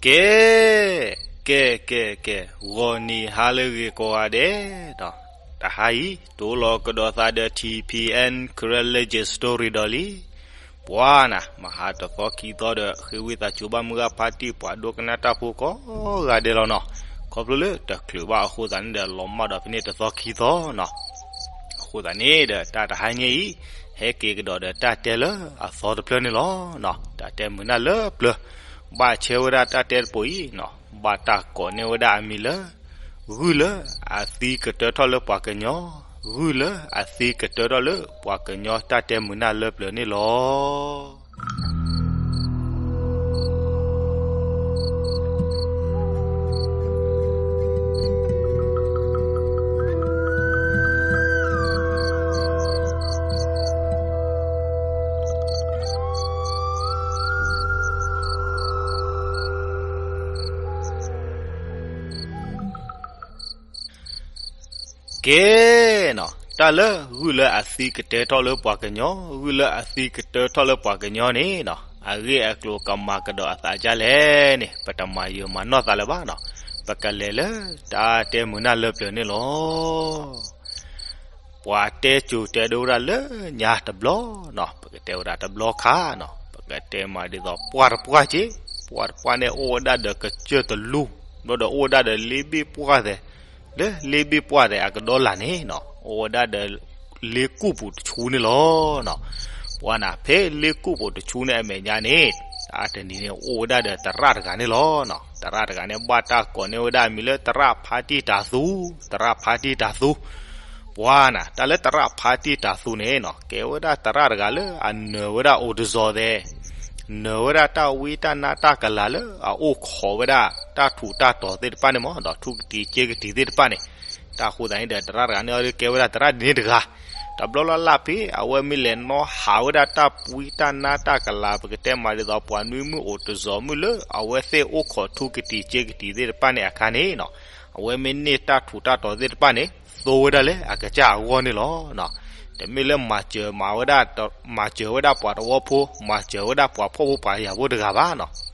ကဲ, ကဲ, ကဲ, ကဲ, ဂီၤနံၤဟါလၢအဂ့ၤကိးဂၤဒဲး, တဟါအံၤ တိၢ်လီၤကဒီးသးဒီး ထံၣ်ဖံၣ်အဲၣ် Karen Legend Story ဒီးလံ. ပှၤနၤ မဟါတသီခံသီဒီး ဃ့ဝံသးစူၤဘၣ်မုၢ်ဂၤဖါတံၢ် ပှၤဒိကနၣ်တၢ်ဖိကိးဂၤဒဲးလီၤနီၤ. ခီဖျိလၢတချုးဘၣ်အဃိသတးန့ၣ်ဒီး လီၤမၢ်ဒီးဖဲန့ၣ်တသီခံသီနီၤ. အဃိသတးန့ၣ်ဒီး တၢ်တဟါညါအံၤ ဟဲက့ၤကဒီးဒီးတၢ်တဲလၢအသီတဖျၢၣ်န့ၣ်လီၤ. တၢ်တဲမုာ်နၢ်လၢပျၢၤ, ဘၣ်ဆဲဝဲဒၣ်တၢ်တဲတပိၤအံၤနီၤ, ဘၣ်တၢ်ကိးန့ၢ်ဝဲဒၣ်အမံၤလၢ ဂုၢ်လၢအသံကတၢထီၣ်လၢပှၤကညီ, ဂုၢ်လၢအသံကတၢထီၣ်လၢပှၤကညီတၢ်တဲမုာ်နၢ်လၢပျၢၤန့ၣ်လီၤ. ကဲနီၤ, တၢ်လၢဂုၢ်လၢအသံကတၢထီၣ်လၢပှၤကညီ, ဂုၢ်လၢအသံကတၢထီၣ်လၢပှၤကညီန့ၣ်နီၤ, အဂ့ၢ်အကျိၤကမၤကဒီးအသးဒ်လဲၣ်န့ၣ် ပတမၤယၢၤမၤနီၢ်သးလၢၤဘၣ်နီၤ. ပကလဲၤလၢတၢ်တဲမုာ်နၢ်လၢပျၢၤန့ၣ်လီၤ. ပှၤတဲစိၤတဲဒိဝဲဒၣ်လၢညါတဘျီနီၤ, ပကတဲဝဲဒၣ်တဘျီခါနီၤ, ပကတဲမးဒ်သိးပှၢ်တပှၢ်က့, ပှၢ်တပှၢ်န့ၣ်အိၣ်ဝဲဒၣ်ဒီးကစၢၢ်တလူၢ်, ဘျီဒီးအိၣ်ဝဲဒၣ်ဒီးလ့ဘ့ၣ်ပှၢ်သဲး, လၢလ့ဘ့ၣ်ပှၢ်သဲးအကဒီလၢ်န့ၣ်နီၤ, အိၣ်ဝဲဒၣ်ဒီးလ့ကူၣ်ပူၤတဆူန့ၣ်လီၤနီၤ. ပှၤနၤ ဖဲလ့ကူၣ်ပူၤတဆူန့ၣ်အမဲာ်ညါန့ၣ်, တၢ်တနံၤန့ၣ်အိၣ်ဝဲဒၣ်ဒီးသရၣ်တဂၤန့ၣ်လီၤနီၤ. သရၣ်တဂၤန့ၣ် ဘၣ်တၢ်ကိးန့ၢ်ဝဲဒၣ်အမံၤလၢသရၣ်ဖါတံၢ်တၤသူ, သရၣ်ဖါတံၢ်တၤသူ. ပှၤနၤ တၢ်လၢသရၣ်ဖါတံၢ်တၤသူန့ၣ်နီၤ, ကဲဝဲဒၣ်သရၣ်တဂၤလၢအနၢၤဝဲဒၣ်အိၣ်တစီၤသဲး, နၢၤဝဲဒၣ်တၢ်ဝံတၢ်နါတၢ်ကလၤလၢအအိၣ်ခိးဝဲဒၣ် တၢ်ထူးတၢ်တီၤသ့ၣ်တဖၣ်န့ၣ်မး ဒီးထူးကတံၤကၠ့ကတံၤသ့ၣ်တဖၣ်န့ၣ်. တၢ်အဃိသတးန့ၣ်ဒီး သရၣ်တဂၤန့ၣ်အီၤဒီးကဲဝဲဒၣ်သရၣ်ဒ်န့ၣ်တဂၤ. တဘျီလၢ်လၢ်ဖဲ အဝဲမ့ၢ်လဲၤနီၣ်ဟးဝဲဒၣ်တၢ်ဝံတၢ်နါတၢ်ကလၤ ပကတဲမးဒ်သိးပှၤနွံမုၣ်အိၣ်တစီၤမုၣ်လၢအဝဲသ့ၣ်အိၣ်ခိးထူးကတံၤကၠ့ကတံၤသ့ၣ်တဖၣ်န့ၣ်အခါန့ၣ်နီၤ, အဝဲမ့ၢ်န့ၢ်တၢ်ထူးတၢ်တီၤသ့ၣ်တဖၣ်န့ၣ် သိဝဲဒၣ်လၢအကစၢ်အဂီၢ်န့ၣ်လီၤ. တမ့ၢ်လၢမၤစၢၤမၤဝဲဒၣ်, မၤစၢၤဝဲဒၣ်ပှၤတဝီဖိ, မၤစၢၤဝဲဒၣ်ပှၤဖှီၣ်ဖိပှၤယာ်ဖိတဂၤဘၣ်နီၤ.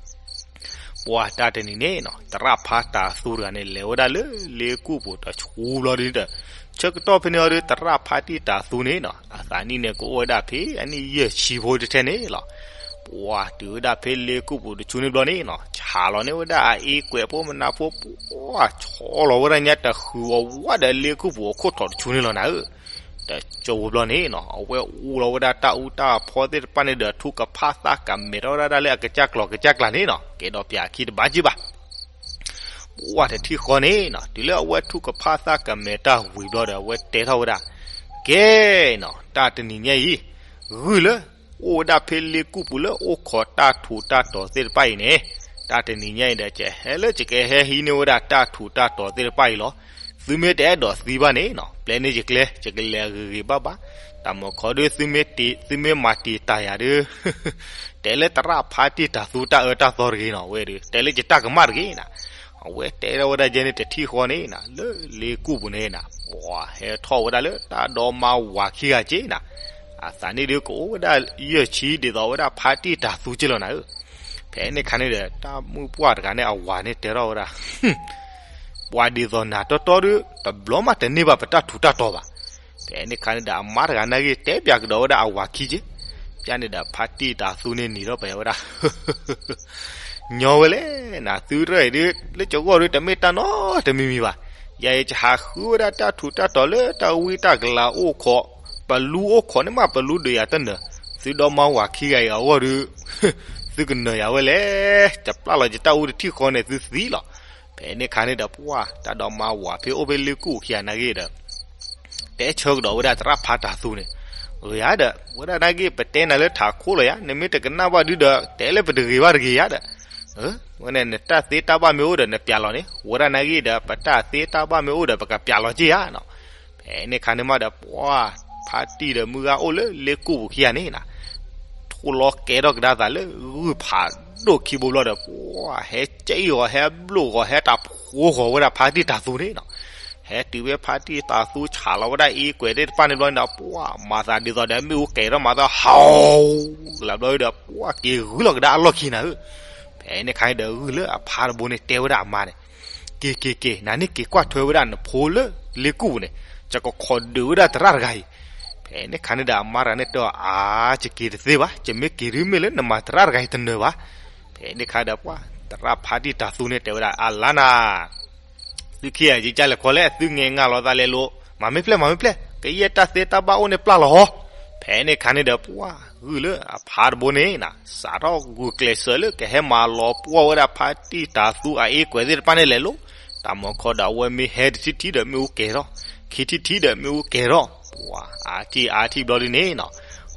ပှၤတၢ်တနံၤန့ၣ်နီၤ, သရၣ်ဖါတံၢ်တၤသူတဂၤန့ၣ် လဲၤဝဲဒၣ်လၢလ့ကူၣ်ပူၤတဆူဘျီဒ်ဒီး, ဆၢကတီၢ်ဖဲန့ၣ်အီၤဒီး သရၣ်ဖါတံၢ်တၤသူန့ၣ်နီၤ, အသးနံၣ်န့ၣ်ကအိၣ်ဝဲဒၣ်ဖဲအနံၣ်ယဲၢ်ဆံဖိတထဲန့ၣ်လီၤ. ပှၤတုၤဝဲဒၣ်ဖဲလ့ကူၣ်ပူၤတဆူန့ၣ်ဘျီန့ၣ်နီၤ, ဆးလီၤန့ၢ်ဝဲဒၣ်အအ့ကွဲးဖိမနၤဖိ, ပှၤဆီလီၤဝဲဒၣ်ညါတဃုာ်အဝဲဒီးလ့ကူၣ်ပူၤအခိၣ်ထီၣ်တဆူန့ၣ်လီၤနၤဧၢ. တကၠိဖိဘျီန့ၣ်နီၤ, အဝဲအူလီၤဝဲဒၣ်တၢ်အူတၢ်ဖီသ့ၣ်တဖၣ်န့ၣ်ဒီး ထူကဖၣ်သၣ်ကမဲာ်ထီၣ်ဝဲဒၣ်လၢအကစၢ်ကျိၤကစၢ်ကျါန့ၣ်နီၤ, ကဲဒီးပၠးခံတဘၣ်က့ဘၣ်. ပှၤတထံၣ်ဃီန့ၣ်နီၤ, တုၤလၢအဝဲထူကဖၣ်သၣ်ကမဲာ်တၢ်ဝံၤဘျီဒီး အဝဲတဲထီၣ်ဝဲဒၣ်, ကဲနီၤ, တၢ်တနံၤညါအံၤ, ဂုၢ်လၢအိၣ်ဝဲဒၣ်ဖဲလ့ကူၣ်ပူၤလၢအိၣ်ခိးတၢ်ထူးတၢ်တီၤသ့ၣ်တဖၣ်အံၤန့ၣ်, တၢ်တနံၤညါအံၤဒီး ကဟဲလၢယကဟဲဟံးန့ၢ်ဝဲဒၣ်တၢ်ထူးတၢ်တီၤသ့ၣ်တဖၣ်အံၤလီၤ. သုမ့ၢ်တအဲၣ်ဒိးသံဘၣ်န့ၣ်နီၤ, ပျဲန့ၢ်ယကျဲ, ယကလဲၤဂ့ၤဂ့ၤဘၣ်ဘၣ်. တၢ်မုၢ်ခီဒုး သုမ့ၢ်တ့, သုမ့ၢ်မၤတံာ်တာ်ယၤဒုး, တဲလၢသရၣ်ဖါတံၢ်တၤသူတၢ်အၢတၢ်သီတဂ့ၤနီၤ, အဝဲဒုး တဲလၢယတၢ်ကမၣ်တဂ့ၤနၤ. အဝဲတဲထီၣ်ဝဲဒၣ်ယဲန့ၣ်တထံၣ်ဃီန့ၣ်နၤ, လၢလ့ကူၣ်ပူၤန့ၣ်နၤ, ပှၤဟဲထီၣ်ဝဲဒၣ်လၢတၢ်ဒီမါဝၤခံဂၤက့နၤ. အသးနံၣ်ဒုးကအိၣ်ဝဲဒၣ်ယဲၢ်ဆံဒ်သိးဝဲဒၣ်ဖါတံၢ်တၤသူက့လီၤနၤဧၢ. ဖဲန့ၣ်ခါန့ၣ်ဒီး တၢ်မုၣ်ပှၢ်တဂၤန့ၣ်အဝၤန့ၣ်တဲထီၣ်ဝဲဒၣ်, ပှၤဒ်သိးနၤတီတီဒုး တဘျီမးတန့ၢ်ဘၣ်ပတၢ်ထူးတၢ်တီၤဘၣ်. ဖဲန့ၣ်ခါန့ၣ်ဒီး အမါတဂၤနာ်က့ တဲပၠးကဒီးဝဲဒၣ်အဝၤခံက့, ပျဲန့ၣ်ဒီး ဖါတံၢ်တၤသူန့ၣ်နံၤထီၣ်ပဝဲဒၣ်, ညီဝဲလဲၣ်, နသုတရၢၢ်အံၤဒုး လၢယဂီၢ်ဒုး တမ့ၢ်တၢ်နီတမံၤမံၤဘၣ်. ယၤအံၤယဟးဃုဝဲဒၣ်တၢ်ထူးတၢ်တီၤလၢတၢ်ဝံတၢ်ကလၤအိၣ်ခိး, ပလူအိၣ်ခိးန့ၣ်မး ပလူဒီးယၤတနၢၤ, သုဒီမါဝၤခံဂၤအံၤအဂီၢ်ဒုး သုကနၢၤယၤဝဲလဲၣ်, ယပျၢ်လီၤယတၢ်အူတထံၣ်ဃီန့ၣ် သုသံလီၤ. ဖဲန့ၣ်ခါန့ၣ်ဒီး ပှၤတၢ်ဒီမါဝၤဖဲအိၣ်ဖဲလ့ကူၣ်ခံဂၤနာ်က့ဒီး တဲဆၢကဒီးဝဲဒၣ်သရၣ်ဖါတံၢ်တၤသူန့ၣ်, ဂ့ၤဧါဒီး ဝဲဒၣ်နာ်က့ ပတဲနၤလၢထးခိၣ်လီၤယၤ, နမ့ၢ်တကနၣ်ဘၣ်ဒုဒီး တဲလၢပတဂ့ၤဘၣ်တဂ့ၤယၤဒီး, ဝဲန့ၣ် နတၢ်သ့တၢ်ဘၣ်မ့ၢ်အိၣ်ဒီး နပၠးလီၤန့ၣ်, ဝဲဒၣ်နာ်က့ဒီး ပတၢ်သ့တၢ်ဘၣ်မ့ၢ်အိၣ်ဒီး ပကပၠးလီၤက့ယၤနီၤ. ဖဲန့ၣ်ခါန့ၣ်မးဒီး ပှၤဖါတံၢ်ဒီးမုၢ်ဂၤအိၣ်လၢလ့ကူၣ်ပူၤခံဂၤန့ၣ်, ထိၣ်လီၤကဲထီၣ်ကဒါသးလၢဂုၢ်ဖးဒိၣ်ခံဘိဘျီဒီး ပှၤဟဲကၠံၣ်ဂီၤ ဟဲဘျိၣ်ဂီၤ ဟဲတၢ်ဖိဂီၤဝဲဒၣ်ဖါတံၢ်တၤသူန့ၣ်နီၤ. ဟဲတုၤဖဲဖါတံၢ်တၤသူဆးလီၤဝဲဒၣ်အ့ကွဲးသ့ၣ်တဖၣ်န့ၣ်ဘျီန့ၣ်ဒီး ပှၤမၤသးဒ်သိးဒီးမ့ၣ်အူကဲထီၣ်မၤသီဟီၣ်, ကလးဘျီဒီး ပှၤက့ၤဂုာ်လီၤကဒါအလီၢ်ခံနၤဧၢ. ဖဲ ဖဲန့ၣ်ခါန့ၣ်ဒီး ဂုၢ်လၢအဖါတဘိန့ၣ် တဲဝဲဒၣ်အမါန့ၣ်, က့ၤက့ၤက့ၤ နၤန့ၣ်က့ၤကွၢ်ထွဲဝဲဒၣ်နဖိလၢလ့ကူၣ်ပူၤန့ၣ်, ယကခိးဒုးဝဲဒၣ်သရၣ်တဂၤအံၤ. ဖဲန့ၣ်ခါန့ၣ်ဒီး အမါတဂၤန့ၣ်တဲအီၤ, အါ ယက့ၤတသ့ဘၣ်, ယမ့ၢ်က့ၤဒုးမ့ၢ်လၢနမၤသရၣ်တဂၤအံၤတနၢၤဘၣ်. ဖဲန့ၣ်ခါဒီး ပှၤသရၣ်ဖါတံၢ်တၤသူန့ၣ်တဲဝဲဒၣ်, အလါနၤ သုခံဂၤ ယကလဲၤခီလဲၣ်, သုငဲငါလီၤသးလဲၤလိၤ, မၤမ့ၢ်ဖျဲၣ် မၤမ့ၢ်ဖျဲၣ်, ကယဲၢ်တၢ်သ့တၢ်ဘၣ်အိၣ်န့ၣ်ပျၢ်လီၤဟီ. ဖဲန့ၣ်ခါန့ၣ်ဒီး ပှၤဂုၢ်လၢအဖါတဘိန့ၣ်နၤ စးထီၣ်ဂုာ်ကျဲးစၢးလၢကဟဲမၤလီၤပှီၢ်ဝဲဒၣ်ဖါတံၢ်တၤသူအအ့ကွဲးသ့ၣ်တဖၣ်န့ၣ်လဲၤလိၤ, တၢ်မၤခီဒီး အဝဲမ့ၢ်ဟဲတထံၣ်ထံၣ်ဒီးမ့ၣ်အူကဲၤထီၣ်, ခံထံၣ်ထံၣ်ဒီးမ့ၣ်အူကဲၤထီၣ်, ပှၤအါထံၣ်အါထံၣ်ဘျီဒ်န့ၣ်နၤ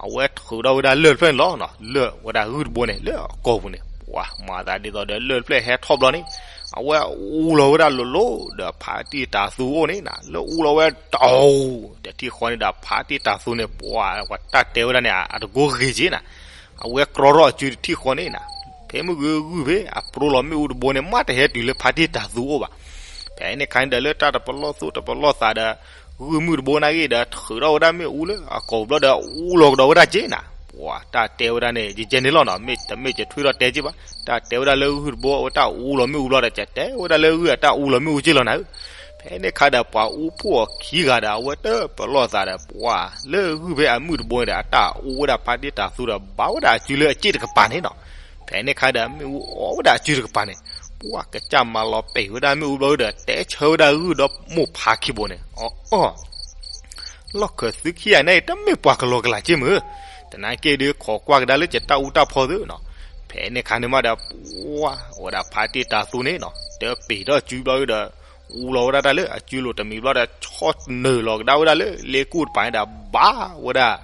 အဝဲထုးထီၣ်ဝဲဒၣ်လၢၢ်တဖျၢၣ်န့ၣ်လီၤ. လၢၢ်ဝဲဒၣ်ဂုၢ်တဘိန့ၣ် လၢအကိာ်ပူၤန့ၣ် ပှၤမၤသးဒ်သိးဒီးလၢၢ်တဖျၢၣ်ဟဲထီၣ်ဘျီန့ၣ်, အဝဲအူလီၤဝဲဒၣ်လိၤလိၤဒီးဖါတံၢ်တၤသူအအိၣ်န့ၣ်နၤ, လၢအူလီၤဝဲတအိၣ် တထံၣ်ဃီန့ၣ်ဒီး ဖါတံၢ်တၤသူန့ၣ် ပှၤတၢ်တဲဝဲဒၣ်န့ၣ် အတကိးဂ့ၤက့နၤ, အဝဲကြီထီၣ်အစုတထံၣ်ဃီန့ၣ်နၤ, ဖဲမုၢ်ဂုၤဂုၢ်ဖဲအပြိလီၤမ့ၣ်အူတဘိန့ၣ် မ့ၢ်တဟဲတုၤလၢဖါတံၢ်တၤသူအအိၣ်ဘၣ်. ဖဲန့ၣ်ခါန့ၣ်ဒီး လၢတၢ်တပလီၢ်သူၣ်တပလီၢ်သးဒီး ဂုၢ်မုၣ်တဘိန့ၣ်ဂ့ၤဒီး ထုးထီၣ်ဝဲဒၣ်မ့ၣ်အူလၢအကိာ်ပူၤဘျီဒီး အူလီၤကဒီးဝဲဒၣ်က့နၤ, ပှၤတၢ်တဲဝဲဒၣ်န့ၣ် ယကဲန့ၣ်လီၤနၤ, မ့ၢ်တမ့ၢ်ကထွံထီၣ်တဲက့ဘၣ်, တၢ်တဲဝဲဒၣ်လၢဂုၢ်တဘိအဝဲတၢ်အူလီၤမ့ၣ်အူဘျီဒီး ကတဲဝဲဒၣ်လၢဂုၢ်အတၢ်အူလီၤမ့ၣ်အူက့လီၤနၤဧၢ. ဖဲန့ၣ်ခါဒီး ပှၤအူဖှိၣ်အီၤခံဂၤဒီး အဝဲတပလီၢ်သးဒီး ပှၤလၢဂုၢ်ဖဲအမုၣ်တဘိန့ၣ်ဒီး အတၢ်အူဝဲဒၣ်ဖါတံၢ်တၤသူဒီး ဘၣ်ဝဲဒၣ်အစုလၢအစ့ၣ်တကပၤန့ၣ်နၤ. ဖဲန့ၣ်ခါဒီး မ့ၣ်အူအီၣ်ဝဲဒၣ်အစုတကပၤန့ၣ်, ပှၤကစၢ်မၤလီၤပံာ်ဝဲဒၣ်မ့ၣ်အူဘျီဒီး တဲဆၢဝဲဒၣ်ဂုၢ်ဒီမိၢ်ဖါခံဘိန့ၣ်, အီၣ်အီၣ် လီၢ်ခၢၣ်သုခံဂၤန့ၣ် တမ့ၢ်ပှၤကလီကလးက့မ့ၢ်, သနာ်က့ဒီး ခိးကွၢ်ကဒါလၢယတၢ်အူတၢ်ဖီသုနၤ. ဖဲန့ၣ်ခါန့ၣ်မးဒီး ပှၤဝဲဒၣ်ဖါတံၢ်တၤသူန့ၣ်နၤ တပံာ်ထီၣ်စုဘျီဒီး အူလီၤဝဲဒၣ်တၢ်လၢအစုလိၤတမံၤဘျီဒီး ဆီၣ်နုာ်လီၤကဒါဝဲဒၣ်လၢလ့ကူၣ်တပၤန့ၣ်ဒီး ဘၣ်ဝဲဒၣ်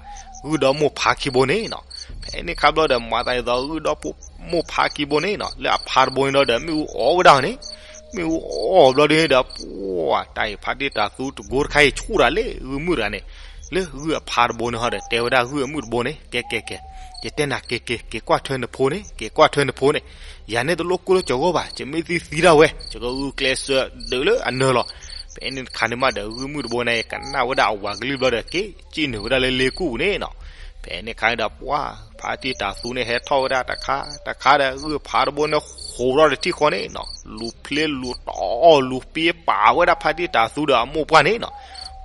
ဂုၢ်ဒီမိၢ်ဖါခံဘိန့ၣ်နၤ. ဖဲန့ၣ်ခါဘျီဒီး မၤသးဒ်သိးဂုၢ်ဒီမိၢ်ဖါခံဘိန့ၣ်နၤ လၢအဖါတဘိန့ၣ်ဒီး မ့ၣ်အူအီၣ်ဝဲဒၣ်န့ၣ်, မ့ၣ်အူအီၣ်ဘျီဒ်န့ၣ်ဒီး ပှၤတၢ်အံၤဖါတံၢ်တၤသူတကိတခါအံၤဆူၣ်တၢ်လၢဂုၢ်မုၣ်တဂၤန့ၣ်, လၢဂုၢ်အဖါတဘိန့ၣ်ဟီဒီး တဲဝဲဒၣ်ဂုၢ်အမုၣ်တဘိန့ၣ်, ကဲကဲကဲ, ယတဲနၤက့ၤက့ၤ က့ၤကွၢ်ထွဲနဖိန့ၣ်, က့ၤကွၢ်ထွဲနဖိန့ၣ်, ယၤန့ၣ်တလိၣ်ကိၢ်လၢကၠီၤဂီၢ်ဘၣ်, ယမ့ၢ်သံသံဒၣ်ဝဲ ယကဂုာ်ကျဲးစၢးဒုးလၢအနၢၤလီၤ. ဖဲန့ၣ်တခါန့ၣ်မးဒီး ဂုၢ်မုၣ်တဘိန့ၣ် ကနၣ်ဝဲဒၣ်အဝၤကလုၢ်ဘျီဒီး က့ၤစံၣ်နုာ်ဝဲဒၣ်လၢလ့ကူၣ်ပူၤန့ၣ်နၤ. ဖဲန့ၣ်ခါန့ၣ်ဒီး ပှၤဖါတံၢ်တၤသူန့ၣ် ဟဲထီၣ်ဝဲဒၣ်တခါတခါဒီး ဂုၢ်ဖါတဘိန့ၣ် ဃိးထီၣ်တထံၣ်ဃီန့ၣ်နၤ, လူၤဖျ့လူၤတီလူၤပ့ပာ်ဝဲဒၣ်ဖါတံၢ်တၤသူဒီးအမိၢ်ပှၢ်န့ၣ်နၤ.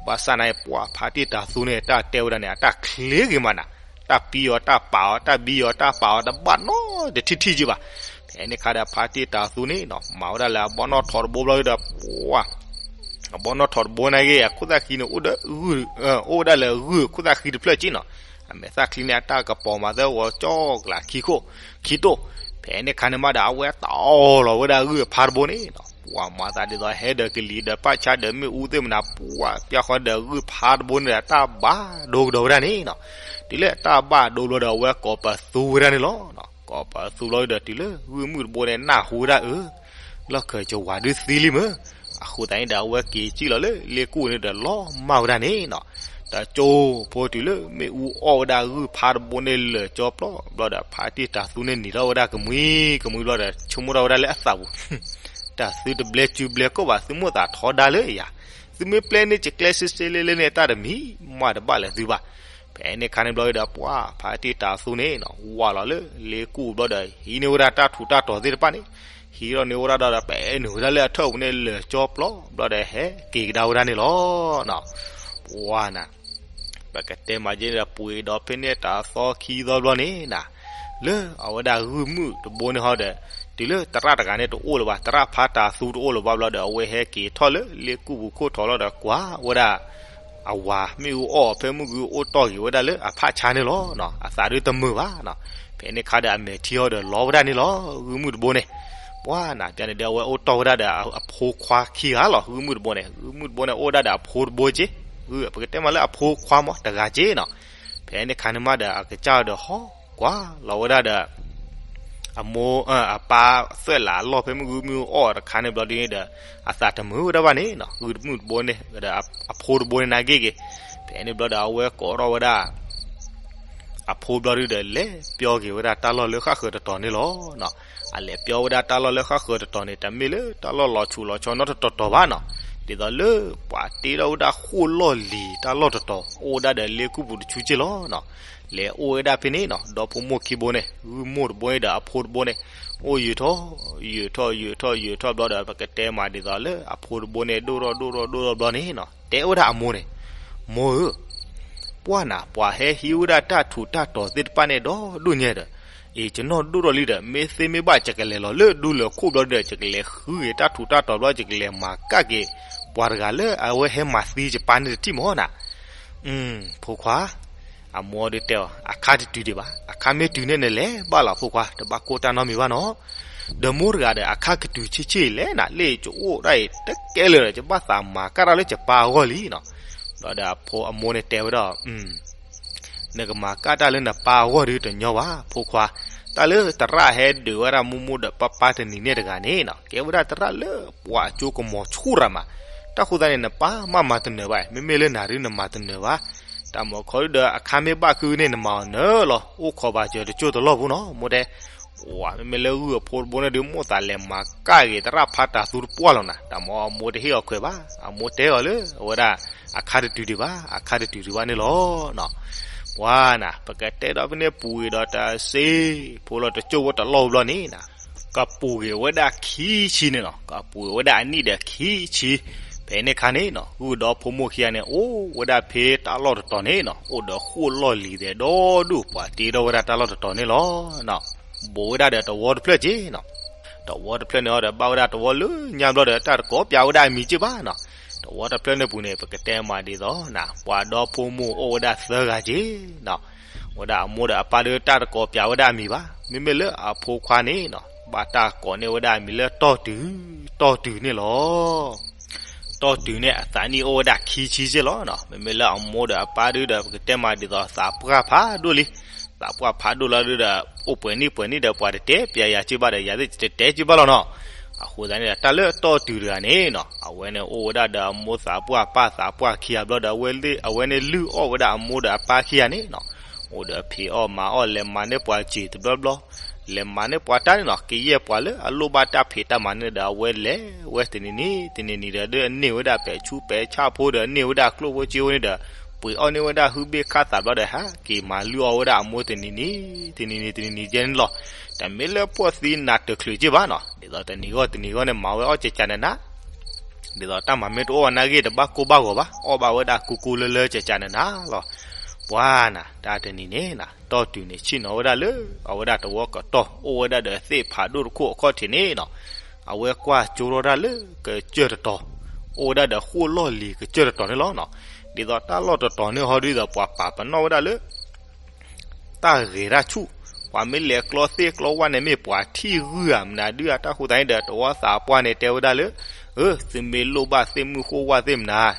ဘၣ်ဆၣ်န့ၣ် ပှၤဖါတံၢ်တၤသူန့ၣ် တၢ်တဲဝဲဒၣ်န့ၣ် အတၢ်ချ့ဂ့ၤမးနၤ, တၢ်ပံအီၤတၢ်ပာ်အီၤ တၢ်ပံအီၤတၢ်ပာ်အီၤ တဘၣ်နီတထံၣ်ထံၣ်က့ဘၣ်. ဖဲန့ၣ်ခါဒီး ဖါတံၢ်တၤသူန့ၣ်နၤ မၤဝဲဒၣ်လၢအဘီနီၣ်ထိးတဘိဘျီဒီး ပှၤ အဘီနီၣ်ထိးတဘိန့ၣ်ဂ့ၤ အခိၣ်သၣ်ဃံန့ၣ် အိၣ်ဒီးဂုၢ်, အိၣ်ဝဲဒၣ်လၢဂုၢ်အခိၣ်သၣ်ဃံတဖျၢၣ်က့နၤ, အမဲာ်သၣ်ချံန့ၣ် အတၢ်ကပီၤမၤသၢဂီၤကၠီကလးခံခိၣ်ခံတိၢ်. ဖဲန့ၣ်ခါန့ၣ်မးဒီး အဝဲတၢ်အီၣ်လီၤဝဲဒၣ်ဂုၢ်အဖါတဘိန့ၣ်နၤ, ပှၤမၤသးဒ်သိးဟဲဒီးကလံၤဒီးပၢ်ဆါဒီးမ့ၣ်အူသ့ၣ်မနၤ ပှၤပျၢ်ဃီဒီးဂုၢ်ဖါတဘိန့ၣ်ဒီး တၢ်ဘၣ်ဒိကဒီးဝဲဒၣ်န့ၣ်နၤ, တုၤလၢတၢ်ဘၣ်ဒိဘျီဒီး အဝဲကိးပသူဝဲဒၣ်န့ၣ်လီၤ. ကိးပသူဘျီဒီး တုၤလၢဂုၢ်မုၣ်တဘိန့ၣ် နၢ်ဟူဝဲဒၣ်အၢ လီၢ်ခၢၣ်ယဝၤဒုးသံလံမ့ၢ်, အဃိသတးန့ၣ်ဒီး အဝဲက့ၤစံၣ်လီၤလၢလ့ကူၣ်န့ၣ်ဒီး လီၤမၢ်ဝဲဒၣ်န့ၣ်နၤ, တကၠိဖိတုၤလၢမ့ၣ်အူအီၣ်ဝဲဒၣ်ဂုၢ်ဖါတဘိန့ၣ်လၢာ်ကၠီပျီဘျီဒီး ဖါတံၢ်တၤသူန့ၣ်နံၤထီၣ်ဝဲဒၣ်ကမှံကမှံဘျီဒီး ဆိကမိၣ်ထီၣ်ဝဲဒၣ်လၢအသးပူၤ တၢ်သုတဘျဲစုဘျဲကိၣ်ဘၣ် သုမိၣ်သးထီဒါလၢယၤ, သုမ့ၢ်ပျဲန့ၢ်ယကျဲစ့စ့လ့လ့န့ၣ် တၢ်တမံၤမးတဘၣ်လၢၤသုဘၣ်. ဖဲန့ၣ်ခါန့ၣ်ဘျီဒီး ပှၤဖါတံၢ်တၤသူန့ၣ်နၤ ဝၢ်လီၤလၢလ့ကူၣ်ဘျီဒီး ဟံးန့ၢ်ဝဲဒၣ်တၢ်ထူးတၢ်တီၤသ့ၣ်တဖၣ်န့ၣ်, ဟံးထီၣ်န့ၢ်ဝဲဒၣ်ဒီး ပဲာ်နုာ်ဝဲဒၣ်လၢအထၢၣ်ပူၤန့ၣ်လၢာ်ကၠီပျီဘျီဒီး ဟဲက့ၤကဒါဝဲဒၣ်န့ၣ်လီၤ. ပှၤနၤ ပကတဲမၤက့ၤဒီး ပှ့ၤဒီးဖဲန့ၣ်တၢ်သီခံသီဘျီန့ၣ်နၤ, လၢအဝဲဒၣ်ဂုၢ်မုၣ်တဘိန့ၣ်ဟီဒီး တုၤလၢသရၣ်တဂၤန့ၣ်တအိၣ်လၢၤဘၣ်, သရၣ်ဖါတၤသူတအိၣ်လၢၤဘၣ်ဘျီဒီး အဝဲဟဲက့ၤထီၣ်လၢလ့ကူၣ်ပူၤခိၣ်ထီလီၤဒီး ကွၢ်ဝဲဒၣ် အဝၤမ့ၣ်အူအီၣ်ဖဲမုၢ်ဂုၢ်အိၣ်တီၢ်ဂ့ၤဝဲဒၣ်လၢအဖးဆါန့ၣ်လီၤ. အသးဒုးတမုာ်ဘၣ်. ဖဲန့ၣ်ခါဒီးအမဲာ်ထံဟီဒီးလီၤဝဲဒၣ်န့ၣ်လီၤ, ဂုၢ်မုၣ်တဘိန့ၣ်. ပှၤနၤပျၢ်န့ၣ်ဒီး အဝဲအိၣ်တီၢ်ဝဲဒၣ်ဒီးအဖိခွါခံဂၤလီၤ, ဂုၢ်မုၣ်တဘိန့ၣ်, ဂုၢ်မုၣ်တဘိန့ၣ် အိၣ်ဝဲဒၣ်ဒီးအဖိတဘိက့, ပကတဲမးလၢအဖိခွါမး တဂၤက့နီၤ. ဖဲန့ၣ်ခါန့ၣ်မးဒီး အကစၢ်ဒီးဟီကွၢ်လီၤဝဲဒၣ်ဒီး အမိၢ် အပၢ်သွဲၣ်လးအလီၢ် ဖဲမုၢ်ဂုၢ်မုၢ်အီၣ်တခါန့ၣ်ဘျီဒ်န့ၣ်ဒီး အသးတမုာ်ဝဲဒၣ်ဘၣ်န့ၣ်နီၤ, ဂုၢ်မုၣ်တဘိန့ၣ်ဒီး အဖိတဘိန့ၣ်နာ်က့ဂ့ၤ. ဖဲန့ၣ်ဘျီဒီး အဝဲကိးထီၣ်ဝဲဒၣ် အဖိဘျီဒ်ဒီး လဲၤပျီက့ၤဝဲဒၣ်တၢ်လီၢ်လၢဃၣ်ဃၢၤတတီၤန့ၣ်လီၤ.အလဲၤပျီဝဲဒၣ်တၢ်လီၢ်လၢဃၣ်ဃၢၤတတီၤန့ၣ် တမ့ၢ်လၢတၢ်လီၢ်လီၤဆူးလီၤဆီနီတတီၤဘၣ်နီၤ. ဒ်သိးလၢပှၤတ့ထီၣ်ဝဲဒၣ်ဃိၣ်လီၢ်လံၤတၢ်လီၢ်တတီၤ အိၣ်ဝဲဒၣ်ဒီးလ့ကူၣ်ပူၤတဆူက့လီၤနီၤ. လဲၤအိၣ်ဝဲဒၣ်ဖဲန့ၣ်နီၤ, ဒီဖိမိၢ်ခံဘိန့ၣ်, ဂုၢ်မိၢ်တဘိန့ၣ်ဒီးအဖိတဘိန့ၣ်, အိၣ်ယုာ်ထီၣ်, ယုာ်ထီၣ်, ယုာ်ထီၣ်, ယုာ်ထီၣ်ဘျီဒီး ပကတဲမးဒ်သိးလၢအဖိတဘိန့ၣ် ဒိၣ်ထီၣ်ဒိၣ်ထီၣ်ဒိၣ်ထီၣ်ဘျီန့ၣ်နီၤ, တဲဝဲဒၣ်အမိၢ်န့ၣ်, မိၢ်ဧၢ, ပှၢ်နၤ ပှၤဟဲဟံးဝဲဒၣ်တၢ်ထူးတၢ်တီၤသ့ၣ်တဖၣ်န့ၣ်ဒီးဒိၣ်ညါဒီး, အံၤ ကနီၣ်ဒိၣ်ထီၣ်လံဒီး မ့ၢ်သ့မ့ၢ်ဘၣ် ယကလဲၤလီၤလၢဒူလၢၢ်ခိၣ်ဘျီဒီး ယကလဲၤဃုက့ၤတၢ်ထူးတၢ်တီၤဘျီ ယကလဲၤမၤကၣ်က့ၤ ပှၤတဂၤလၢအဝဲဟဲမၤသံယပၢ်န့ၣ်တထံၣ်မးနၤ. အ ဖိခွါ, အမိၢ်ဒုးတဲအီၤ, အခါတတုၤဒံးဘၣ်, အခါမ့ၢ်တုၤန့ၣ်နလဲၤဘၣ်လီၤဖိခွါ, တဘၣ်ကိၢ်တၢ်နီတမံၤဘၣ်နီၤ. ဒီးမိၢ်တဂၤဒီး အခါကတုၤဆံးဆံးလဲၣ်နၤ, လၢယအိၣ်ဒၣ်အံၤတကဲလၢာ်ဒီး ယဘၣ်သးမၤကၣ်တၢ်လၢယပၢ်အဂီၢ်လံနီၤ. ဘျီဒီးအဖိအမိၢ်န့ၣ်တဲဝဲဒၣ်, နကမၤကၣ်တၢ်လၢနပၢ်အဂီၢ်ဒုးတညီဘၣ် ဖိခွါ, တၢ်လၢသရၣ်ဟဲဒုးဝဲဒၣ်မိၢ်မိၢ်ဒီးပၢ်ပၢ်တနံၤန့ၣ်တဂၤန့ၣ်နီၤ, ကဲဝဲဒၣ်သရၣ်လၢပှၤအကၠိကမီၤဆူၣ်ရၤမး, တၢ်ဃိသတးန့ၣ် နပၢ်မၤမၤတနၢၤဘၣ်, မ့မ့ၢ်လၢနၤဒုးနမၤတနၢၤဘၣ်. တၢ်မၤခီဒုးဒီး အခါမ့ၢ်ဘၣ်ခုန့ၣ် နမၤအီၤနၢၤလီၤ, အိၣ်ခိးဘၣ်စၢၤတကၠိၢ်တလီၢ်ပူၤနီၤ, မိၢ်တဲ. ပှၤ မ့မ့ၢ်လၢဂုၢ်အဖိတဘိန့ၣ်ဒုး မိၢ်သးလဲၤမၤကၣ်က့ၤသရၣ်ဖးတၤသူတပှၢ်လီၤနၤ, တၢ်မၤအမိၢ်တဟ့ၣ်အီၤခွဲးဘၣ်, အမိၢ်တဲအီၤလၢအဝဲဒၣ် အခါတတုၤဒံးဘၣ်, အခါတတုၤဒံးဘၣ်န့ၣ်လီၤနီၤ. ပှၤနၤ ပကတဲဒီးဖဲန့ၣ်ပူၤဂ့ၤဒီးတစ့ဖိလီၤ တကၠိၢ်ဖိတလီၢ်ပူၤဘျီန့ၣ်နၤ, ကပူၤဂ့ၤဝဲဒၣ်ခံဆံန့ၣ်နီၤ, ကပူၤဂ့ၤဝဲဒၣ်အနံၣ်ဒီးခံဆံ, ဖဲန့ၣ်အခါန့ၣ်နီၤ ဂုၢ်ဒီဖိမိၢ်ခံဂၤန့ၣ် အိၣ်ဝဲဒၣ်ဖဲတၢ်လီၢ်တတီၤန့ၣ်နီၤ, အိၣ်ဒီးဃိၣ်လီၢ်လံၤသဲးဒီဒူၣ် ပှၤတ့ထီၣ်ဝဲဒၣ်တၢ်လီၢ်တတီၤန့ၣ်လီၤ. ဘူးဝဲဒၣ်ဒီးတဝီတဖျၢၣ်က့နီၤ, တဝီတဖျၢၣ်န့ၣ်အီၤဒီး ဘၣ်ဝဲဒၣ်တဝီလၢညါဘျီဒီး တၢ်တကိးပၠးဝဲဒၣ်အမံၤက့ဘၣ်နီၤ, တဝီတဖျၢၣ်န့ၣ်ပူၤန့ၣ် ပကတဲမးဒ်သိးနၤ ပှၤဒီဖိမိၢ်အိၣ်ဝဲဒၣ်သၢဂၤက့နီၤ, ဝဲဒၣ်အမိၢ်ဒီးအပၢ်ဒီး တၢ်တကိးပၠးဝဲဒၣ်အမံၤဘၣ်, မ့မ့ၢ်လၢအဖိခွါန့ၣ်နီၤ ဘၣ်တၢ်ကိးန့ၢ်ဝဲဒၣ်အမံၤလၢတီၢ်တုၤ, တီၢ်တုၤန့ၣ်လီၤ. တီၢ်တုၤန့ၣ် အသးနံၣ်အိၣ်ဝဲဒၣ်ခံဆံက့လီၤနီၤ, မ့မ့ၢ်လၢအမိၢ်ဒီးအပၢ်ဒုးဒီး ပကတဲမးဒ်သိး သးပှၢ်ဖးဒိၣ်လံ, သးပှၢ်ဖးဒိၣ်လီၤဒုးဒီး အိၣ်ပှဲၤနံၣ်ပှဲၤနံၣ်ဒီး ပှၤတတဲပၠးယၤက့ဘၣ်ဒီး ယၤသ့ၣ်တတဲက့ဘၣ်လီၤနီၤ. အဃိသတးန့ၣ်ဒီး တၢ်လၢတီၢ်တုၤတဂၤန့ၣ်နီၤ အဝဲန့ၣ်အိၣ်ဝဲဒၣ်ဒီးအမိၢ်သးပှၢ်ပၢ်သးပှၢ်ခံဂၤဘျီဒီး အဝဲန့ၣ်လုၢ်အီၣ်ဝဲဒၣ်အမိၢ်ဒီးအပၢ်ခံဂၤန့ၣ်နီၤ, အိၣ်ဒီးဖံးအီၣ်မၤအီၣ် လဲၤမၤန့ၢ်ပှၤစံာ်တဘျီဘျီ, လဲၤမၤန့ၢ်ပှၤတၢ်န့ၣ်နီၤ ကယဲၢ်ပှၤလၢအလိၣ်ဘၣ်တၢ်ဖံးတၢ်မၤန့ၣ်ဒီး အဝဲလဲၤဝဲတနံၤနံၤ တနံၤနံၤဒီး ဒုးအန့ၢ်ဝဲဒၣ်ပဲာ်ဆူပဲာ်ဆၣ်ဖိဒီး န့ၢ်ဝဲဒၣ်ကျိၣ်ဖိစ့ဖိန့ၣ်ဒီး ပှ့ၤအီၣ်န့ၢ်ဝဲဒၣ်ဟုဘ့ၣ်ခၣ်သးဘျီဒီး ဟဲက့ၤမၤလုၢ်အီၣ်ဝဲဒၣ်အမိၢ်တနံၤနံၤ တနံၤနံၤ တနံၤနံၤကဲန့ၣ်လီၤ. တမ့ၢ်လၢပှီၢ်သံနးတချုးက့ဘၣ်နီၤ, ဒ်သိးတနံၤဂီၢ်တနံၤဂီၢ်န့ၣ် မၤဝဲအီၣ်ကကနနၤ ဒ်သိးတၢ်မၤမ့ၢ်တအိၣ်အနၢ်ဂ့ၢ်တဘၣ်ကိၢ်ဘၣ်ဂီၤဘၣ်, အီၣ်ဘၣ်ဝဲဒၣ်ကူကူလၢလၢကကနနၤလီၤ. ပှၤနၤ တၢ်တနံၤန့ၣ်နၤ တီၢ်တုၤန့ၣ် ဆ့ၣ်နီၤဝဲဒၣ်လၢ အဝဲဒၣ်တဝီကတီၢ် အိၣ်ဝဲဒၣ်ဒီးသ့ၣ်ဖးဒိၣ်တခိၣ်အခီၣ်ထံးန့ၣ်နီၤ, အဝဲကွၢ်ကၠိထီၣ်ဒၣ်လၢကစၢၢ်တတီၤ, အိၣ်ဝဲဒၣ်ဒီးဃိၣ်လီၢ်လံၤကစၢၢ်တတီၤန့ၣ်လီၤနီၤ. ဒ်သိးတၢ်လီၢ်တတီၤန့ၣ်ဟီဒ်သိးပှၤပာ်ပနီၣ်ဝဲဒၣ်လၢ တၢ်ဂဲၤတၢ်ဆူၣ်, ပှၤမ့ၢ်လဲၤကျီသ့ၣ်ကျီဝၣ်န့ၣ် မ့ၢ်ပှၤထံၣ်ဂုၢ်ဧါ မနုၤဒုးဧါ, တၢ်ဃိသတးန့ၣ်ဒီး တဝီသးပှၢ်န့ၣ် တဲဝဲဒၣ်လၢ အၢ သုမ့ၢ်လိၣ်ဘၣ်သ့ၣ်မုၢ်ဃိၣ်ဝၣ်သ့ၣ်မနုၤ,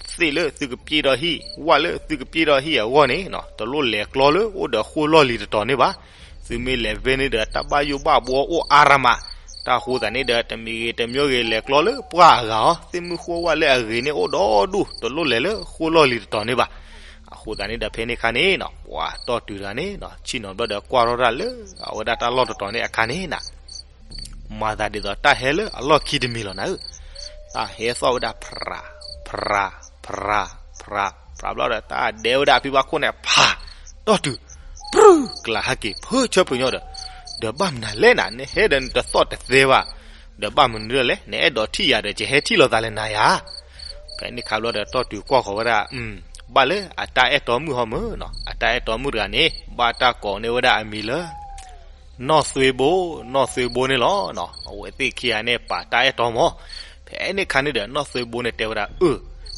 သ့ၣ်လၢသုကပျ့ၢ်ထီၣ်ဟံၣ် ဝၣ်လၢသုကပျ့ၢ်ထီၣ်ဟံၣ်အဂီၢ်န့ၣ်နီၤ တလိၣ်လဲၤကျီလၢအိၣ်ဒီးဃိၣ်လီၢ်လံၤတတီၤန့ၣ်ဘၣ်. သုမ့ၢ်လဲၤဖဲန့ၣ်ဒီး တၢ်ဘၣ်ယိၣ်ဘၣ်ဘှီအိၣ်အါရမး, တၢ်ဃိသတးန့ၣ်ဒီး တမံၤဂ့ၤတမံၤဂ့ၤ လဲၤကျီလၢပှၢ်အဂၤအီၤ, သ့ၣ်မုၢ်ဃိၣ်ဝၣ်လၢအဂ့ၤန့ၣ် အိၣ်ဒီဒူၣ် တလိၣ်လဲၤလၢဃိၣ်လီၢ်လံၤတတီၤန့ၣ်ဘၣ်. အဃိသတးန့ၣ်ဒီး ဖဲန့ၣ်အခါန့ၣ်နီၤ ပှၤတီၢ်တုၤတဂၤန့ၣ်နီၤ ဆ့ၣ်နီၤဘျီဒီးကွၢ်ထီၣ်တၢ်လၢ အဝဲဒၣ်တၢ်လီၢ်တတီၤန့ၣ်အခါန့ၣ်နၤ မၤသးဒ်သိးတၢ်ဟဲလၢအလီၢ်ခံတမံၤလီၤနၤဧၢ, တၢ်ဟဲသီၣ်ဝဲဒၣ် ဖြး ဖြး ဖြး ဖြး ဖြးဘျီဒီး တၢ်ဒဲဝဲဒၣ်အဖံဘၣ်ခိၣ်န့ၣ် ဖး တီၢ်တုၤ ပြုၢ် ကျးဟဲက့ၤ ဖုဆၢဖုညီဒီး, ဒီးဘၣ်မနုၤလဲၣ်နၤ နဟဲဒီးနတသီၣ်တသဲဘၣ်, ဒီးဘၣ်မနုၤလဲၣ် နအဲၣ်ဒိးထံၣ်ယၤဒီး ယဟဲထံၣ်လိာ်သးလဲၣ်နၤယၤ ဖဲန့ၣ်ခါဘျီဒီး တီၢ်တုၤကွၢ်ဃီၤဝဲဒၣ်, ဘၣ်လၢအတၢ်အဲၣ်တီမုၣ်ဟီမုၢ်နီၤ, အတၢ်အဲၣ်တီမုၣ်တဂၤန့ၣ် ဘၣ်တၢ်ကိးန့ၢ်ဝဲဒၣ်အမံၤလၢ နီၢ်သွ့ဘိ, နီၢ်သွ့ဘိန့ၣ်လီၤ. အဝဲသ့ၣ်ခံဂၤန့ၣ် ပာ်တၢ်အဲၣ်တီမး, ဖဲန့ၣ်ခါန့ၣ်ဒီး နီၢ်သွ့ဘိန့ၣ်တဲဝဲဒၣ်, အၢ,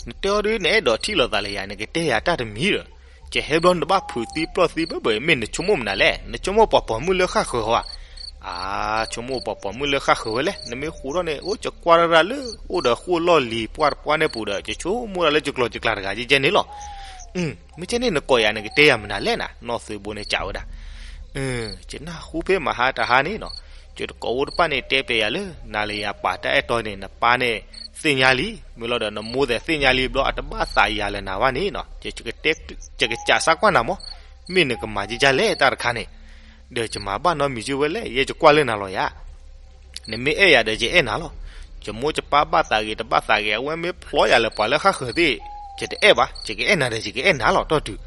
နတဲအီၤဒုး နအဲၣ်ဒိးထံၣ်လိာ်သးလၢယၤ နကတဲယၤတၢ်တမံၤဒီး, ယဟဲဘျီနတဘၣ်ဖုးသံပျီၢ်သံဘၣ်ဘၣ် မ့ၢ်နဆိကမိၣ်မနုၤလဲၣ်, နဆိကမိၣ်ပှၤပိာ်မုၣ်လၢဃၣ်ဃၢၤဧါ. အါ, ဆိကမိၣ်ပှၤပိာ်မုၣ်လၢဃၣ်ဃၢၤဝဲလဲၣ်, နမ့ၢ်ဃိးထီၣ်န့ၣ် အိၣ်ယကွၢ်တၢ်လၢ အိၣ်ဒီးဃိၣ်လီၢ်လံၤပှၢ်တပှၢ်န့ၣ်ပူၤဒီး ယဆိကမိၣ်တၢ်လၢယကျိၤယကျဲတဂၤယဲယဲန့ၣ်လီၤ. မ့ၢ်ကဲန့ၣ် နကိးယၤ နကတဲယၤမနုၤလဲၣ်နၤ, နီၢ်သွ့ဘိန့ၣ်စံးဝဲဒၣ်, ယနၢ်ဟူဖဲမဟါတဟါန့ၣ်နီၤ, ယတကိးဖိတဖၣ်န့ၣ် တဲပျဲယၤလၢ နၤလၢယၤပာ်တၢ်အဲၣ်တီန့ၣ် နပၢ်န့ၣ်သ့ၣ်ညါလံ, မ့ၢ်လီၤဒီး နမိၢ်သ့ၣ်ညါလံဘျီ အတဘၣ်သးယၤလၢနၤဘၣ်န့ၣ်နီၤ, ယကစံးစါကွၢ်နၤမး, မ့ၢ်နကမၤယဲယဲလဲၣ်တၢ်တခါန့ၣ်, ဒီးယမၤဘၣ်နီတမံၤက့ဝဲလဲၣ်, ယဲယကွၢ်လၢနၤလီၤယၤ နမ့ၢ်အဲၣ်ယၤဒီး ယအဲၣ်နၤလီၤ. ယမိၢ်ယပၢ်ဘၣ်သးဂ့ၤတဘၣ်သးဂ့ၤ အဝဲမ့ၢ်ဖျီယၤလၢပှၤလၢဃၣ်ဃၢၤသ့ၣ်, ယတအဲၣ်ဘၣ်, ယကအဲၣ်နၤဒီး ယကအဲၣ်နၤလီၤ တီၢ်တုၤ.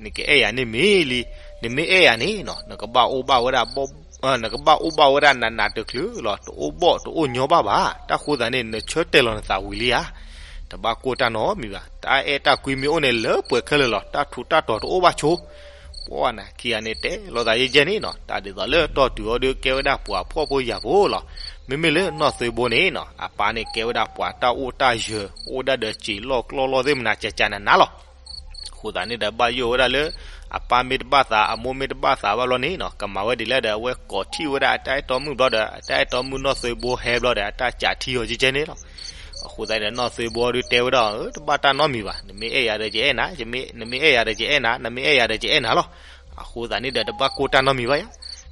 နကအဲၣ်ယၤန့ၣ်မ့ၢ်လံ, နမ့ၢ်အဲၣ်ယၤန့ၣ်နီၤ နကဘၣ်အိၣ်ဘၣ်ဝဲဒၣ် နကဘၣ်အိၣ်ဘၣ်ဝဲဒၣ်နးနးတချုးလီၤ, တအိၣ်ဘီၣ်တအိၣ်ညီဘၣ်ဘၣ်. တၢ်ဃိသးန့ၣ် နဆၢတဲာ်လီၤနသးဝံၤလံဧါ. တဘၣ်ကိၢ်တၢ်နီတမံၤဘၣ်. တၢ်အဲၣ်တၢ်ကွံမ့ၢ်အိၣ်န့ၣ် လၢပှဲၤခဲလၢာ်လီၤ. တၢ်ထူးတၢ်တီၤတအိၣ်ဘၣ်ဆိ. ပှၤနၤခံဂၤန့ၣ် တဲလိာ်သးယဲၢ်ယဲၢ်န့ၣ်နီၤ, တၢ်ဒ်သိးလၢတီၢ်တုၤအီၤဒီး ကဲဝဲဒၣ်ပှၤဖှီၣ်ဖိယာ်ဖိလီၤ. မ့မ့ၢ်လၢနီၢ်သုဘိန့ၣ်နီၤ, အပၢ်န့ၣ်ကဲဝဲဒၣ်ပှၤတၢ်အိၣ်တၢ်ယၢၤ, အိၣ်ဒၣ်ဒီးစံာ်လီၢ်ကျီၢ်လီၢ်သ့ၣ်မနၤ ကကနးနးလီၤ. အဃိသတးန့ၣ်ဒီး ဘၣ်ယိၣ်ဝဲဒၣ်လၢ အပၢ်မ့ၢ်တဘၣ်သး အမိၢ်မ့ၢ်တဘၣ်သးဘၣ်ဘျီန့ၣ်နီၤ, ကမၤဝဲဒ်လဲၣ်ဒီး အဝဲကိးထီၣ်ဝဲဒၣ်အတၢ်အဲၣ်တီမုၣ်ဘျီဒီး အတၢ်အဲၣ်တီမုၣ်နီၢ်သုဘိဟဲဘျီဒီး အတၢ်ကးထီၣ်အီၤကဲကဲန့ၣ်လီၤ. အဃိသတးန့ၣ်ဒီး နီၢ်သုဘိဒုးတဲဝဲဒၣ်, တဘၣ်တၢ်နီတမံၤဘၣ်. နမ့ၢ်အဲၣ်ယၤဒီးယအဲၣ်နၤ, နမ့ၢ်အဲၣ်ယၤဒီးယအဲၣ်နၤ, နမ့ၢ်အဲၣ်ယၤဒီးယအဲၣ်နၤလီၤ. အဃိသတးန့ၣ်ဒီး တဘၣ်ကိၢ်တၢ်နီတမံၤဘၣ်ယၤ.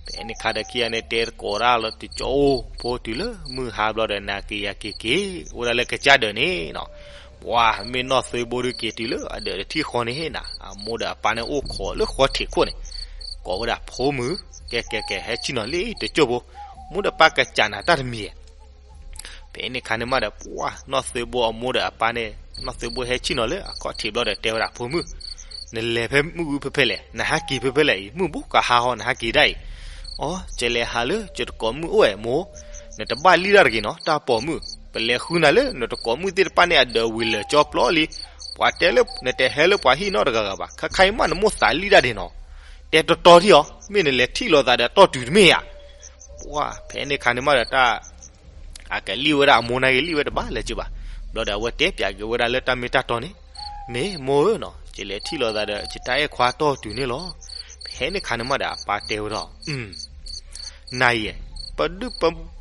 ဖဲန့ၣ်ခါဒီး ခံဂၤန့ၣ် တဲသကိးတၢ်လီၤတကၠီအိၣ်ဖိတုၤလၢမုၢ်ဟါဘျီဒီး နၤက့ၤယၤက့ၤက့ၤ အိၣ်ဒၣ်လၢကစၢ်ဒၢးန့ၣ်နီၤ. ပှၤမ့ၢ်နီၢ်သုဘိဒုးက့ၤတုၤလၢအဒၢးတထံၣ်ဃီန့ၣ်နီၤ, အမိၢ်ဒီးအပၢ်န့ၣ်အိၣ်ခိးလၢဃီထံးခိၣ်န့ၣ်, ကိးဝဲဒၣ်ဖိမုၣ်, ကဲကဲကဲ ဟဲဆ့ၣ်နီၤလံတကၠိၢ်ဖိ, မိၢ်ဒီးပၢ်ကစနးတၢ်တမံၤ ဖဲန့ၣ်ခါန့ၣ်မးဒီး ပှၤနီၢ်သုဘိအမိၢ်ဒီးအပၢ်န့ၣ်, နီၢ်သုဘိဟဲဆ့ၣ်နီၤလၢအခီၣ်ထံးဘျီဒီး တဲဝဲဒၣ်, ဖိမုၣ်, နလဲၤဖဲမုၢ်ဝံၤဖဲဖဲလဲၣ်, နဟးက့ၤဖဲဖဲလဲၣ်အံၤ, မုၢ်ဘိကဟါဟီ နဟးက့ၤဒၣ်အံၤ. အီ, ကလဲၤဟးလၢယတကိးမုၣ်အိၣ်ဝဲမိၢ်, နတဘၣ်လံၣ်တၢ်တဂ့ၤနီၤ, တၢ်ပိာ်မုၣ်, ပလဲၤဃုနၤလၢနတကိးမုၣ်သ့ၣ်တဖၣ်န့ၣ် အဒၢးဝံၤလၢာ်ကၠီပျီလံ. ပှၤတဲလၢ နတဟဲလၢပှၤဟံၣ်နီတဂၤဂၤဘၣ်, ခဲခါအံၤမးနမိၢ်သးလံၣ်တၢ်ဒ်နီၤ, တဲတီတီထံၣ်အီၤ, မ့ၢ်နလဲၤထံၣ်လိာ်သးဒီးတီၢ်တုၤတမ့ၢ်ဧါ. ပှၤဖဲန့ၣ်ခါန့ၣ်မးဒီး တၢ် အကလံၣ်ဝဲဒၣ်အမိၢ်နာ်က့ လံၣ်ဝဲတဘၣ်လၢၤက့ၤဘၣ်. ဘျီဒီးအဝဲတဲပၠးက့ၤဝဲဒၣ်လၢတၢ်မ့ၢ်တၢ်တီန့ၣ်, မ့ၢ်မိၢ်ဧၢနီၤ, ယလဲၤထံၣ်လိာ်သးဒီး ယတၢ်အဲၣ်ခွါတီၢ်တုၤန့ၣ်လီၤ. ဖဲန့ၣ်ခါန့ၣ်မးဒီးအပၢ်တဲဝဲဒၣ်, နၤအံၤ, ပဒုး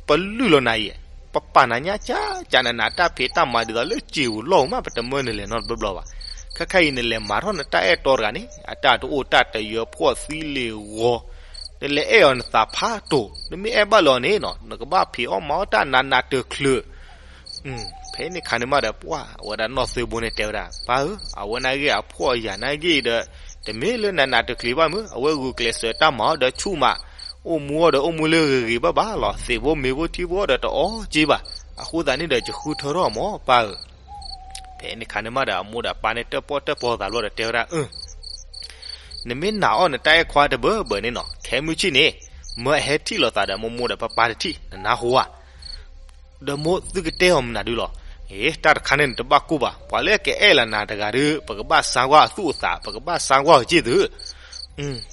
ပလုၢ်လီၤနၤအံၤ, ပပာ်နၤညါကကနးနး တၢ်ဖံးတၢ်မၤဒ်သိးလၢစ့ဧိၤလီၢ်ဧိၤမး ပတမၢနလဲၤနီတဘျီဘျီဘၣ်. ခဲခါအံၤနလဲၤမၤထီၣ်နတၢ်အဲၣ်တီတဂၤန့ၣ် အတၢ်တအိၣ်တၢ်တယၢၤ ဖှီၣ်သံလ့ၤဂီၤ, နလဲၤအဲၣ်အီၤနသးဖးတိၢ်, နမ့ၢ်အဲၣ်ဘၣ်လၢအီၤန့ၣ်နီၤ, နကဘၣ်ဖံးအီၣ်မၤအီၣ်တၢ်နးနးတချုး ဖဲန့ၣ်ခါန့ၣ်မးဒီး ပှၤအဝဲဒၣ်နီၢ်သုဘိန့ၣ်တဲဝဲဒၣ်, ပၢ်ဧၢ, အဝဲနာ်က့အဖှီၣ်အယာ်နာ်က့ဒီး တမ့ၢ်လၢနးနးတချုးဘၣ်မုၢ်, အဝဲဂုာ်ကျဲးစၢးတၢ်မၤအီၣ်ဒီးဆူၣ်မး, အိၣ်မူအီၤဒီးအိၣ်မူလၢဂ့ၤဂ့ၤဘၣ်ဘၣ်လီၤ, သ့ၣ်ဖိမ့ၤဖိထံဖိဒီးတအီၣ်က့ဘၣ်. အဃိသတးန့ၣ်ဒီး ယဃုထၢထီၣ်အီၤမး ပၢ်ဧၢ. ဖဲန့ၣ်ခါန့ၣ်မးဒီး အမိၢ်ဒီးအပၢ်န့ၣ် တၢၣ်ပီၣ်တၢၣ်ပီသးဘျီဒီးတဲဝဲဒၣ်, နမ့ၢ်နာ်အီၣ်နတၢ်အဲၣ်ခွါတဘၢဘၢန့ၣ်နီၤ, ခဲမုၢ်ဆ့ၣ်န့ၣ် မၢအဟဲထံၣ်လိာ်သးဒီးမိၢ်မိၢ်ဒီးပၢ်ပၢ်တထံၣ် နနၢ်ဟူဧါ. ဒီးမိၢ်သုကတဲအီၤမနုၤဒုလီၤ. အ့ တၢ်တခါန့ၣ် နတဘၣ်ကိၢ်ဘၣ်, ပှၤလၢကအဲၣ်လီၤနၤတဂၤဒီး ပကဘၣ်စါကွၢ်အသူၣ်အသး, ပကဘၣ်စါကွၢ်အီၤက့ၢ်သု.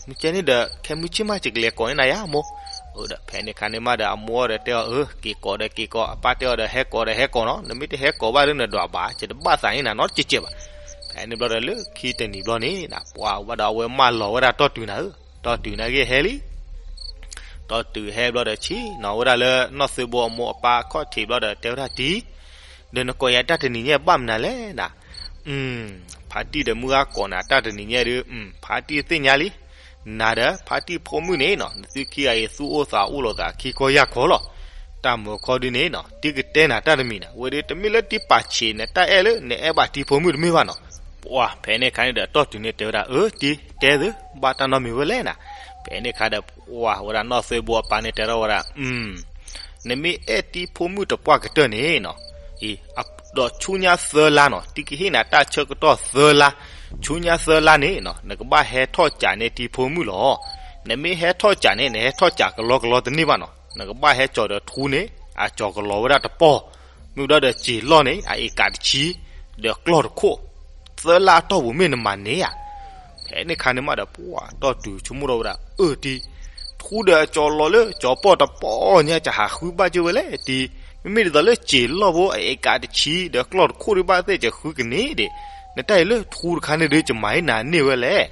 မ့ၢ်ကဲန့ၣ်ဒီး ခဲမုၢ်ဆ့ၣ်မး ယကလဲၤကိးန့ၢ်နၤယါမိၢ်. ဒီးဖဲန့ၣ်ခါန့ၣ်မးဒီး အမိၢ်ဒီးတဲအီၤ, အၢ က့ၤကိးဒီးက့ၤကိး, အပၢ်တဲအီၤဒီး ဟဲကိးဒီးဟဲကိးနီၤ, နမ့ၢ်တဟဲကိးဘၣ်ဒီး နဒွးဘၣ် ယတဘၣ်သးန့ၢ်နၤနီတကဲးကဲးဘၣ်. ဖဲန့ၣ်ဘျီဒီးလၢခံတနံၤဘျီန့ၣ် ပှၤဝဲဒီးအဝဲမၢလီၤဝဲဒၣ်တီၢ်တုၤနၤဧၢ, တီၢ်တုၤနာ်က့ဟဲလံ တီၢ်တုၤဟဲဘျီဒီး ဆ့ၣ်နီၤဝဲဒၣ်လၢနီၢ်သုဘိအမိၢ်အပၢ်အခီၣ်ထံးဘျီဒီး တဲဝဲဒၣ်တံၢ်, ဒီးနကိးယၤတၢ်တနံၤညါဘၣ်မနုၤလဲၣ်နၤ. ဖါတံၢ်ဒီးမုၢ်ဂၤကိးနၤတၢ်တနံၤညါဒီး ဖါတံၢ်သ့ၣ်ညါလံ. နၤဒီးဖါတံၢ်ဖိမုၣ်န့ၣ်နီၤ နသုခံဂၤအံၤသူၣ်အိၣ်သးအိၣ်လိာ်သးခံခီယၢ်ခီလီၤ. တၢ်မၢခီဒုန့ၣ်နီၤ တံၢ်ကတဲနၤတၢ်တမံၤနၤ, ဝဲဒၣ်တမ့ၢ်လၢတံၢ်ပာ်ဆံးနတၢ်အဲၣ်လၢနအဲၣ်ဘၣ်တံၢ်ဖိမုၣ်တမ့ၢ်ဘၣ်နီၤ. ပှၤဖဲန့ၣ်ခါန့ၣ်ဒီးတီၢ်တုၤန့ၣ်တဲဝဲဒၣ်, အၢ တံၢ်တဲသု ဘၣ်တၢ်နီတမံၤဝဲလဲၣ်နၤ. ဖဲန့ၣ်ခါဒီး ပှၤဝဲဒၣ်နီၢ်သုဘိအပၢ်န့ၣ်တဲထီၣ်ဝဲဒၣ် နမ့ၢ်အဲၣ်တံၢ်ဖိမုၣ်တပှၢ်ကတၢၢ်န့ၣ်နီၤ, အံၤ ဒီးဆူညါသၢလါနီၤ တံၢ်ကဟ့ၣ်နၤတၢ်ဆၢကတီၢ်သၢလါ, ဆူညါသၢလါန့ၣ်နီၤ နကဘၣ်ဟဲထီၣ်ကးန့ၢ်တံၢ်ဖိမုၣ်လီၤ. နမ့ၢ်ဟဲထီၣ်ကးန့ၣ် နဟဲထီၣ်ကးကလီကလီတန့ၢ်ဘၣ်နီၤ, နကဘၣ်ဟဲကၠီၤဒီးထူန့ၣ် အကၠီၤကလီဝဲဒၣ်တပီၢ်, မ့ၢ်ဝဲဒၣ်ဒီးစ့ၤလီၢ်န့ၣ် အအ့ကးတဆံ, ဒီးကျီၢ်တခိၣ်, သၢလါအတီၢ်ပူၤမ့ၢ်နမၤန့ၢ်ဧါ. ဖဲန့ၣ်ခါန့ၣ်မးဒီး ပှၤတီၢ်တုၤဆိကမိၣ်ထီၣ်ဝဲဒၣ် အၢ တံၢ်, ထူဒီးအကၠီၤလီၤလၢကၠီၤပီၢ်တပီၢ်ညါ ကဟးဃုဘၣ်က့ၤဝဲလဲၣ်တံၢ်, မ့မ့ၢ်ဒ်သိးလၢစ့ၤလီၢ်ဖိအအ့ကးတဆံ ဒီးကျီၢ်တခိၣ်ဒုးဘၣ်သ့ၣ် ကဃုကန့ၢ်ဒံး, နတၢ်အံၤလၢထူတခါန့ၣ်ဒုး ကမၤဟ့ၣ်နၤန့ၢ်ဝဲလဲၣ်.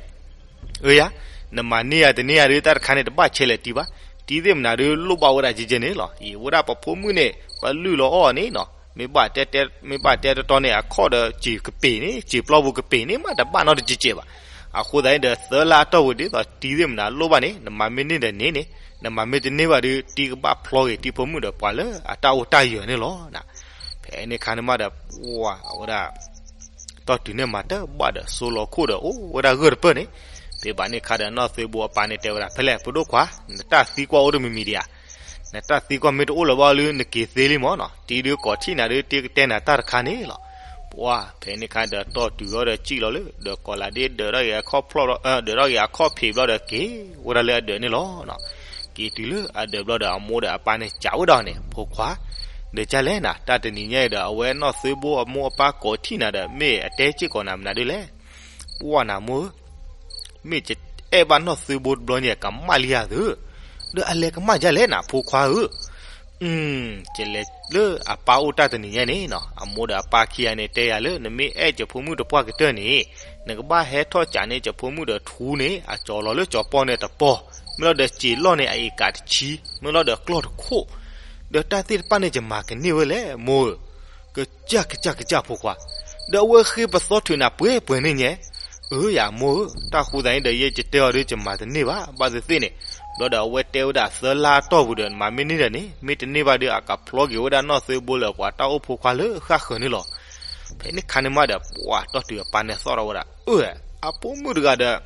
အၢယါ, နမၤန့ၢ်ယၤတန့ၢ်ယၤဒုး တၢ်တခါန့ၣ်တဘၣ်ဆဲးလဲၣ်တံၢ်ဘၣ်, တံၢ်သ့ၣ်မနၤဒုးလိၣ်ဘၣ်ဝဲဒၣ်ကဲကဲန့ၣ်လီၤ. အံၤဝဲဒၣ်ပဖိမုၣ်န့ၣ် ပလုၢ်လီၤအီၣ်န့ၣ်နီၤ, မ့ၢ်ဘၣ်တဲတဲ မ့ၢ်ဘၣ်တဲတတီန့ၣ် အခီၣ်ဒီးစ့ၤကပ့ၤန့ၣ် စ့ၤပျီပူၤကပ့ၤန့ၣ် မးတဘၣ်နီတကဲကဲဘၣ်. အဃိသတးန့ၣ်ဒီး သၢလါအတီၢ်ပူၤဒ်သိးတံၢ်သ့ၣ်မနၤလိၣ်ဘၣ်န့ၣ် နမၤမ့ၢ်န့ၢ်ဒီးန့ၢ်န့ၣ်, နမၤမ့ၢ်တန့ၢ်ဘၣ်ဒီး တံၢ်ကဘၣ်ဖျီက့ၤတံၢ်ဖိမုၣ်ဒီးပှၤလၢအတၢ်အိၣ်တၢ်ယၢၤန့ၣ်လီၤ. ဖဲန့ၣ်ခါန့ၣ်မးဒီး ပှၤအဝဲဒၣ် တီၢ်တုၤန့ၣ်မၤတဘၣ်ဒီး စိလီၤခိၣ်ဒီးအိၣ်ဝဲဒၣ်ဂၢၢ်တပၢၢ်န့ၣ်, ဖဲဘၣ်န့ၣ်ခါဒီးနီၢ်သုးဘိအပၢ်န့ၣ်တဲဝဲဒၣ် ဖဲလဲၣ် ပဒိၣ်ခွါ, နတၢ်သံကွၢ်အိၣ်တမံၤမံၤဒံးဧါ. နတၢ်သံကွၢ်မ့ၢ်တအိၣ်လၢၤဘၣ်လၢနက့ၤသ့လံမးနီၤ, တံၢ်ဒုးကိးထံၣ်နၤဒုး တံၢ်ကတဲနၤတၢ်တခါန့ၣ်လီၤ. ပှၢ်ဖဲန့ၣ်ခါဒီးတီၢ်တုၤအီၤဒီးစံၣ်လီၤလၢ ဒီးကီၤလၤဒ့ဒၢးထီၣ်ဂ့ၤအခီၣ်ဖျီၣ်ဘျီ ဒၢးထီၣ်ဂ့ၤအခီၣ်ဖံးဘျီဒီးက့ၤဝဲဒၣ်လၢအဒၢးန့ၣ်လီၤ. က့ၤတုၤလၢအဒၢးဘျီဒီးအမိၢ်ဒီးအပၢ်န့ၣ်စံးဝဲဒၣ်န့ၣ် ဖိခွါ, ဒီးကလဲၣ်နၤ တၢ်တနံၤညါအံၤဒီး အဝဲနီၢ်သုဘိအမိၢ်အပၢ်ကိးထံၣ်နၤဒီး မ့ၢ်အတဲစ့ၢ်ကီးနၤမနုၤဒ်လဲၣ်. ပှၢ်နၤမိၢ်ဧၢ မ့ၢ်ယအဲၣ်ဘၣ်နီၢ်သုဘိတဘျီညါ ကမၣ်လံဧါသု, ဒီးအလဲၤကမၣ်ဒ်လဲၣ်နၤ ဖိခွါဧၢ. ယလဲၤလၢအပၢ်အိၣ်တၢ်တနံၤညါန့ၣ်နီၤ အမိၢ်ဒီးအပၢ်ခံဂၤန့ၣ်တဲယၤလၢ နမ့ၢ်အဲၣ်ယဖိမုၣ်တပှၢ်ကတၢၢ်န့ၣ် နကဘၣ်ဟဲထီၣ်ကးန့ၢ်ယဖိမုၣ်ဒီးထူန့ၣ် အကၠီၤလီၤလၢကၠီၤပီၣ်န့ၣ်တပီၢ်, မ့ၢ်လီၤဒီးစံာ်လီၢ်န့ၣ်အအ့ၣ်ကးတဆံ, မ့ၢ်လီၤဒီးကျီၢ်တခိၣ်, ဒီးတၢ်သ့ၣ်တဖၣ်န့ၣ် ယမၤကန့ၢ်ဝဲလဲၣ် မိၢ်ဧၢ. ကစၢ်ကစၢ်ကစၢ်ဖိခွါ, ဒီးအဝဲဃ့ပသီထုးနၤပှဲၤပှဲၤန့ၣ်ညါ. အၢ ယမိၢ်ဧၢ, တၢ်ဃိသတးန့ၣ်ဒီး ယဲယတဲအီၤဒီး ယမၤတန့ၢ်ဘၣ်, ဘၣ်သ့ၣ်သ့ၣ်န့ၣ်, ဘျီဒီးအဝဲတဲဝဲဒၣ်သၢလါအတီၢ်ပူၤဒီး မၤမ့ၢ်န့ၢ်ဒီးန့ၣ် မ့ၢ်တန့ၢ်ဘၣ်ဒီး အကဖျီက့ၤဝဲဒၣ်နီၢ်သုဘိလၢပှၤတၢ်အိၣ်ဖိခွါလၢဃၣ်ဃၢၤန့ၣ်လီၤ. ဖဲန့ၣ်ခါန့ၣ်မးဒီး ပှၢ်တီၢ်တုၤအပၢ်န့ၣ်သီၣ်ထီၣ်ဝဲဒၣ်, အၢ အဖိမုၣ်တဂၤဒီး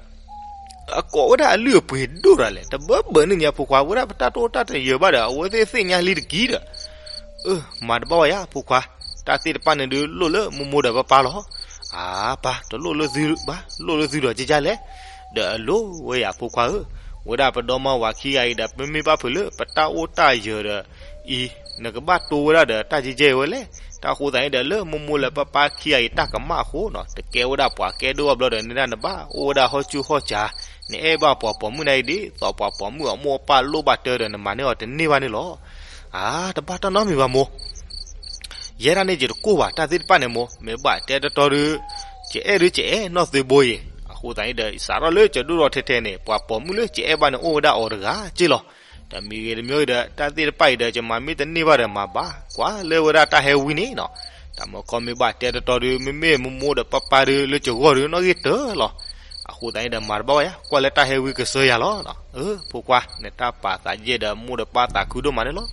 အကိးဝဲဒၣ်အလုၢ်အပှ့ၤဒိၣ်တဂၤလဲၣ်, တဘၢဘၢန့ၣ်ညါဖိခွါ, ဝဲဒၣ်ပတၢ်တအိၣ်တၢ်တယၢၤဘၣ်ဒီး အဝဲသ့ၣ်သ့ၣ်ညါလံတက့ၢ်ဒီး, အၢ မၤတဘၣ်ဝဲယၤဖိခွါ, တၢ်သ့ၣ်တဖၣ်န့ၣ်ဒုးလိၣ်လၢမိၢ်မိၢ်ဒီးပၢ်ပၢ်လီၤ. အၢ ပၢ် တလိၣ်လၢသုဘၣ်, လိၣ်လၢသုဒီးကကလဲၣ်. ဒီးအလိၣ်ဝဲယၤဖိခွါဧၢ, ဝဲဒၣ်ပဒီမါဝၤခံဂၤအံၤဒီး ပမ့ၢ်ဘၣ်ဖုးလၢပတၢ်အိၣ်တၢ်ယၢၤဒီး အံၤ နကဘၣ်တိဝဲဒၣ်ဒီးတၢ်ကကဝဲလဲၣ်. တၢ်ဃိသတးန့ၣ်ဒီး လၢမိၢ်မိၢ်လၢပၢ်ပၢ်ခံဂၤအံၤတၢ်ကမၣ်အဃိနီၤ, တကဲဝဲဒၣ်ပှၤကဲဒိၣ်ဘၣ်ဘျီဒီး န့ၢ်ဒၣ်နဘၣ်အိၣ်ဝဲဒၣ်ဟီၣ်ဆူၣ်ဟီၣ်စၢ်, နအဲၣ်ဘၣ်ပှၤပိာ်မုၣ်န့ၣ်အံၤဒ်သိးပှၤပိာ်မုၣ်အမိၢ်အပၢ်လိၣ်ဘၣ်တၢ်ဒီး နမၤန့ၢ်အီၤတန့ၢ်ဘၣ်န့ၣ်လီၤ. အၢ တဘၣ်တၢ်နီတမံၤဘၣ်မိၢ်, ယဲဒၣ်န့ၣ်ယတကိၢ်ဘၣ်, တၢ်သ့ၣ်တဖၣ်န့ၣ်မိၢ် မ့ၢ်ဘၣ်တဲတီတီဒီး ယအဲၣ်ဒုးယအဲၣ်နီၢ်သုဘိအံၤ, အဃိသတးန့ၣ်ဒီး စးထီၣ်လၢယဒိၣ်ထီၣ်ထဲထဲန့ၣ် ပှၤပိာ်မုၣ်လၢယအဲၣ်ဘၣ်န့ၣ်အိၣ်ဝဲဒၣ်အီၤတဂၤက့လီၤ. တမံၤဂ့ၤတမံၤဂ့ၤဒီး တၢ်သ့ၣ်တဖၣ်အံၤဒီး ယမၤမ့ၢ်တန့ၢ်ဘၣ်ဒီးမၤဘၣ်, ကွၢ်လၢဝဲဒၣ်တၢ်ဟဲဝံန့ၣ်နီၤ, တၢ်မုၢ်ခီမ့ၢ်ဘၣ်တဲတီတီဒီး မ့မ့ၢ်မိၢ်မိၢ်ဒီးပၢ်ပၢ်ဒီး လၢယဂီၢ်ဒီးနီၣ်ဂံၢ်တၢၢ်လီၤ. အဃိသတးန့ၣ်ဒီး မၤတဘၣ်ဝဲယၤ, ကွၢ်လၢတၢ်ဟဲဝံကစၢ်ယၤလီၤ. အၢ ဖိခွါ နတၢ်ပာ်သးယဲၢ်ဒီး မိၢ်ဒီးပၢ်သးခုဒိၣ်မးန့ၣ်လီၤ.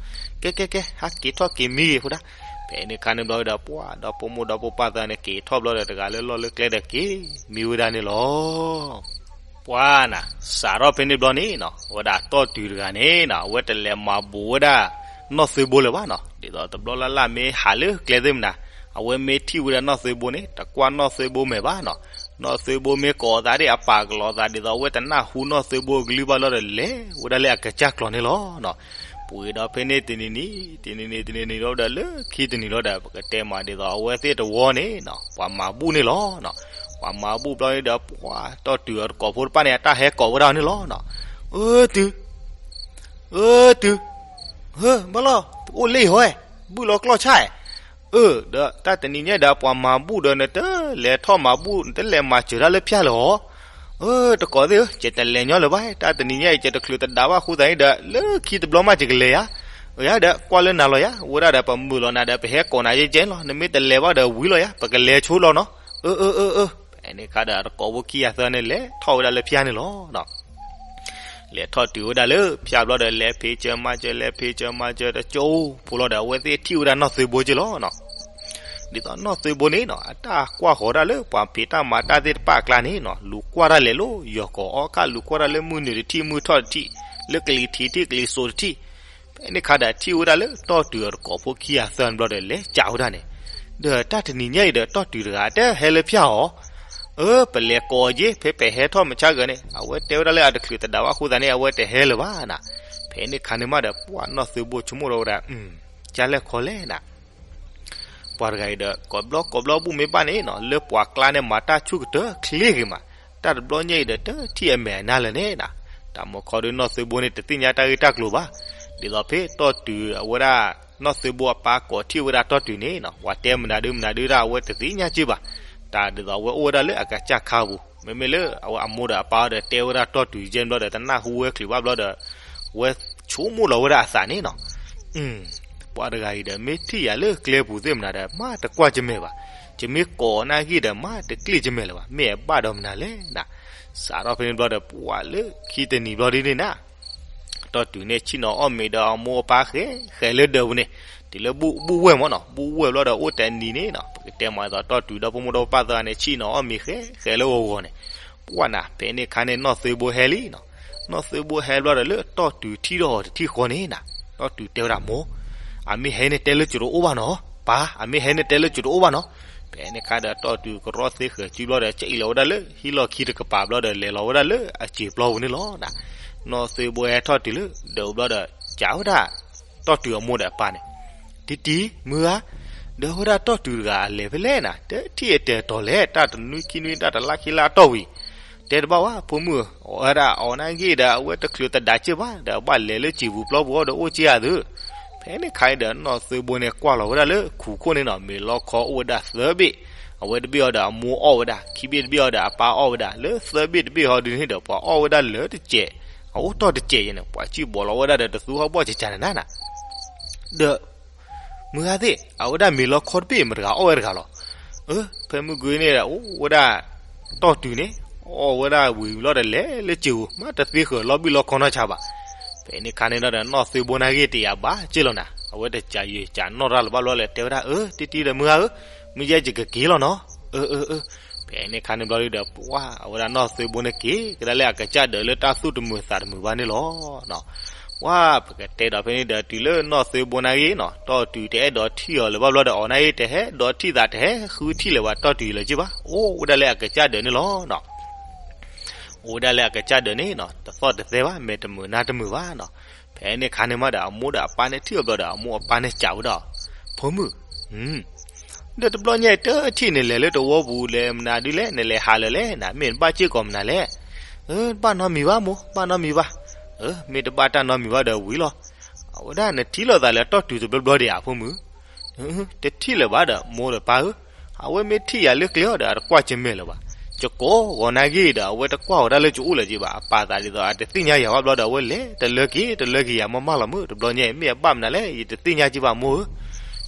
ကဲကဲကဲ ဟဲက့ၤထီၣ်က့ၤမံဂ့ၤဖိဒၣ်. ဖဲန့ၣ်ခါန့ၣ်ဘျီဒီး ပှၢ်ဒီးဖိမိၢ်ဒီးဖိပၢ်သၢဂၤန့ၣ် က့ၤထီၣ်ဘျီဒီး တဂၤလၢလီၢ်လၢကျဲဒီးက့ၤမံဝဲဒၣ်န့ၣ်လီၤ. ပှၢ်နၤ, စးထီၣ်ဖဲန့ၣ်ဘျီန့ၣ်နီၤ, အဝဲဒၣ်တီၢ်တုၤတဂၤန့ၣ်နီၤ, အဝဲတလဲၤမၤဘူးဝဲဒၣ်နီၢ်သုဘိလၢၤဘၣ်နီၤ, ဒ်သိးတဘျီလၢ်လၢ်မ့ၢ်ဟးလၢကျဲသ့ၣ်မနၤ, အဝဲမ့ၢ်ထံၣ်ဝဲဒၣ်နီၢ်သုဘိန့ၣ် တကွၢ်နီၢ်သုဘိမဲာ်ဘၣ်နီၤ, နီၢ်သုဘိမ့ၢ်ကိးအသးဒ်အပာ်ကလိာ်သးဒ်သိး အဝဲတနၢ်ဟူနီၢ်သုဘိအကလုၢ်ဘၣ်လီၤဒီး လဲၤဝဲဒၣ်လၢအကစၢ်ကျိၤန့ၣ်လီၤ. ပှ့ၤဒီးဖဲန့ၣ်တနံၤနံၤ, တနံၤနံၤ တနံၤနံၤလီၤဒီး လၢခံတနံၤလီၤဒီး ပကတဲမးဒ်သိး အဝဲသ့ၣ်တဝီန့ၣ်နီၤ, ပှၤမၤဘူၣ်န့ၣ်လီၤ. ပှၤမၤဘူၣ်ဘျီန့ၣ်ဒီး ပှၤတီၢ်တုၤအတကိးဖိတဖၣ်န့ၣ် အတၢ်ဟဲကိးဝဲဒၣ်န့ၣ်လီၤ. အၢ တုၤ အၢ တုၤ, ဟၢ ဘၣ်လီၤ အိၣ်လၢယဟီ, ဘူၣ်လီၤကျီၢ်ဆၣ်, အၢ ဒီးတၢ်တနံၤညါဒီး ပှၤမၤဘူၣ်ဒီး နတလဲၤထီၣ်မၤဘူၣ် နတလဲၤမၤစၢၤတၢ်လၢဖၠၣ်လၢၤဧါ. အၢ တကိးသ့ၣ်ဧၢ, ယတလဲၤညီလၢၤဘၣ်, တၢ်တနံၤညါအံၤ ယတချုးတဒါဘၣ်အဃိသတးန့ၣ်ဒီး လၢခံတဘျီမးယကလဲၤယါ. အၢ ယၤဒီး ကွၢ်လၢနၤလီၤယါ, ဝဲဒၣ်ဒီးပမုာ်လီၤနၤဒီး ပဟဲကိးနၤယဲကဲလီၤ, နမ့ၢ်တလဲၤဘၣ်ဒီးဝံၤလီၤယါ, ပကလဲၤဆိလီၤနီၤ. အၢ အၢ အၢ အၢ, ဖဲန့ၣ်ခါဒီး တကိးဖိခံဂၤသၢန့ၣ် လဲၤထီၣ်ဝဲဒၣ်လၢဖၠၣ်န့ၣ်လီၤ. လဲၤထီၣ်တုၤဝဲဒၣ်လၢဖၠၣ်ဘျီဒီး လဲၤဖံးစၢၤမၤစၢၤ လဲၤဖံးစၢၤမၤစၢၤတကၠိဖိလီၤဒီး အဝဲသ့ၣ်ထံၣ်ဝဲဒၣ်နီၢ်သုဘိက့လီၤနီၤ. ဒ်သိးနီၢ်သုဘိန့ၣ်နီၤ အတၢ်ကွၢ်ဃီၤတၢ်လၢပှၤဖံးတၢ်မၤတၢ်သ့ၣ်တဖၣ်အကျါန့ၣ်နီၤ လူၤကွၢ်တၢ်လဲၤလၢယီၤကီၤအီၣ်ကၢ် လူၤကွၢ်တၢ်လၢမုၢ်နုာ်တထံၣ် မုၢ်ထီၣ်တထံၣ် လၢကလံၤထံးတထံၣ် ကလံၤစိးတထံၣ်. ဖဲန့ၣ်ခါဒီးထံၣ်ဝဲဒၣ်လၢတီၢ်တုၤအတကိးဖိခံဂၤသၢန့ၣ်ဘျီဒီး လဲၤစံးဝဲဒၣ်န့ၣ်, ဒီးတၢ်တနံၤညါအံၤဒီး တီၢ်တုၤတဂၤတဟဲလၢဖၠၣ်အီၤ. အၢ ပလဲၤကိးအီၤက့ ဖဲပဟဲထီၣ်မုၢ်ဆါဂၤန့ၣ် အဝဲတဲဝဲဒၣ်လၢအတချုးတဒါဘၣ်အဃိသတးန့ၣ် အဝဲတဟဲလၢၤဘၣ်နၤ. ဖဲန့ၣ်ခါန့ၣ်မးဒီး ပှၤနီၢ်သုဘိဆိကမိၣ်ထီၣ်ဝဲဒၣ်, ကၢ်လဲၣ်ခီလဲၣ်နၤ ပှၤတဂၤအံၤဒီး ကိးဘျီကိးဘျီဘူၣ်မ့ၢ်ဘၣ်န့ၣ်နီၤ လၢပှၤကျါန့ၣ် မၤတၢ်ဆူၣ်ကတၢၢ်ချ့ဂ့ၤမး, တၢ်တဘျီညါအံၤဒီး တထံၣ်အမဲာ်အနါလၢၤန့ၣ်နၤ. တၢ်မုၢ်ခီဒီးနီၢ်သုဘိန့ၣ် တသ့ၣ်ညါတၢ်ဂ့ၢ်တၢ်ကျိၤဘၣ်. ဒ်သိးဖဲတီၢ်တုၤအဝဲဒၣ် နီၢ်သုဘိအပၢ်ကိးထံၣ်ဝဲဒၣ်တီၢ်တုၤန့ၣ်နီၤ ပှၤတဲမနုၤဒုမနုၤဒုဒၣ် အဝဲတသ့ၣ်ညါက့ဘၣ်. တၢ်ဒ်သိးအဝဲအိၣ်ဝဲဒၣ်လၢအကစၢ်ခါပူၤ မ့မ့ၢ်လၢအဝဲအမိၢ်ဒီးအပၢ်ဒီးတဲဝဲဒၣ်တီၢ်တုၤယဲၢ်ဘျီဒီး တနၢ်ဟူဝဲချုးဘၣ်ဘျီဒီး ဝဲဆိကမိၣ်လီၤဝဲဒၣ်အသးန့ၣ်နီၤ. ပှၤတဂၤအံၤဒီး မ့ၢ်ထံၣ်ယၤလၢကျဲပူၤသ့ၣ်မနၤဒီး မ့ၢ်တကွၢ်ကမဲာ်ဘၣ်. ယမ့ၢ်ကိးနၢ်ဂ့ၢ်ဒီး မ့ၢ်တကျ့ၣ်ကမဲာ်လၢၤဘၣ်. မ့ၢ်အဘၣ်ဒီးမနုၤလဲၣ်နၤ. စးထီၣ်ဖဲန့ၣ်ဘျီဒီး ပှၤလၢခံတနံၤဘျီဒ်န့ၣ်နၤ တီၢ်တုၤန့ၣ် ဆ့ၣ်နီၤအီၣ်မ့ၤဒီးအမိၢ်အပၢ်ဃဲဃဲလၢဒၢးပူၤန့ၣ်, တုၤလၢဘူၣ်ဝဲၢ်မ့ၢ်နီၤ, ဘူၣ်ဝဲၢ်ဘျီဒီးအိၣ်တနံၤန့ၣ်နီၤ, ပကတဲမးဒ်သိးတီၢ်တုၤဒီးဖိမိၢ်ဒီးပၢ်သၢဂၤန့ၣ် ဆ့ၣ်နီၤအီၣ်မ့ၤဃဲဃဲလၢဂီၤဂီၤန့ၣ်, ပှၢ်နၤ ဖဲန့ၣ်ခါန့ၣ် နီၢ်သုဘိဟဲလံနီၤ, နီၢ်သုဘိဟဲဘျီဒီးလၢတီၢ်တုၤထံၣ်ထီၣ်အီၤတထံၣ်ဃီန့ၣ်နၤ, တီၢ်တုၤတဲဝဲဒၣ်မိၢ်, အမ့ၢ်ဟဲန့ၣ်တဲလၢကၠိတအိၣ်ဘၣ်နီၤ, ပၢ် အမ့ၢ်ဟဲန့ၣ်တဲလၢကၠိတအိၣ်ဘၣ်နီၤ, ဖဲန့ၣ်ခါဒီးတီၢ်တုၤကရီသ့ဃၢၤစုဘျီဒီး ကၠီလီၤဝဲဒၣ်လၢဟံၣ်လီၢ်ခံတကပၤဘျီဒီး လဲၤလီၤဝဲဒၣ်လၢအစံာ်ပျီပူၤန့ၣ်လီၤ. နီၢ်သ့ဘိဟဲထီၣ်တုၤလၢဒၢးဘျီဒီး စံးဝဲဒၣ်တီၢ်တုၤအမိၢ်ဒီးအပၢ်န့ၣ်, တံတံ မုၢ်ဧါ, ဒီးဝဲဒၣ်တီၢ်တုၤတဂၤအလဲၤဖဲလဲၣ်နၤ, တထံၣ်အတဲာ်တီၤလဲၣ်, တၢ်တနွံခံနွံ တၢ်တလါခံလါအတီၢ်ဝံၤ, တဲတဘၣ်ဝဲ ဖိမုၣ်, အဝဲဒၣ်အီၤနာ်က့ဒီး အဝဲတချုးတဒၣ်စ့ၢ်ဘၣ်, ဒီးဘၣ်လဲၤလၢစံာ်ပူၤပျီပူၤအီၤဒီးအိၣ်က့ၤအသု. ဖဲန့ၣ်ခါအံၤဒီး နီၢ်သ့ဘိန့ၣ်ကွၢ်လီၤဝဲဒၣ်လၢခူၣ်ခိၣ်န့ၣ်နီၤ, မ့ၤလီခီအိၣ်ဝဲဒၣ်သၢဘ့ၣ်, အဝဲတဘ့ၣ်အီၤဒီးအမိၢ်အီၣ်ဝဲဒၣ်, ခံဘ့ၣ်တဘ့ၣ်အီၤဒီးအပၢ်အီၣ်ဝဲဒၣ်, လၢသၢဘ့ၣ်တဘ့ၣ်ဟီဒုန့ၣ်ဒီး ပှၤအီၣ်ဝဲဒၣ်လၢတစဲး, အအိၣ်တီၢ်တစဲးအံၤန့ၣ် ပှၤစုဘီးလီၤဝဲဒၣ်ဒီးတသူဟီၣ်ဘီၣ်ကကနၤနၤ, ဒီး မုၢ်ဂၤသ့ၣ် အဝဲဒၣ်မ့ၤလီခီတဘ့ၣ် မတၤတဂၤအီၣ်ဝဲတဂၤလီၤ. အၢ ဖဲမုၢ်ဂ့ၤန့ၣ်ဒီး အိၣ်ဝဲဒၣ်တီၢ်တုၤန့ၣ်, အီၣ်ဝဲဒၣ်ဝံၤဘျီဒီးလဲၤလၢစံာ်ပူၤ, မ့ၢ်တသ့ဃၢၤလီၤဘံၣ်လီခီနီတဆါဘၣ်. ဖဲန့ၣ်ခါန့ၣ်ဒီး နီၢ်သ့ဘိနာ်က့တယာ်ဘၣ်က့ၢ်လီၤနၤ, အဝဲတစံးယံာ်စံးနီၣ်တၢ်လၢၤဘၣ်ဘျီလဲၣ်, တဲဝဲဒၣ် အၢ တံတံဒီးမုၢ်ဂၤဧၢ, မုၢ်ယဲယကက့ၤလီၤနီၤ. အၢ အၢ အၢ. ဖဲန့ၣ်ခါန့ၣ်ဘျီဒီး ပှၤအဝဲဒၣ်နီၢ်သ့ဘိန့ၣ်က့ၤကဒါလၢအကစၢ်ဒၢးလၢတၢ်သူၣ်တမုာ်သးတမုာ်ဘၣ်န့ၣ်လီၤ. ပှၤပကတဲဒီးဖဲန့ၣ်ဒီး တုၤလၢနီၢ်သ့ဘိနာ်က့နီၤ, တီၢ်တုၤတအဲၣ်ဒိးထံၣ်အီၤလၢၤဘၣ်ဘျီဒီး အီၤနာ်က့တဟဲဒိးထံၣ်သး တဟဲဃုထံၣ်လၢၤဘၣ် တီၢ်တုၤလၢၤက့ၢ်ဘၣ်, အိၣ်ဝဲဒၣ်လၢအကစၢ်ဒၢးန့ၣ်လီၤ. အိၣ်ဝဲဒၣ်လၢအကစၢ်ဒၢးန့ၣ်နီၤ, တသီၣ်တသဲဘၣ်, မဲာ်တမုာ်နါတမုာ်ဘၣ်နီၤ. ဖဲန့ၣ်ခါန့ၣ်မးဒီး အမိၢ်ဒီးအပၢ်န့ၣ်ထံၣ်အီၤဘျီဒီး အမိၢ်အပၢ်န့ၣ်စံးဝဲဒၣ်, ဖိမုၣ်, ဒီးတဘျီညါအံၤတထံၣ်နလဲၤလၢတဝီပူၤလဲၤမနုၤဒုလဲၣ်, နလဲၤဟးလၢၤလဲၣ်နၤ, မ့ၢ်နဘၣ်စ့ၢ်ကီးမနုၤလဲၣ်. အၢ တဘၣ်နီတမံၤဘၣ်မိၢ်, ဘၣ်နီတမံၤဘၣ်. အၢ မ့ၢ်တဘၣ်တၢ်နီတမံၤဘၣ်ဒီးဝံၤလီၤ. အဝဲဒၣ်နထံၣ်လိာ်သးလၢတီၢ်တုၤတဘျီဘျီဒံးဧါ ဖိမုၣ်. တထံၣ်လၢၤဘၣ်ဒီး မိၢ်ဒီးပၢ်ဧၢ, အဝဲမ့ၢ်ထံၣ်ယၤလၢကျဲအီၤဒီး အတကွၢ်ကမ့ၢ်လၢၤဘၣ်. ယကိးဂီၤနာ်က့ဒီး အဝဲတကွၢ်ဝဲဒၣ်လၢကအိၣ်လၢၤက့ဘၣ်, အပာ်သးဒ်သိးအတသ့ၣ်ညါယၤဘၣ်ဘျီဒီး အဝဲလဲၤတလၢက့ၤတလၢက့ၤယၤမးမးလီၤမုၢ်, တဘျီညါအံၤမ့ၢ်အဘၣ်မနုၤလဲၣ် ယတသ့ၣ်ညါက့ဘၣ်မိၢ်ဧၢ.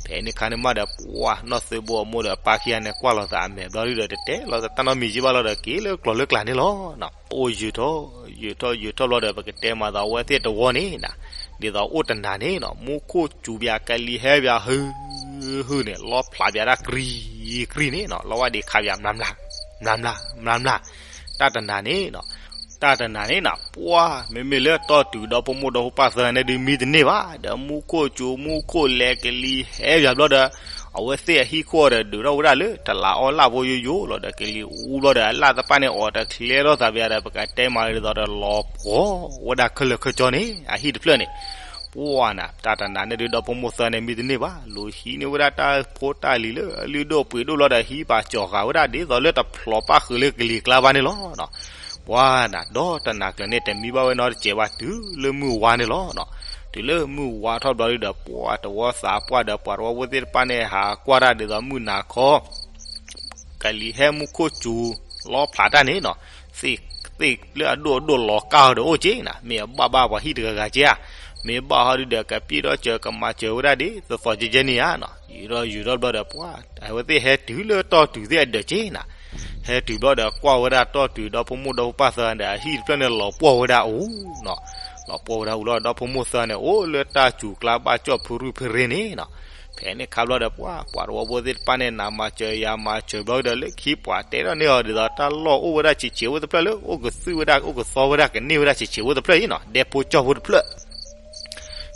ဖဲန့ၣ်ခါန့ၣ်မးဒီး ပှၤနီၢ်သ့ဘိအမိၢ်ဒီးအပၢ်ခံဂၤန့ၣ် ကွၢ်လိာ်သးအမဲာ်ဘျီဒုဒီး တတဲလိာ်သးတၢ်နီတမံၤက့ဘၣ်လီၤဒီး က့ၤလၢကျီၢ်လၢကျါန့ၣ်လီၤ. အိၣ်ယုာ်ထီၣ် ယုာ်ထီၣ်ယုာ်ထီၣ်ဘျီဒီး ပကတဲမးသးအဝဲသ့ၣ်တဝီန့ၣ်နၤ, ဒ်သိးအိၣ်တနၤန့ၣ်နီၤ, မူခိၣ်စူၤပၠး ကလံၤဟဲပၠး ဟု ဟုန့ၣ် လီဖျးပၠးတၢ်ကြံကြံန့ၣ်နီၤ, လီဝဲဒံးခးပၠး မျးမျး မျးမျး မျးမျး. တၢ်တနၤန့ၣ်နီၤ, တၢ်တနၤန့ၣ်နီၤ ပှၤ မ့မ့ၢ်လၢတီၢ်တုၤဒီဖိမိၢ်ဒီဖိပၢ်သၢဂၤန့ၣ်ဒုး မံတန့ၢ်ဘၣ်ဒီး မူခိၣ်စူၤ မူခိၣ်လဲၤ ကလံၤဟဲပၠးဘျီဒီး အဝဲသ့ၣ်အဟံၣ်ခိၣ်ဒီး ဒုးထီၣ်ဝဲဒၣ်လၢ တလးအီလၣ်ဖိယိယိလီၤဒီး ကလံၤအူဘျီဒီး အလၣ်သပၣ်န့ၣ် အီၣ်တချ့ထီၣ်သးပၠးဒီး ပကတဲမးဒ်သိးဒီး လီၤပှီၢ်ဝဲဒၣ်ခဲလၢာ်ခဲဆ့န့ၣ် အဟံၣ်တဖျၢၣ်န့ၣ် ပှၤနၤ တၢ်တနၤန့ၣ်ဒုး ဒီဖိမိၢ်သၢဂၤန့ၣ် မံတန့ၢ်ဘၣ်, လူၤဟံးန့ၢ်ဝဲဒၣ်တၢ်ဖိတၢ်လံၤလၢအလုၢ်ဒိၣ်ပှ့ၤဒိၣ်ဘျီဒီး ဟံးပာ်စီၤဃာ်ဝဲဒၣ် ဒ်သိးလၢတဖျိးပၣ်ဃုာ်လၢကလံၤကျါဘၣ်န့ၣ်လီၤ. ပှၤနၤ ဒီတနၤကျၢၤန့ၣ် တမံဘၣ်ဝဲနီတစဲးဘၣ် တုၤလၢမုၢ်ဝါန့ၣ်လီၤ. တုၤလၢမုၢ်ဝါထီၣ်ဘျီဒုဒီး ပှၤတဝီသးပှၢ်ဒီး ပှၤတဝီဖိသ့ၣ်တဖၣ်န့ၣ် ဟးကွၢ်တၢ်ဒ်သိးမုၢ်နၤခီ ကလံၤဟဲ မူခိၣ်စူၤ လီဖျးတၢ်န့ၣ်နီၤ, သ့ၣ်သ့ၣ်လၢအဒိၣ်အဒိၣ်လီၤကၢ်အီၤဒီးအိၣ်က့ၤနၤ, မ့ၢ်အဘၣ်ဘၣ်ပှၤဟံၣ်တဂၤဂၤက့ၤဧါ, မ့ၢ်ဘၣ်ဟီဒုဒီး ကပျ့ၤထီၣ်စၢၤကမၤစၢၤဝဲဒၣ်ဒ်သိးသိးကဲကဲန့ၣ်ဧါနီၤ, ယံာ်ထီၣ်ယံာ်ထီၣ်ဘျီဒီး ပှၤအဝဲသ့ၣ်ဟဲတုၤလၢတီၢ်တုၤသ့ၣ်အဒၢးက့ၤနၤ, ဟဲတုၤဘျီဒီး ကွၢ်ဝဲဒၣ်တီၢ်တုၤဒီဖိမိၢ်ဒီဖိပၢ်သၢဂၤဒီး အဟံၣ်တဖျၢၣ်န့ၣ် လီၤပှီၢ်ဝဲဒၣ်အူနီၤ, လီၤပှီၢ်ဝဲဒၣ်အူလီၤ, ဒီဖိမိၢ်သၢဂၤန့ၣ် အိၣ်လၢတၢ်စူၤကျါဘၣ်ကၠီၣ်ဖုရူၢ်ဖဲရ့န့ၣ်နီၤ, ဖဲန့ၣ်ခါဘျီဒီး ပှၤ ပှၤတဝီဖိသ့ၣ်တဖၣ်န့ၣ် နၤမၤစၢၤယၤမၤစၢၤဘျီဒီး လၢခံပှၤတဲထီၣ်န့ၢ်အီၤဒ်သိး တၢ်လီၢ်အိၣ်ဝဲဒၣ်ဆံးဆံးဖိတဖျၢၣ်လၢ အိၣ်ကသုၣ်ဝဲဒၣ် အိၣ်ကသီဝဲဒၣ် ကန့ၢ်ဝဲဒၣ်ဆံးဆံးဖိတဖျၢၣ်အံၤနီၤ, ဒဲဖိကၠီၣ်ဖိတဖျၢၣ်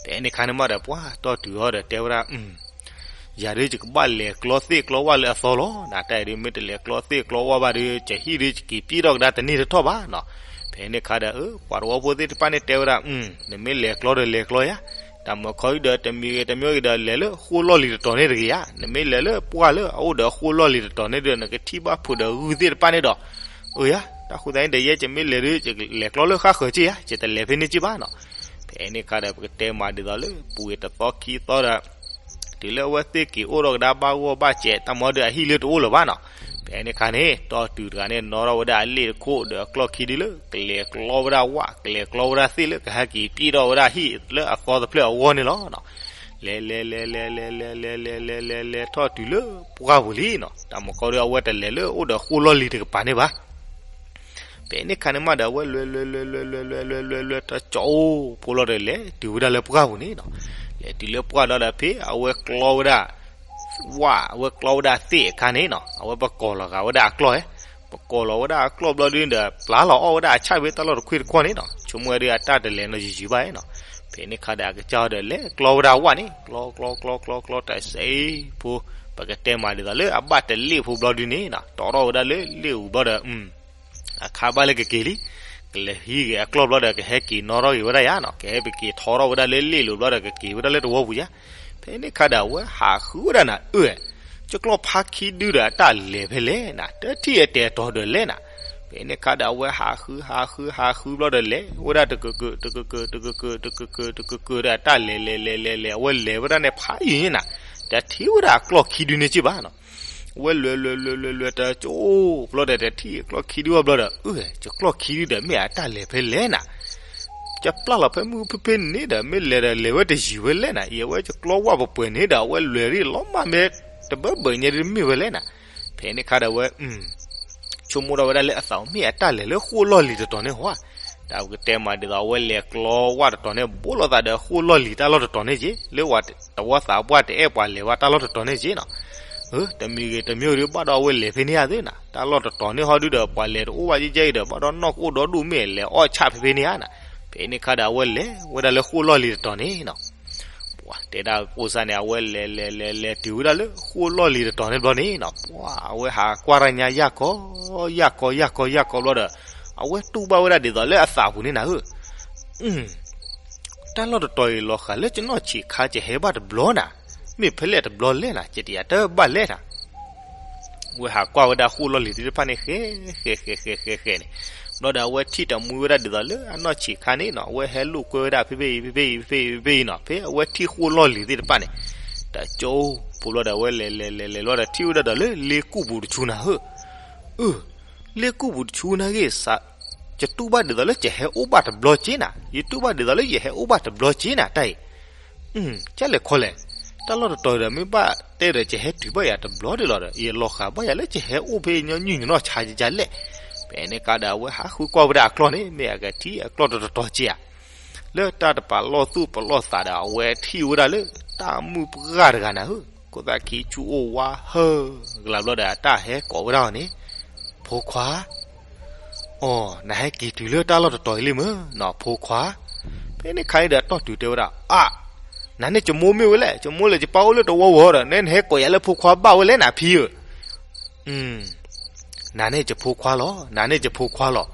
ဖဲန့ၣ်ခါန့ၣ်မးဒီး ပှၤတီၢ်တုၤအီၤဒီးတဲဝဲဒၣ် ယၤဒုးယကဘၣ်လဲၤကျီသ့ၣ်ကျီဝၣ်လၢအသီလီၤ, နတၢ်အံၤဒုး မ့ၢ်တလဲၤကျီသ့ၣ်ကျီဝၣ်ဘၣ်ဒီး ကဟံၣ်ဒုးယက့ၤပျ့ၤထီၣ်ကဒါတန့ၢ်တထီၣ်ဘၣ်နီၤ, ဖဲန့ၣ်ခါဒီး ပှၤတဝီဖိသ့ၣ်တဖၣ်န့ၣ်တဲဝဲဒၣ် နမ့ၢ်လဲၤကျီဒီးလဲၤကျီယၤ, တၢ်မုၢ်ခီဒုဒီး တမံၤဂ့ၤတမံၤဂ့ၤဒီး လဲၤလၢဃိၣ်လီၢ်လံၤတတီၤန့ၣ်တဂ့ၤဧါ, နမ့ၢ်လဲၤလၢပှၢ်လၢအအိၣ်ဒီးဃိၣ်လီၢ်လံၤတတီၤန့ၣ်ဒီး နကထံၣ်ဘၣ်ဖိးဒီးဂုၢ်သ့ၣ်တဖၣ်န့ၣ်ဒီး, အၢယၤ, တၢ်ဃိသတးန့ၣ်ဒီး ယဲယမ့ၢ်လဲၤဒုး ယလဲၤကျီလၢဃၣ်ဃၢၤက့ၤယၤ, ယတလဲၤဖဲန့ၣ်က့ၤဘၣ်နီၤ, ဖဲန့ၣ်ခါဒီး ပကတဲမးဒ်သိးလၢ ပူၤကွံာ်တသီခံသီဒီး တုၤလၢအဝဲသ့ၣ်က့ၤအိၣ်ထီၣ်ကဒါဘၣ်ဂီၢ်ဘၣ်စဲး တၢ်မၤဒုးအဟံၣ်လၢတအိၣ်လၢၤဘၣ်နီၤ, ဖဲန့ၣ်ခါန့ၣ် တီၢ်တုၤတဂၤန့ၣ် နီၣ်ထီၣ်ဝဲဒၣ်အလ့ၣ်တခိၣ်ဒီးအကျီၢ်ခံဒုလၢ ကလဲၤကျီဝဲဒၣ်ဝၣ် ကလဲၤကျီဝဲဒၣ်သ့ၣ်လၢကဟဲက့ၤပျ့ၤထီၣ်ဝဲဒၣ်ဟံၣ်လၢအသီတဖျၢၣ်အဂီၢ်န့ၣ်လီၤ. လဲၤလဲၤလဲၤလဲၤလဲၤလဲၤလဲၤလဲၤလဲၤလဲၤလဲၤထီၣ်တုၤလၢ ပှၢ်ပူၤလံနီၤ, တၢ်မုၢ်ခီဒုအဝဲတလဲၤလၢအိၣ်ဒီးဃိၣ်လီၢ်လံၤတကပၤန့ၣ်ဘၣ် ဖဲန့ၣ်ခါန့ၣ်မးဒီး အဝဲလဲၤလဲၤလဲၤလဲၤလဲၤလဲၤလဲၤလဲၤလဲၤလဲၤ တကၠီအိၣ်ဖိလီၤဒီး လဲၤတုၤဝဲဒၣ်လၢပှၢ်ပူၤန့ၣ်နီၤ, လဲၤတုၤလၢပှၢ်လီၤဒီး ဖဲအဝဲကျီဝဲဒၣ် ဝၣ် အဝဲကျီဝဲဒၣ်သ့ၣ်အခါန့ၣ်နီၤ, အဝဲပကိးလီၤဂာ်ဝဲဒၣ်အကျီၢ်ဧဲ, ပကိးလီၤဝဲဒၣ်အကျီၢ်ဘျီဒုဒီး ပျၢ်လီၤအီၣ်ဝဲဒၣ်အဆၣ်ဖဲတၢ်လီၢ်တခွ့တခွီန့ၣ်နီၤ, ဆိကမိၣ်ဝဲဒုအတၢ်တလဲၤနီၤယံာ်ယံာ်ဘၣ်နီၤ, ဖဲန့ၣ်ခါဒီးအကစၢ်ဒီးလဲၤကျီဝဲဒၣ်ဝၣ်န့ၣ် ကျီကျီကျီကျီကျီတစဲးဖိ, ပကတဲမးဒ်သိးလၢအဘၣ်တလ့ၣ်ဖိဘျီဒုန့ၣ်နီၤ တီထီၣ်ဝဲဒၣ်လၢလ့ၣ်အူဘျီဒီး အခါဘၣ်လၢကက့ၤလံ, ကလဲၤဟံးဂ့ၤအကျီၢ်ဘျီဒီး ကဟဲက့ၤနီၣ်ထီၣ်ဂ့ၤဝဲဒၣ်ယါနီၤ, ကဟဲပက့ၤထီထီၣ်ဝဲဒၣ်လၢလ့ၣ်လိၤဘျီဒီး ကက့ၤဝဲဒၣ်လၢတဝီပူၤယါ. ဖဲန့ၣ်ခါဒီးအဝဲဟးဃုဝဲဒၣ်နၤ အၢ ကကျီၢ်ဖါခံဒုဒီးအတၢ်လဲၤဖဲလဲၣ်နၤ တထံၣ်အတဲာ်တီၤဒီးလဲၣ်နၤ. ဖဲန့ၣ်ခါဒီးအဝဲဟးဃုဟးဃုဟးဃုဘျီဒီးလဲၤဝဲဒၣ်တကက တကက တကက တကက တကကဒီးအတၢ်လဲၤလဲၤလဲၤလဲၤလဲၤ အဝဲလဲၤဝဲဒၣ်န့ၣ်ဖးယံၤန့ၣ်နၤ, တထံၣ်ဝဲဒၣ်အကျီၢ်ခံဒုန့ၣ်က့ၢ်ဘၣ်နီၤ. အဝဲလဲၤလဲၤလဲၤလဲၤလဲၤတကၠိဘျီဒီး တထံၣ်အကျီၢ်ခံဒုဝဲဘျီဒီး အၢ ကကျီၢ်ခံဒုဒီး မ့ၢ်အတၢ်လဲၤဖဲလဲၣ်နၤ. ကပျၢ်လီၤဖဲမုၢ်ဖဲဖဲန့ၣ်ဒီး မ့ၢ်လဲၤဒီးလဲၤဝဲတယံၤဝဲလဲၣ်နၤ, အံၤအဝဲကကျီဝၣ်ပှဲၤပှဲၤန့ၣ်ဒီး အဝဲလဲၤရံၣ်လီၤမၢ်မ့ၢ်တဘၢဘၢညါဒ်မ့ၢ်ဝဲလဲၣ်နၤ. ဖဲန့ၣ်ခါဒီးအဝဲ ဆိကမိၣ်ထီၣ်ဝဲဒၣ်လၢအသး မ့ၢ်အတၢ်လဲၤလၢဃိၣ်လီၢ်လံၤတတီၤန့ၣ်ဟီဧါ. တၢ်ပကတဲမးဒ်သိး အဝဲလဲၤကျီဝၣ်တတီၤန့ၣ် ဘူးလိာ်သးဒီးဃိၣ်လီၢ်လံၤတၢ်လီၢ်တတီၤန့ၣ်က့ၢ်, လၢဝဲတဝီသးပှၢ်တအဲၣ်ပှၤလဲၤဝဲတၢ်လီၢ်တတီၤန့ၣ်က့ၢ်နီၤ. တမံၤဂ့ၤတမံၤဒုး ဘၣ်ဒီးအဝဲလဲၤဖဲန့ၣ်ဧါသ့ၣ်နၤ, တၢ်လီၢ်တတီၤန့ၣ်ဟီဒုဒီး ပှၤလဲၤတအိၣ်ဘၣ်ကဲကဲအံၤဒီး ဘၣ်ဒီးနီၢ်ကအိၣ်ဒီဒူၣ်မ့ၢ်လဲၤအီၣ်ဆၣ်ဖဲဖဲန့ၣ်ဧါနၤ. ဖဲန့ၣ်ခါဒီးအဝဲလဲၤဝဲဒၣ်လၢဃိၣ်လီၢ်လံၤတတီၤန့ၣ်နီၤ. ပှၤတဲဒၣ်ကိးစၢ်န့ၣ် အဝဲလဲၤလဲၤလဲၤလဲၤတုၤဝဲဒၣ်လၢဃိၣ်လီၢ်လံၤတတီၤန့ၣ်ဘျီန့ၣ်နီၤ, ပှၤအဝဲဟးကွၢ်တၢ်ညါယၢ်ကီ ယၢ်ကီ ယၢ်ကီ ယၢ်ကီဘျီဒီး အဝဲတူၢ်ဘၣ်ဝဲဒၣ်ဒ်သိးလၢအသးပူၤန့ၣ်နၤဧၢ တၢ်လီၢ်တတီၤအံၤလီၤဃာ်လၢကနီၢ်ဆံးခါ ကဟဲဘၣ်တဘျီနၤ, မ့ၢ်ဖဲလဲၣ်တဘျီလဲၣ်နၤ, ကတယၤတဘၣ်လဲၣ်နၤ. ဝဲဟးကွၢ်ဝဲဒၣ်ဃိၣ်လီၢ်လံၤသ့ၣ်တဖၣ်န့ၣ် ဃဲဃဲဃဲဃဲဃဲန့ၣ်, ဘျီဒီးအဝဲထံၣ်တမှံဝဲဒၣ်ဒ်သိးလၢအနီၢ်ဆံးခါန့ၣ်နီၤ, အဝဲဟဲလိာ်ကွဲဝဲဒၣ်ဖဲဖဲအံၤ ဖဲဖဲအံၤ ဖဲဖဲအံၤ ဖဲဖဲအံၤနီၤ, ဖဲအဝဲထံၣ်ဃိၣ်လီၢ်လံၤသ့ၣ်တဖၣ်န့ၣ်, တကၠိဖိဘျီဒီးအဝဲလဲၤလဲၤလဲၤလဲၤဘျီဒီးထံၣ်ဝဲဒၣ်ဒီးလၢလ့ကူၣ်ပူၤတဆူနၤဧၢ အၢ လ့ကူၣ်ပူၤတဆူနၤဂ့ၤ ယတူၢ်ဘၣ်ဒ်သိးလၢယဟဲအိၣ်ဘၣ်တဘျီက့ၤနၤ, ယတူၢ်ဘၣ်ဒ်သိးလၢယဟဲအိၣ်ဘၣ်တဘျီက့ၤနၤတၢ်အံၤ, ကလဲၤခီလဲၣ်, တၢ်လီၢ်တတီၤဒီးမ့ၢ်ဘၣ်တဲဒီး ယဟဲတုၤဘၣ်ယၤတဘျီဒ်လီၤဒီး ယလီၤဃာ်ဘၣ်ယၤလၢယဟဲအိၣ်ဖဲညီနုၢ်ညီနီၢ်ဆါယလဲၣ်. ဖဲန့ၣ်ခါဒီးအဝဲဟးဃုကွၢ်ဝဲဒၣ်အကျီၢ်န့ၣ် မ့ၢ်အကထံၣ်အကျီၢ်တတီၤက့ၤဧါ လၢတၢ်တပာ်လီၢ်သူၣ်ပလီၢ်သးဒီး အဝဲထံၣ်ဝဲဒၣ်လၢတၢ်မုၣ်ပှၢ်တဂၤနၤဧၢ, ခိၣ်သၣ်ခံဆူၣ်အိၣ်ဝါဟၢကလၤဘျီဒီး အတၢ်ဟဲကိးဝဲဒၣ်အီၤန့ၣ်, ဖိခွါ, အိ, နဟဲက့ၤတုၤလၢတၢ်လီၢ်တတီၤအံၤလံမ့ၢ်နီၤ ဖိခွါ. ဖဲန့ၣ်ခါအံၤဒီးတီၢ်တုၤတဲဝဲဒၣ်, အၣ်, နၤန့ၣ်ယမိၢ်မ့ၢ်ဝဲလဲၣ်, ယမိၢ်လၢယပၢ်အိၣ်လၢတဝီဝီၤဒီး နဲနဟဲကိးယၤလၢဖိခွါဘၣ်ဝဲလဲၣ်နၤဖံဧၢ နၤန့ၣ်ယဖိခွါလီၤ, နၤန့ၣ်ယဖိခွါလီၤ.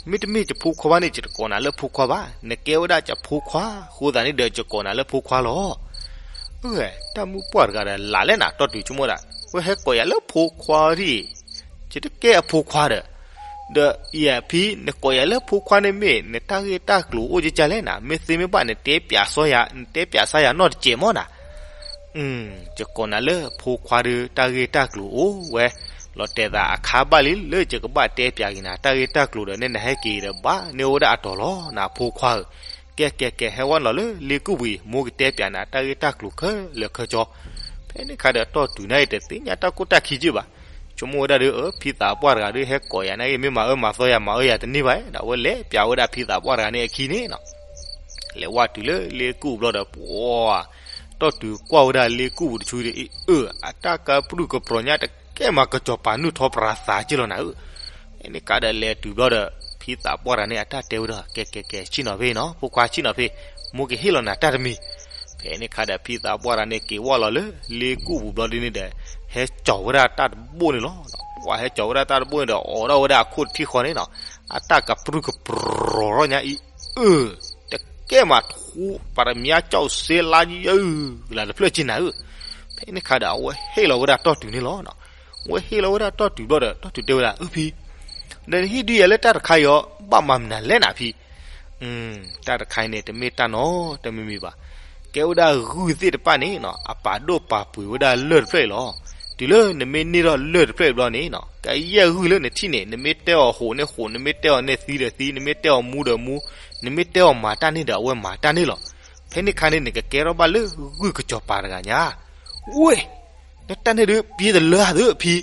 မ့တမ့ၢ်ယဖိခွါဘၣ်န့ၣ် ယတကိးနၤလၢဖိခွါဘၣ်, နကဲဝဲဒၣ်ယဖိခွါအဃိသတးန့ၣ်ဒီး ယကိးနၤလၢဖိခွါလီၤ. အၢ, တၢ်မုၣ်ပှၢ်တဂၤဒီးလၢ်လဲၣ်နၤ တီၢ်တုၤဆိကမိၣ်ဒၣ်, ဝဲဟဲကိးယၤလၢဖိခွါဒ်အံၤ, ယတကဲအဖိခွါဒီး, ဒီးယဖံ နကိးယၤလၢဖိခွါန့ၣ်မ့ၢ် နတၢ်ဂ့ၢ်တၢ်ကျိၤအိၣ်ကကလဲၣ်နၤ, မ့ၢ်သ့မ့ၢ်ဘၣ် နတဲပၠးစီယၤ, နတဲပၠးစၢ်ယၤနီၢ်တစဲးမ့ၢ်နၤ ယကိးနၤလၢဖိခွါဒီး တၢ်ဂ့ၢ်တၢ်ကျိၤအိၣ်ဝဲ, လီၤတဲာ်သးအခါဘၣ်လံလၢယကဘၣ်တဲပၠးက့ၤနၤ တၢ်ဂ့ၢ်တၢ်ကျိၤဒီး နဲနဟဲက့ၤဒီးဘၣ်န့ၢ်ဝဲဒၣ်အတီၤလီၤနၤ ဖိခွါဧၢ, ကဲကဲကဲ ဟဲဝဲနီၤလၢလ့ကူၣ်ပူၤအံၤ မိၢ်ကတဲပၠးနၤ တၢ်ဂ့ၢ်တၢ်ကျိၤခဲလၢာ်ခဲဆ့. ဖဲန့ၣ်ခါဒီးတီၢ်တုၤနၤအံၤ တသ့ၣ်ညါတၢ်ကိၢ်တၢ်ခံက့ၢ်ဘၣ်, ဆိကမိၣ်ဝဲဒၣ်ဒီး အၢ ဖံသးပှၢ်တဂၤဒီး ဟဲကိးယၤန့ၣ်ဂ့ၤ မ့ၢ်မၤအၢမၤသီယၤ မၤအၢယၤတန့ၢ်ဘၣ်, ဒီးအဝဲလဲၤပၠးဝဲဒၣ်ဖံသးပှၢ်တဂၤန့ၣ်အခံန့ၣ်နီၤ လဲၤဝဲတုၤလၢလ့ကူၣ်ဘျီဒီး ပှၤ, တီၢ်တုၤကွၢ်ဝဲဒၣ်လ့ကူၣ်ပူၤတဆူဒီး အံၤ အၢ အတၢ်ကပြုၢ်ကပြီၤညါတကဲမး ကစီၤပၤနုာ်ထီၣ်ပရၤသးက့ၢ်လီၤနၤဧၢ. ဖဲန့ၣ်ခါဒီးလဲၤတုၤဘျီဒီး ဖံသးပှၢ်တဂၤန့ၣ် အတၢ်တဲဝဲဒီး ကဲကဲကဲ ဆ့ၣ်နီၤဖဲနီၤ ဖိခွါဆ့ၣ်နီၤဖဲ, မိၢ်ကဟ့ၣ်လီၤနၤတၢ်တမံၤ. ဖဲန့ၣ်ခါဒီး ဖံသးပှၢ်တဂၤန့ၣ် က့ၤဝဲလီၤလၢလ့ကူၣ်ပူၤဘျီဒ်န့ၣ်ဒီး ဟဲကၠီၤဝဲဒၣ်တၢ်တဘိၣ်န့ၣ်လီၤ. ပှၤဟဲကၠီၤဝဲဒၣ်တၢ်တဘိၣ်န့ၣ်ဒီး အိးထီၣ်ဝဲဒၣ်အခိၣ်တထံၣ်ဃီန့ၣ်နီၤ, အတၢ်ကပြုၢ်ကပြီၤထီၣ်ညါအံၤ အၢ တကဲမးထူ ပတ္တမြားကျောက်စဲလါယုၢ် ကလၤတဖျၢၣ်က့ၢ်နၤဧၢ. ဖဲန့ၣ်ခါဒီး အဝဲဟ့ၣ်လီၤဝဲဒၣ်တီၢ်တုၤန့ၣ်လီၤ. အဝဲဟ့ၣ်လီၤဝဲဒၣ်တီၢ်တုၤဘျီဒီး တီၢ်တုၤတဲဝဲဒၣ် အၢ ဖံ, ဒီးနဟ့ၣ်ဒုးယၤလၢတၢ်တခါအံၤအီၤ ဘၣ်မၤမနုၤလဲၣ်နၤဖံ. တၢ်တခါအံၤန့ၣ် တမ့ၢ်တၢ်နီတမံၤမံၤဘၣ်. ကဲဝဲဒၣ်ဂုၢ်သ့ၣ်တဖၣ်န့ၣ်နီၤ အပာ်ဒိၣ်ပာ်ပှ့ၤဝဲဒၣ်လၢၢ်တဖျၢၣ်အံၤလီၤ. တုၤလၢနမ့ၢ်န့ၢ်ထီၣ်လၢၢ်တဖျၢၣ်အံၤဘျီန့ၣ်နီၤ ကယဲၢ်ဂုၢ်လၢနထံၣ်န့ၣ် နမ့ၢ်တဲအီၤဟိးန့ၣ်ဟိး, နမ့ၢ်တဲအီၤန့ၢ်သံဒီးသံ, နမ့ၢ်တဲအီၤမူဒီးမူ, နမ့ၢ်တဲအီၤမၤတၢ်န့ၢ်ဒီးအဝဲမၤတၢ်န့ၢ်လီၤ. ဖဲန့ၣ်ခါန့ၣ် နကကဲထီၣ်ဘၣ်လၢဂုၢ်ကစီၤပၤတဂၤညါ. ဝ့ၢ် နတၢ်န့ၣ်ဒုး ပျ့တလၢအသးဖံ.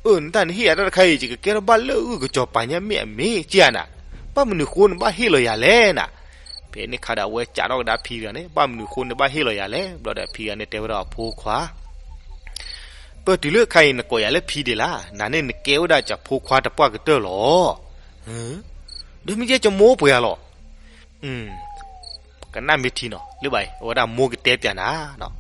အၢ နတၢ်နဟ့ၣ်ယၤတၢ်တခါအံၤ ယကကဲထီၣ်ဘၣ်လၢဂုၢ်ကစီၤပၤညါမ့ၢ်အမ့ၢ်က့ၢ်ဧါနၤ. ဘၣ်မနုၤဃိနဘၣ်ဟ့ၣ်လီၤယၤလဲၣ်နၤ. ဖဲန့ၣ်ခါဒီးအဝဲကးထီၣ်ကဒါဖံတဂၤန့ၣ် ဘၣ်မနုၤဃိနဘၣ်ဟ့ၣ်လီၤယၤလဲၣ်. ဘျီဒီးဖံတဂၤန့ၣ်တဲဝဲဒၣ်အဖိခွါ ပတုၤလၢခါအံၤနကိးယၤလၢဖံဒံးလၢ်, နၤန့ၣ်နကဲဝဲဒၣ်ယဖိခွါတပှၢ်ကတၢၢ်လီၤ. ဒီးမ့ၢ်ယဲယမိၢ်ပှဲၤဧါလီၤ. က ကနၣ်မ့ၢ်ထံနီၤ လၢဘၣ်အံၤ အဝဲဒၣ်မိၢ်ကတဲပၠးနၤနီၤ.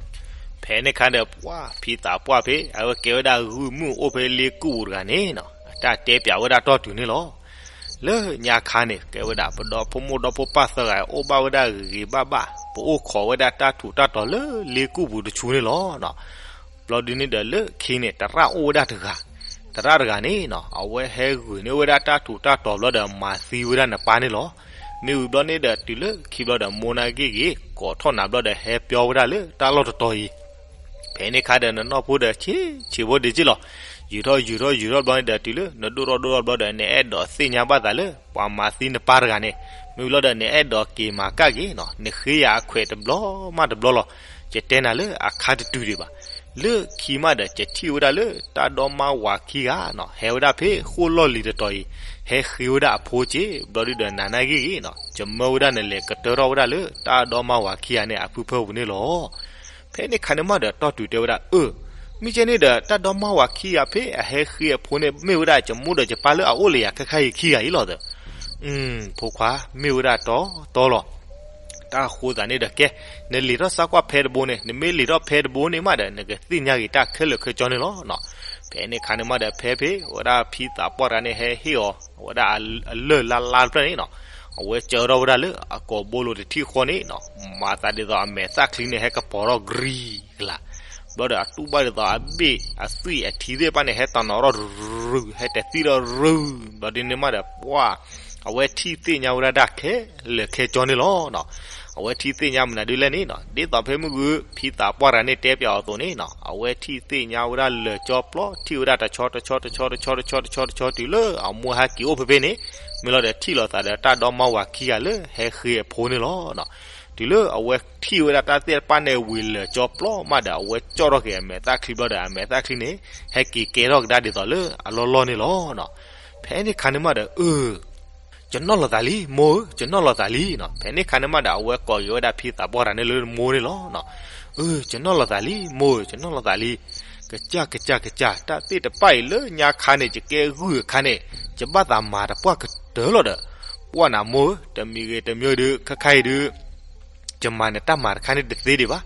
ဖဲန့ၣ်အခါဒီး ပှၢ်ဖံသးပှၢ်ဖဲ အဝဲကဲဝဲဒၣ်ဂုၢ်မုၣ်အိၣ်ဖဲလ့ကူၣ်ပူၤတဂၤန့ၣ်နီၤ အတၢ်တဲပၠးဝဲဒၣ်တီၢ်တုၤန့ၣ်လီၤ. လၢညါခါန့ၣ် ကဲဝဲဒၣ်ပဒီဖိမိၢ်ဒီဖိပၢ်သၢဂၤ အိၣ်ဘၣ်ဝဲဒၣ်ဂ့ၤဂ့ၤဘၣ်ဘၣ် ပအိၣ်ခိးဝဲဒၣ်တၢ်ထူးတၢ်တီၤလၢလ့ကူၣ်ပူၤတဆူန့ၣ်လီၤ. ဘျီဒုန့ၣ်ဒီးလၢခံန့ၣ် သရၣ်အိၣ်ဝဲဒၣ်တဂၤ, သရၣ်တဂၤန့ၣ်နီၤ အဝဲဟဲဂုာ်န့ၢ်ဝဲဒၣ်တၢ်ထူးတၢ်တီၤဘျီဒီး မၤသံဝဲဒၣ်နပၢ်န့ၣ်လီၤ. မ့ၢ်ဝံၤဘျီန့ၣ်ဒီး တုၤလၢခံဘျီဒီး မိၢ်နၢ်ဂ့ၢ်ဂ့ၤ ကိးထီၣ်နၤဘျီဒီး ဟဲပၠီဝဲဒၣ်လၢတၢ်လီၢ်တတီၤအံၤ ဖဲန့ၣ်ခါဒီး နနီၢ်ဖိဒီးဆံးဆံးဖိဒံးက့လီၤ. ယူာ်ထီၣ်ယူာ်ထီၣ်ယူာ်ထီၣ်ဘျီန့ၣ်ဒီး တုၤလၢ နဒိၣ်ထီၣ်ဒိၣ်ထီၣ်ဘျီဒီး နအဲၣ်ဒိးသ့ၣ်ညါဘၣ်သးလၢ ပှၤမၤသံနပၢ်တဂၤန့ၣ် မ့ၢ်ဘျီဒီး နအဲၣ်ဒိးက့ၤမၤကၣ်က့ၤနီၤ နဃ့ယၤအခွဲးတဘျီမးတဘျီလီၤ. ယတဲနၤလၢအခါတတုၤဒံးဘၣ်. လၢခံမးဒီး ယထံၣ်ဝဲဒၣ်လၢတၢ်ဒီမါဝၤခံဂၤနီၤ ဟဲဝဲဒၣ်ဖဲဃိၣ်လီၢ်လံၤတတီၤအံၤ ဟဲဃ့ဝဲဒၣ်အဖိက့ၤ ဘျီဒုဒီး နၤနၢ်ဂ့ၢ်ဂ့ၤနီၤ ယမၢဝဲဒၣ်နလဲၤကတၢၢ်ထီၣ်ဝဲဒၣ်လၢတၢ်ဒီမါဝၤခံဂၤန့ၣ် အဖုဖၢပူၤန့ၣ်လီၤ. ဖဲန့ၣ်ခါန့ၣ်မးဒီး တီၢ်တုၤတဲဝဲဒၣ် အၢ မ့ၢ်ကဲန့ၣ်ဒီး တၢ်ဒီမါဝၤခံဂၤဖဲအဟဲဃ့အဖိန့ၣ် မ့ၢ်ဝဲဒၣ်ယမိၢ်ဒီးယပၢ်လၢအအိၣ်လၢယၤခဲခါအံၤခံဂၤအံၤလီၤဒီး အၢ ဖိခွါ မ့ၢ်ဝဲဒၣ်တီတီလီၤ. တၢ်ဃိသးန့ၣ်ဒီးကဲ, နလံာ်ထီၣ်စါကွၢ်ဖဲတဘိန့ၣ်, နမ့ၢ်လံာ်ထီၣ်ဖဲတဘိန့ၣ်မးဒီး နကသ့ၣ်ညါဂ့ၤတၢ်ခဲလၢာ်ခဲဆ့န့ၣ်လီၤ. ဖဲန့ၣ်ခါန့ၣ်မးဒီး ဖဲဖဲ အဝဲဒၣ်ဖံသးပှၢ်တဂၤန့ၣ် ဟဲဟ့ၣ်အီၤ အဝဲဒၣ်အလၢၢ်လါလါတဖျၢၣ်န့ၣ်နီၤ, အဝဲကၢထီၣ်ဝဲဒၣ်လၢအကိာ်ဘိလိၤတထံၣ်ဃီန့ၣ်နီၤ, မၤသးဒ်သိးအမဲာ်သၣ်ချံန့ၣ် ဟဲကပီၤထီၣ်ကရံကလး, ဘျီဒီးအတူၢ်ဘၣ်ဒ်သိးအဘ့ၣ်အသွံၣ်အထံသ့ၣ်တဖၣ်န့ၣ် ဟဲတနီၤထီၣ်ရူၤ, ဟဲတသံၣ်ထီၣ်ရူၤ, ဘျီဒ်န့ၣ်မးဒီး ပှၢ် အဝဲထံၣ်သ့ၣ်ညါဝဲဒၣ်တၢ်ခဲလၢာ်ခဲဆ့န့ၣ်လီၤ. အဝဲထံၣ်သ့ၣ်ညါမနုၤဒ်လဲၣ်န့ၣ်နီၤ, ဒ်သိးဖဲမုၢ်ဂုၢ် ဖံသးပှၢ်တဂၤန့ၣ်တဲပၠးအီၤအသိးန့ၣ်နီၤ, အဝဲထံၣ်သ့ၣ်ညါဝဲဒၣ်လၢာ်ကၠီပျီ, ထံၣ်ဝဲဒၣ်တဆီတဆီတဆီတဆီတဆီတဆီတဆီတုၤလၢအမိၢ်ဟဲက့ၤအိၣ်ဖဲဖဲန့ၣ်, မ့ၢ်လီၤဒီးထံၣ်လိာ်သးဒီးတၢ်ဒီမါဝၤခံဂၤလၢဟဲဃ့အဖိန့ၣ်လီၤ. တုၤလၢအဝဲထံၣ်ဝဲဒၣ်တၢ်သ့ၣ်တဖၣ်န့ၣ်ဝံၤလၢာ်ကၠီပျီမးဒီး အဝဲကၠီၣ်ထီၣ်က့ၤအမဲာ်သၣ်ချံဘျီဒီး အမဲာ်သၣ်ချံန့ၣ် ဟဲက့ၤကဲထီၣ်ကဒါဒ်သိးလၢအလီၢ်လီၢ်န့ၣ်လီၤ. ဖဲန့ၣ်ခါန့ၣ်မးဒီး အၢ ယနီၣ်လီၤသးလံ မိၢ်ဧၢ, ယနီၣ်လီၤသးလံနီၤ. ဖဲန့ၣ်ခါန့ၣ်မးဒီး အဝဲကိးက့ၤဝဲဒၣ်ဖံသးပှၢ်တဂၤန့ၣ်လၢမိၢ်န့ၣ်လီၤ. အၢ ယနီၣ်လီၤသးလံ မိၢ်ဧၢ, ယနီၣ်လီၤသးလံ. ကစၢ် ကစၢ် ကစၢ်, တၢ်သ့ၣ်တဖၣ်အံၤလၢညါခါန့ၣ် ယကဲဂုၢ်အခါန့ၣ် ယဘၣ်သးမၤတပှၢ်ကတၢၢ်လီၤဒီး, ပှၢ်နၤမိၢ်ဧၢ, တမံၤဂ့ၤတမံၤဒုး ခဲခါအံၤဒုး ယမၤနတၢ်မၤတခါန့ၣ်တသ့ဒံးဘၣ်.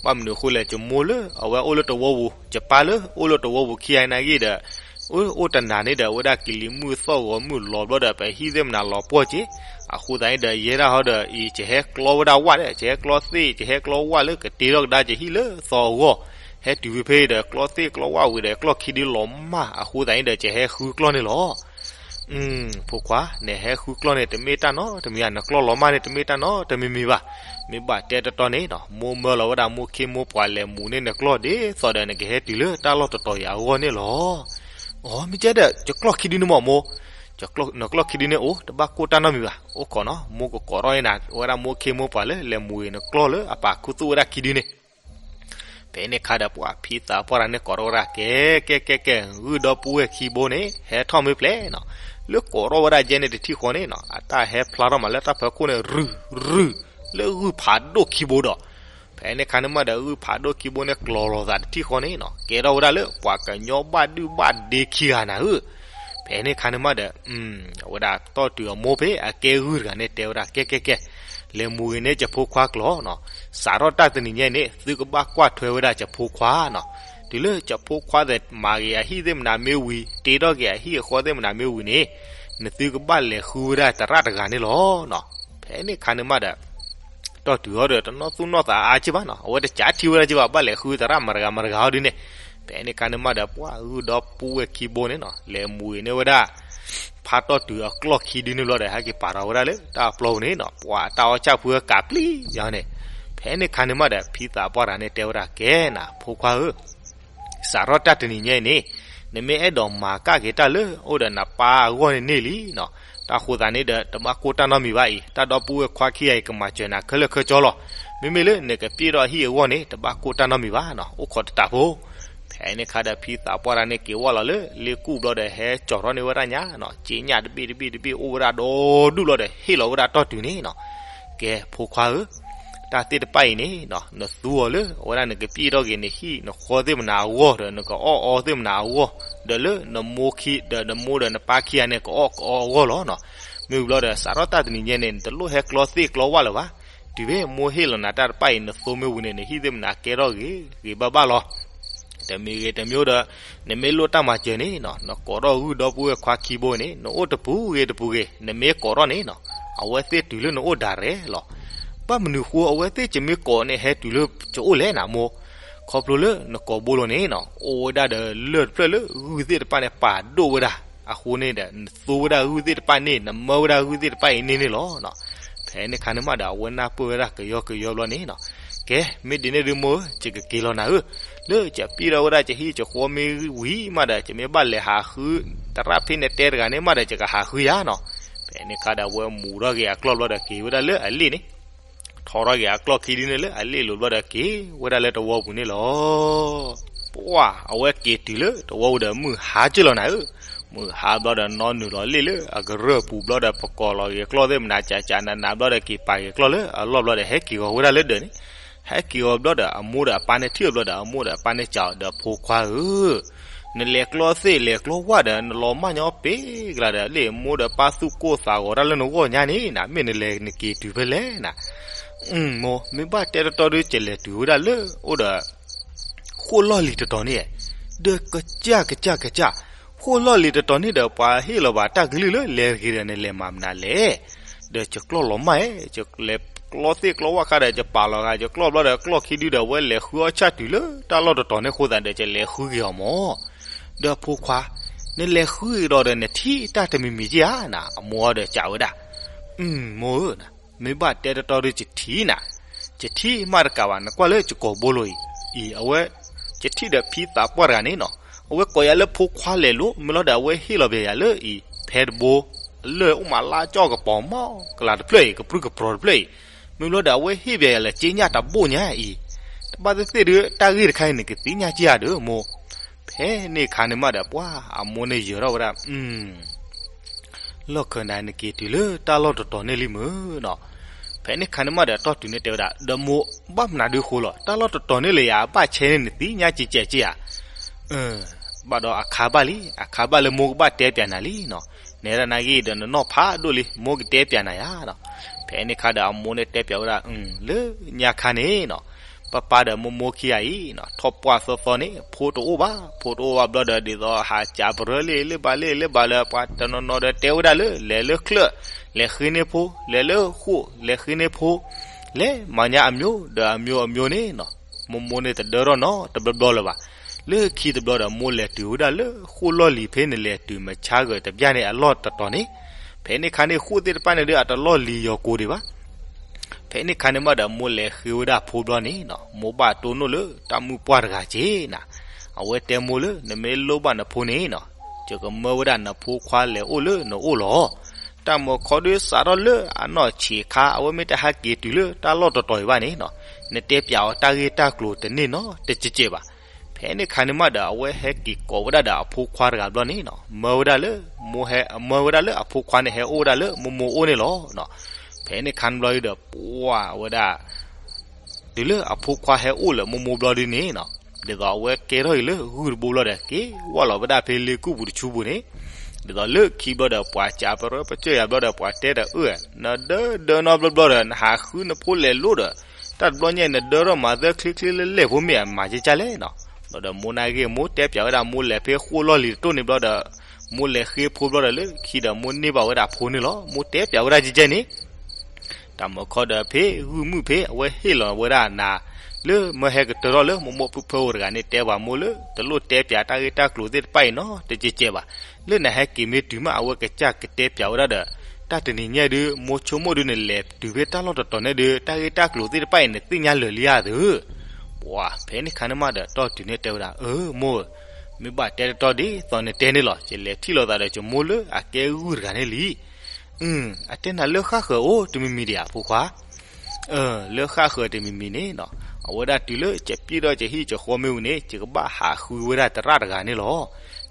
ဘၣ်မနုၤအဃိလဲၣ်, ယမိၢ်လၢအဝဲအိၣ်လၢတဝီပူၤ, ယပၢ်လၢအိၣ်လၢတဝီပူၤခံဂၤအံၤနာ်ဂ့ၤဒီး, အိၣ်တနၤန့ၣ်ဒီး အဝဲဒၣ်ကလံၤမုၢ်သီၣ်ဂီၤမုၢ်လီၤဘျီဒီး ပဟံၣ်သ့ၣ်မနၤလီၤပှီၢ်က့ၤ, အဃိသတးန့ၣ်ဒီး ယဲဒၣ်ဟီဒီးအံၤ ယဟဲကျီဝဲဒၣ်ဝၣ်ဒီး ယဟဲကျီသ့ၣ် ယဟဲကျီဝၣ်လၢကတ့ထီၣ်ကဒါယဟံၣ်လၢသီအဂီၢ်, ဟဲတုၤဖဲဖဲဒီး ကျီသ့ၣ်ကျီဝၣ်ဝံၤဒီး ကျီၢ်ခံဒုလီၤမၢ်, အဃိသတးန့ၣ်ဒီး ယဟဲဃုကျီၢ်န့ၣ်လီၤ. အၢ ဖိခွါ, နဟဲဃုကျီၢ်န့ၣ် တမ့ၢ်တၢ်နီတမံၤဧါ, နကျီၢ်လီၤမၢ်န့ၣ် တမ့ၢ်တၢ်နီတမံၤမံၤဘၣ်. မ့ၢ်ဘၣ်တဲတတီန့ၣ်နီၤ, မိၢ်မၢလီၤဝဲဒၣ်မိၢ်ခ့မိၢ်ပှၢ်လဲၤမူးန့ၢ်နကျီၢ်ဒ်သိးဒီး နကဟဲတုၤလၢတၢ်လီၢ်တတီၤအံၤအဂီၢ်န့ၣ်လီၤ. အိ မ့ၢ်ကဲဒီး ယကျီၢ်ခံဒုန့ၣ်မ့ၢ်မိၢ်, နကျီၢ်ခံဒုန့ၣ်အိၣ် တဘၣ်ကိၢ်တၢ်နီတမံၤဘၣ်. အိၣ်ခိးနီၤ, မိၢ်ကကိးထီၣ်န့ၢ်နၤ ဝဲဒၣ်မိၢ်ခ့မိၢ်ပှၢ်လၢလဲၤမူးအံၤနကျီၢ်လၢအပာ်ခူသူၣ်ဝဲဒၣ်ခံဒုန့ၣ် ဖဲန့ၣ်ခါဒီး ပှၢ်ဖံသးပှၢ်တဂၤန့ၣ် ကိးထီၣ်ဝဲဒၣ် ကဲ ကဲ ကဲ ကဲ, ဂုၢ်ဒီပုၢ်ဝဲၢ်ခံဘိန့ၣ် ဟဲထီၣ်မ့ၢ်ဖျဲးနီၤ. လၢကိးထီၣ်ဝဲဒၣ်ယဲန့ၣ်တထံၣ်ဃီန့ၣ်နီၤ, အတၢ်ဟဲဖျါထီၣ်မးလၢတၢ်ဖီခိၣ်န့ၣ် ရုၢ် ရုၢ် လၢဂုၢ်ဖးဒိၣ်ခံဘိဒီး, ဖဲန့ၣ်ခါန့ၣ်မးဒီး ဂုၢ်ဖးဒိၣ်ခံဘိန့ၣ် ကျီၤလီၤသးတထံၣ်ဃီန့ၣ်နီၤ, ကဲထီၣ်ဝဲဒၣ်လၢပှၤကညီဘၣ်ဒုၣ်ဘၣ်ဒ့ခံဂၤနၤဧၢ. ဖဲန့ၣ်ခါန့ၣ်မးဒီး အဝဲဒၣ်တီၢ်တုၤအမိၢ်ဖဲအကဲဂုၢ်တဂၤန့ၣ် တဲဝဲဒၣ် ကဲ ကဲ ကဲ, လဲၤမူးဂ့ၤန့ၢ်ယဖိခွါကျီၤနီၤ. စးထီၣ်တၢ်တနံၤညါအံၤန့ၣ် သုကဘၣ်ကွၢ်ထွဲဝဲဒၣ်ယဖိခွါနီၤ. တုၤလၢယဖိခွါသ့ၣ်မၤဂ့ၤအဟံၣ်သ့ၣ်မနၤမ့ၢ်ဝံၤ, တ့ထီၣ်က့ၤအဟံၣ်အဃီသ့ၣ်မနၤမ့ၢ်ဝံၤန့ၣ်, နသုကဘၣ်လဲၤဃုဝဲဒၣ်သရၣ်တဂၤန့ၣ်လီၤနီၤ. ဖဲန့ၣ်ခါန့ၣ်မးဒီး တီၢ်တုၤဟီဒီး တနီၣ်သူၣ်နီၣ်သးအါက့ဘၣ်နီၤ, အဝဲတကးထံၣ်ဝဲဒၣ်က့ဘၣ် ဘၣ်လဲၤဃုသရၣ်မတၤတဂၤမတၤတဂၤဟီဒ်န့ၣ်. ဖဲန့ၣ်ခါန့ၣ်မးဒီး ပှၢ်ဂုၢ်ဒီပုၢ်ဝဲၢ်ခံဘိန့ၣ်နီၤ, လဲၤမူးဂ့ၤန့ၢ်ဝဲဒၣ် ဖါတီၢ်တုၤအကျီၢ်ခံဒုန့ၣ်ဘျီဒီး ဟဲက့ၤပာ်ထီၣ်ဝဲဒၣ်လၢတၢ်ပျီပူၤန့ၣ်နီၤ, ပှၢ်တၢ်အီၣ်ဆၣ်ဖုကးပျံၤယၤန့ၣ်. ဖဲန့ၣ်ခါန့ၣ်မးဒီး ဖံသးပှၢ်တဂၤန့ၣ် တဲဝဲဒၣ် ကဲနၤ ဖိခွါဧၢ, စးထီၣ်တၢ်တနံၤညါအံၤန့ၣ်, နမ့ၢ်အဲၣ်ဒိးမၤကၣ်က့ၤတၢ်လၢအိၣ်ဒီးနပၢ်အဂီၢ်န့ၣ်န့ၢ်လံနီၤ. တၢ်ဃိသးန့ၣ်ဒီး တဘၣ်ကိၢ်တၢ်နီတမံၤဘၣ်အံၤ, တၢ်ဒီပုၢ်ဝဲၢ်ခွါခံဂၤအံၤ ကမၤစၢၤနၤခဲလၢာ်ခဲဆ့လီၤ. မ့မ့ၢ်လၢနကပျဲၢ်ထီၣ်အဟံၣ်အဂီၢ်န့ၣ် တဘၣ်ကိၢ်တၢ်နီတမံၤဘၣ်နီၤ, အိၣ်ခိးတတးဖိ. ဖဲန့ၣ်ခါဒီး ဖံသးပှၢ်တဂၤန့ၣ် က့ၤဝဲလီၤလၢလ့ကူၣ်ဘျီဒီး ဟဲကၠီထီၣ်န့ၢ်ဝဲဒၣ်ညါနီၤ, စ့ညၣ်တဘ့ၣ်တဘ့ၣ်တဘ့ၣ် အိၣ်ဝဲဒၣ်ဒီဒူၣ်ဘျီဒီး ဟ့ၣ်လီၤဝဲဒၣ်တီၢ်တုၤန့ၣ်နီၤ. ကဲ ဖိခွါဧၢ, တၢ်သ့ၣ်တဖၣ်အံၤန့ၣ်နီၤ, နသူအီၤလၢအဝဲဒၣ်နကပျဲၢ်ထီၣ်က့ၤ နဟံၣ်နဃီသ့ၣ်မနၤအဂီၢ်ဒီး နကအီၣ်အီသ့ၣ်မနၤအဂီၢ်, ဒီးလၢနမိၢ်ခံ ဒီးနမိၢ်ဒီးနပၢ်ခံဂၤန့ၣ် ကအီၣ်ကအီအဂီၢ်လီၤနီၤ. မ့ၢ်ဝံၤဘျီဒီး စးထီၣ်တၢ်တနံၤညါန့ၣ် နတလိၣ်ဟဲကျီသ့ၣ်ကျီဝၣ်လၢၤဘၣ်. တုၤဖဲမိၢ်ဟ့ၣ်လီၤနၤတၢ်တဖၣ်အံၤ နသိမ့ၢ်ဝံၤန့ၣ် နဟံၣ်သ့ၣ်မနၤကဲထီၣ်ဂ့ၤဂ့ၤဘၣ်ဘၣ်လီၤ. တမံၤဂ့ၤတမံၤဒီး နမ့ၢ်လိၣ်တၢ်မၤစၢၤန့ၣ်နီၤ နကိးထီၣ်ဂုၢ်ဒီပုၢ်ဝဲၢ်ခွါခံဘိန့ၣ် နအိၣ်တပူၤဂ့ၤတပူၤဂ့ၤ နမ့ၢ်ကိးထီၣ်န့ၣ်နီၤ အဝဲသ့ၣ်တုၤလၢနအိၣ်ဒၣ်ရဲၣ်လီၤ. ဘၣ်မနုၤဃိအဝဲသ့ၣ်ကမ့ၢ်ကိးန့ၣ် ဟဲတုၤလၢကအိၣ်လဲၣ်နၤမိၢ်, ခီဖျိလၢနကိးဘိလိၤန့ၣ်နီၤ အိၣ်ဝဲဒၣ်ဒီးလၢၢ်တဖျၢၣ်လၢဂုၢ်သ့ၣ်တဖၣ်န့ၣ် ပာ်ဒိၣ်ဝဲဒၣ်အဃိန့ၣ်ဒီး နသူဝဲဒၣ်ဂုၢ်သ့ၣ်တဖၣ်န့ၣ် နမၢဝဲဒၣ်ဂုၢ်သ့ၣ်တဖၣ်အံၤန့ၣ်န့ၣ်လီၤ. ဖဲန့ၣ်ခါန့ၣ်မးဒီး အဝဲနၢ်ပၢၢ်ဝဲဒၣ်ကယီကယီဘျီန့ၣ်နီၤ, ကဲ မ့ၢ်ဒ်န့ၣ်ဒုးမိၢ်ဧၢ ယကက့ၤလီၤနၤဧၢ, လၢယပျံၢ်ထီၣ်ဝဲဒၣ်ယဟံၣ်ယဃီမ့ၢ်ဝံၤမးဒီး ယမ့ၢ်ဘၣ်လဲၤဟးဃု သရၣ်ဖဲန့ၣ်တဲတဂၤန့ၣ်မးဒီး ယကဟးဃုယၤနီၤ. ဖဲန့ၣ်ခါဒီး အဝဲမူၤထီၣ်က့ၤအကျီၢ်ဘျီဒီးက့ၤဝဲဒၣ်လၢအလ့ၣ်န့ၣ် ထီထီၣ်က့ၤအကျီၢ်ခံဒုန့ၣ်လၢအလ့ၣ်လိၤဘျီဒီးက့ၤဝဲဒၣ်လၢတဝီပူၤန့ၣ်လီၤ. ပှၢ် အဝဲက့ၤတုၤလၢတဝီပူၤဒီး မုၢ်ဟါက့ၤလီၤနၤဧၢ, မုၢ်ဟါဘျီဒီး နီနုာ်လီၤလ့ၣ်လၢအကရၢၢ်ပူၤဘျီဒီး ပကိးလီၤက့ၤကျီၢ်သ့ၣ်မနၤ ကကနးနးဘျီဒီးက့ၤပာ်က့ၤကျီၢ်လၢအလီၢ်ဘျီဒီး ဟဲက့ၤဂီၤဝဲဒၣ်လၢဒၢးန့ၣ်, ဟဲက့ၤဂီၤဘျီဒီး အမိၢ်ဒီးအပၢ်န့ၣ်ထံၣ်အီၤဘျီဒီး အမိၢ်ဒီးအပၢ်န့ၣ်စံးအီၤဒီး ဖိခွါဧၢ နလဲၤကျီသ့ၣ်လဲၤကျီဝၣ်ဒီး နလီၤမၢ်ညီပ့ၤကလၤဒီး လ့ၣ်မိၢ်ဒီးပၢ်သူၣ်ကိၢ်သးဂီၤတၢ်လၢနဂီၢ်ညါန့ၣ် နမ့ၢ်နလဲၤနက့ၤတုၤဖဲလဲၣ်နၤ. မိၢ် မ့ၢ်ဘၣ်တဲတတီဒီး ကလဲၤတုၤဝဲဒၣ်လၢအိၣ်ဒီး ဃိၣ်လီၢ်လံၤတတီၤန့ၣ်, ဒီးကစၢ်ကစၢ်ကစၢ်, ဃိၣ်လီၢ်လံၤတတီၤန့ၣ်ဒီး ပှၤဟ့ၣ်လီၤဘၣ်တၢ်ကလုၢ်လၢလဲၤဂ့ၤဒီးနလဲၤမၤမနုၤလဲၣ်. ဒီးယကျီၢ်လီၤမၢ်ဧါ, ယလဲၤကျီသ့ၣ်ကျီဝၣ်ခါဒီး ယပာ်လီၤဂာ်ယကျီၢ်ဘျီဒီး ကျီၢ်ခံဒုဒီး အဝဲလဲၤဃုအီၣ်ဆၣ်တုၤလၢတၢ်လီၢ်တတီၤန့ၣ်အဃိသတးဒီး ယလဲၤဃုက့ၤအီၤမၢ်. ဒီးဖိခွါ, နလဲၤဃုက့ၤဒီးဒီးနထံၣ်တၢ်တမံၤမံၤက့ဧါနၤ, အမိၢ်ဒီးစံးဝဲဒၣ်. မိၢ်ဧၢ, မ့ၢ်ဘၣ်တဲတတီဒီး ယထံၣ်နၤ, ယထံၣ်မးတကးဘၣ် နကွၢ်လၢယကိာ်ဘိလိၤအံၤ, အံၤ အဝဲ ယထံၣ်ဒီးဖံသးပှၢ်တဂၤန့ၣ်နီၤ, အဝဲကိးယၤလၢဖိခွါလဲၤလိၤ မ့ၢ်လီၤဒီး အဝဲဟ့ၣ်လီၤဘၣ်ယၤလၢအံၤ ဖဲတဘိ လၢအိၣ်မးလါကၠီၣ်ကပီၤမီၢ်ကလၤတဖျၢၣ်အံၤ ကပြုၢ်ကပြီၤတဖျၢၣ်အံၤ, မ့ၢ်လီၤဒီး အဝဲဟ့ၣ်ဘၣ်ယၤလၢက့ညၣ်တဘိၣ်ညါအံၤ, တဘၣ်သ့ၣ်သ့ၣ်ဒီး တၢ်ဂ့ၢ်တခါအံၤန့ၣ် ကသ့ၣ်ညါက့ဧါဒီးမိၢ်. ဖဲန့ၣ်ခါန့ၣ်မးဒီး ပှၢ်အမိၢ်န့ၣ်ယၢၤထီၣ်ဝဲဒၣ် လီၢ်ခၢၣ်နၤ နက့ၤတုၤလၢတၢ်လီၢ်တတီၤန့ၣ်လံမုၢ်နီၤ. ဖဲန့ၣ်ခါန့ၣ်မးဒီး တီၢ်တုၤန့ၣ်တဲဝဲဒၣ် ဒီးမိၢ် ဘၣ်မနုၤဒုးဃိလီၤ တၢ်လီၢ်တတီၤန့ၣ်လၢယၤအဘၣ်ဆဲန့ၣ် နသ့ၣ်ညါကဲကဲကဲဧါ. ဘၣ်ဒီးအခါဘၣ်လံ အခါဘၣ်လၢမိၢ်ကဘၣ်တဲပၠးနၤလံနီၤ. နဲဒၣ်နၤဂ့ၤဒီးနနီၢ်ဖးဒိၣ်လံ မိၢ်ကတဲပၠးနၤယၤနီၤ. ဖဲန့ၣ်ခါဒီး အမိၢ်န့ၣ်တဲပၠးဝဲဒၣ် လၢညါခါန့ၣ်နီၤ ပၢ်ပၢ်ဒီးမိၢ်မိၢ်ခံဂၤအံၤနီၤ ထီၣ်ပှၢ်သီသီန့ၣ် ဖိတအိၣ်ဘၣ် ဖိတအိၣ်ဘၣ်ဘျီဒီး ဒ်သိးဟးစးပရၢလ့ၣ်လၢဘၣ်လ့ၣ်လၢဘၣ်လၢ ပှၤတနီၤနီၤဒီးတဲဝဲဒၣ်လၢ လဲၤလၢချၢၣ် လဲၤဃ့န့ၢ်ဖိ လဲၤလၢဃိၣ် လဲၤဃ့န့ၢ်ဖိ လဲၤမၤညါအမျိုးဒီးအမျိုးအမျိုးန့ၣ်နီၤ. မိၢ်မိၢ်န့ၣ်တဒၢထီၣ်နီတဘျီဘျီလၢၤဘၣ်. လၢခံတဘျီဒီး မိၢ်လဲၤတုၤဝဲဒၣ်လၢဃိၣ်လီၢ်လံၤဖဲနလဲၤတုၤမဆါဂၢၤတဘျီန့ၣ် အလီၢ်တတီၤန့ၣ် ဖဲန့ၣ်ခါန့ၣ် ဃိၣ်သ့ၣ်တဖၣ်န့ၣ်ဒီး အတလီၢ်လံၤယီၤကိၤဒံးဘၣ်. ဖဲန့ၣ်ခါန့ၣ်မးဒီး မိၢ်လဲၤဃ့ဝဲဒၣ်ဖိဘျီန့ၣ်နီၤ မိၢ်ဘၣ်တိၢ်နီၣ်လၢတၢ်မုၣ်ပှၢ်တဂၤက့ၤနၤ. အဝဲတဲမိၢ်လၢ နမ့ၢ်လိၣ်ဘၣ်နဖိန့ၣ်နီၤ ယကမၢဝဲဒၣ်နဖိခွါလဲၤအိၣ်လၢနအိၣ်လီၤ. တၢ်မၤခီဒုးစးထီၣ်လၢအနီၢ်ဆံးခါ အဝဲမ့ၢ်တဟဲက့ၤတုၤလၢတၢ်လီၢ်တတီၤအံၤဘၣ်န့ၣ်နီၤ နတဲပၠးအီၤတၢ်ဂ့ၢ်တၢ်ကျိၤတန့ၢ်နီတစဲးဘၣ်. ဖဲန့ၣ်ခါန့ၣ်မးဒီး အဝဲဟဲက့ၤကိးဝဲဒၣ်ဒီးအဖိခွါတဂၤဘျီန့ၣ်နီၤ မၢဝဲဒၣ်လၢ မိၢ်ဟဲ မၢဝဲဒၣ်လၢအဖိခွါန့ၣ် ဟဲအိၣ်ဝဲဒၣ်လၢမိၢ်မိၢ်အိၣ်န့ၣ်လီၤနီၤ. ဖဲန့ၣ်ခါန့ၣ်ဘျီဒီး ပှၢ်ဝဲဒၣ် တုၤလၢအဖိခွါဟဲအိၣ်လၢမိၢ်မိၢ်ဘျီဒုန့ၣ်နီၤ ဒ်သိးအဝဲကဲထီၣ်အံၤလၢဂုၢ်တဘိဘျီဒီး က့ၤဝဲလီၤဝဲဒၣ်ဖဲလ့ကူၣ်ပူၤတဆူပူၤန့ၣ် ဒ်သိးလၢခံဘျီဒီး ပှၤစးပရၢပစၢၢ်ယၤဘျီဒီး ပှၤတဲဒီးအၢ နဒၢဒၢနီတဘျီဘျီဒီး နဟးဃုနဖိလဲၤလိၤဒီး တၢ်တဘျီညါ နဒၢထီၣ်မၤသၢချ့ချ့လၢလဲၣ်ဖိမ့ၢ်အမၤကကၢ်လဲၣ်နီၤ. ဘျီဒီးမိၢ်နၢ်ဂ့ၢ် မိၢ်တဲပၠးဝဲဒၣ် မိၢ်လဲၤဖဲဃိၣ်လီၢ်လံၤတတိၢ်န့ၣ်ဘျီဒီး မိၢ်လဲၤဃ့ဖိဘျီဒီး လၢခံဒီးမိၢ်န့ၢ်ဘၣ်ဝဲဒၣ်ဖိန့ၣ်လီၤ. မိၢ်တဲပၠးဝဲဒၣ်ကကၢ်န့ၣ် တၢ်မၤခီဒီးဖဲဂုၢ်မုၢ်ဖဲအဝဲဟ့ၣ်လီၤဝဲဒၣ်နၤ လၢမၢဟဲကတၢၢ်ထီၣ်လၢမိၢ်မိၢ်ဖုဖုအိၣ်တဂၤန့ၣ် တဲပှၤမိၢ်လၢ တလိၣ်တဲပၠးတၢ်ဂ့ၢ်တၢ်ကျိၤသ့ၣ်တဖၣ်အံၤနီတစဲးဘၣ်. လၢနဟဲက့ၤမ့ၢ်တုၤမး အဝဲကစၢ်ကတဲပၠးဝဲဒၣ်ဒီး တၢ်တနံၤညါဒုး မိၢ်ဆိကမိၣ်ဒုး နလဲၤတုၤဖဲတၢ်လီၢ်တတီၤန့ၣ်ဒုး တၢ်ဂ့ၢ်တၢ်ကျိၤသ့ၣ်တဖၣ်အံၤ နသ့ၣ်ညါလၢာ်လံဧါသ့ၣ်. ပှၢ်ဖဲန့ၣ်ခါန့ၣ်မးဒီး တီၢ်တုၤန့ၣ်တဲဝဲဒၣ် အၢ မိၢ်ဧၢ, မ့ၢ်ဘၣ်တဲတတီဒ်သိးနတဲန့ၣ်လီၤ. ယလဲၤထံၣ်လိာ်သးဒီးယမိၢ်လၢအကဲဂုၢ်တဂၤန့ၣ်လံ. အတဲနၤလၢဃၣ်ဃၢၤအိၣ်တမံၤမံၤဒံးဧါ ဖိခွါ. လၢဃၣ်ဃၢၤတမံၤမံၤန့ၣ်နီၤ အဝဲဒၣ်တုၤလၢယပျံၢ်ထီၣ်ယဟံၣ်ယဃီမ့ၢ်ဝံၤန့ၣ် ယကဘၣ်ဟးဃုဝဲဒၣ်သရၣ်တဂၤန့ၣ်လီၤ.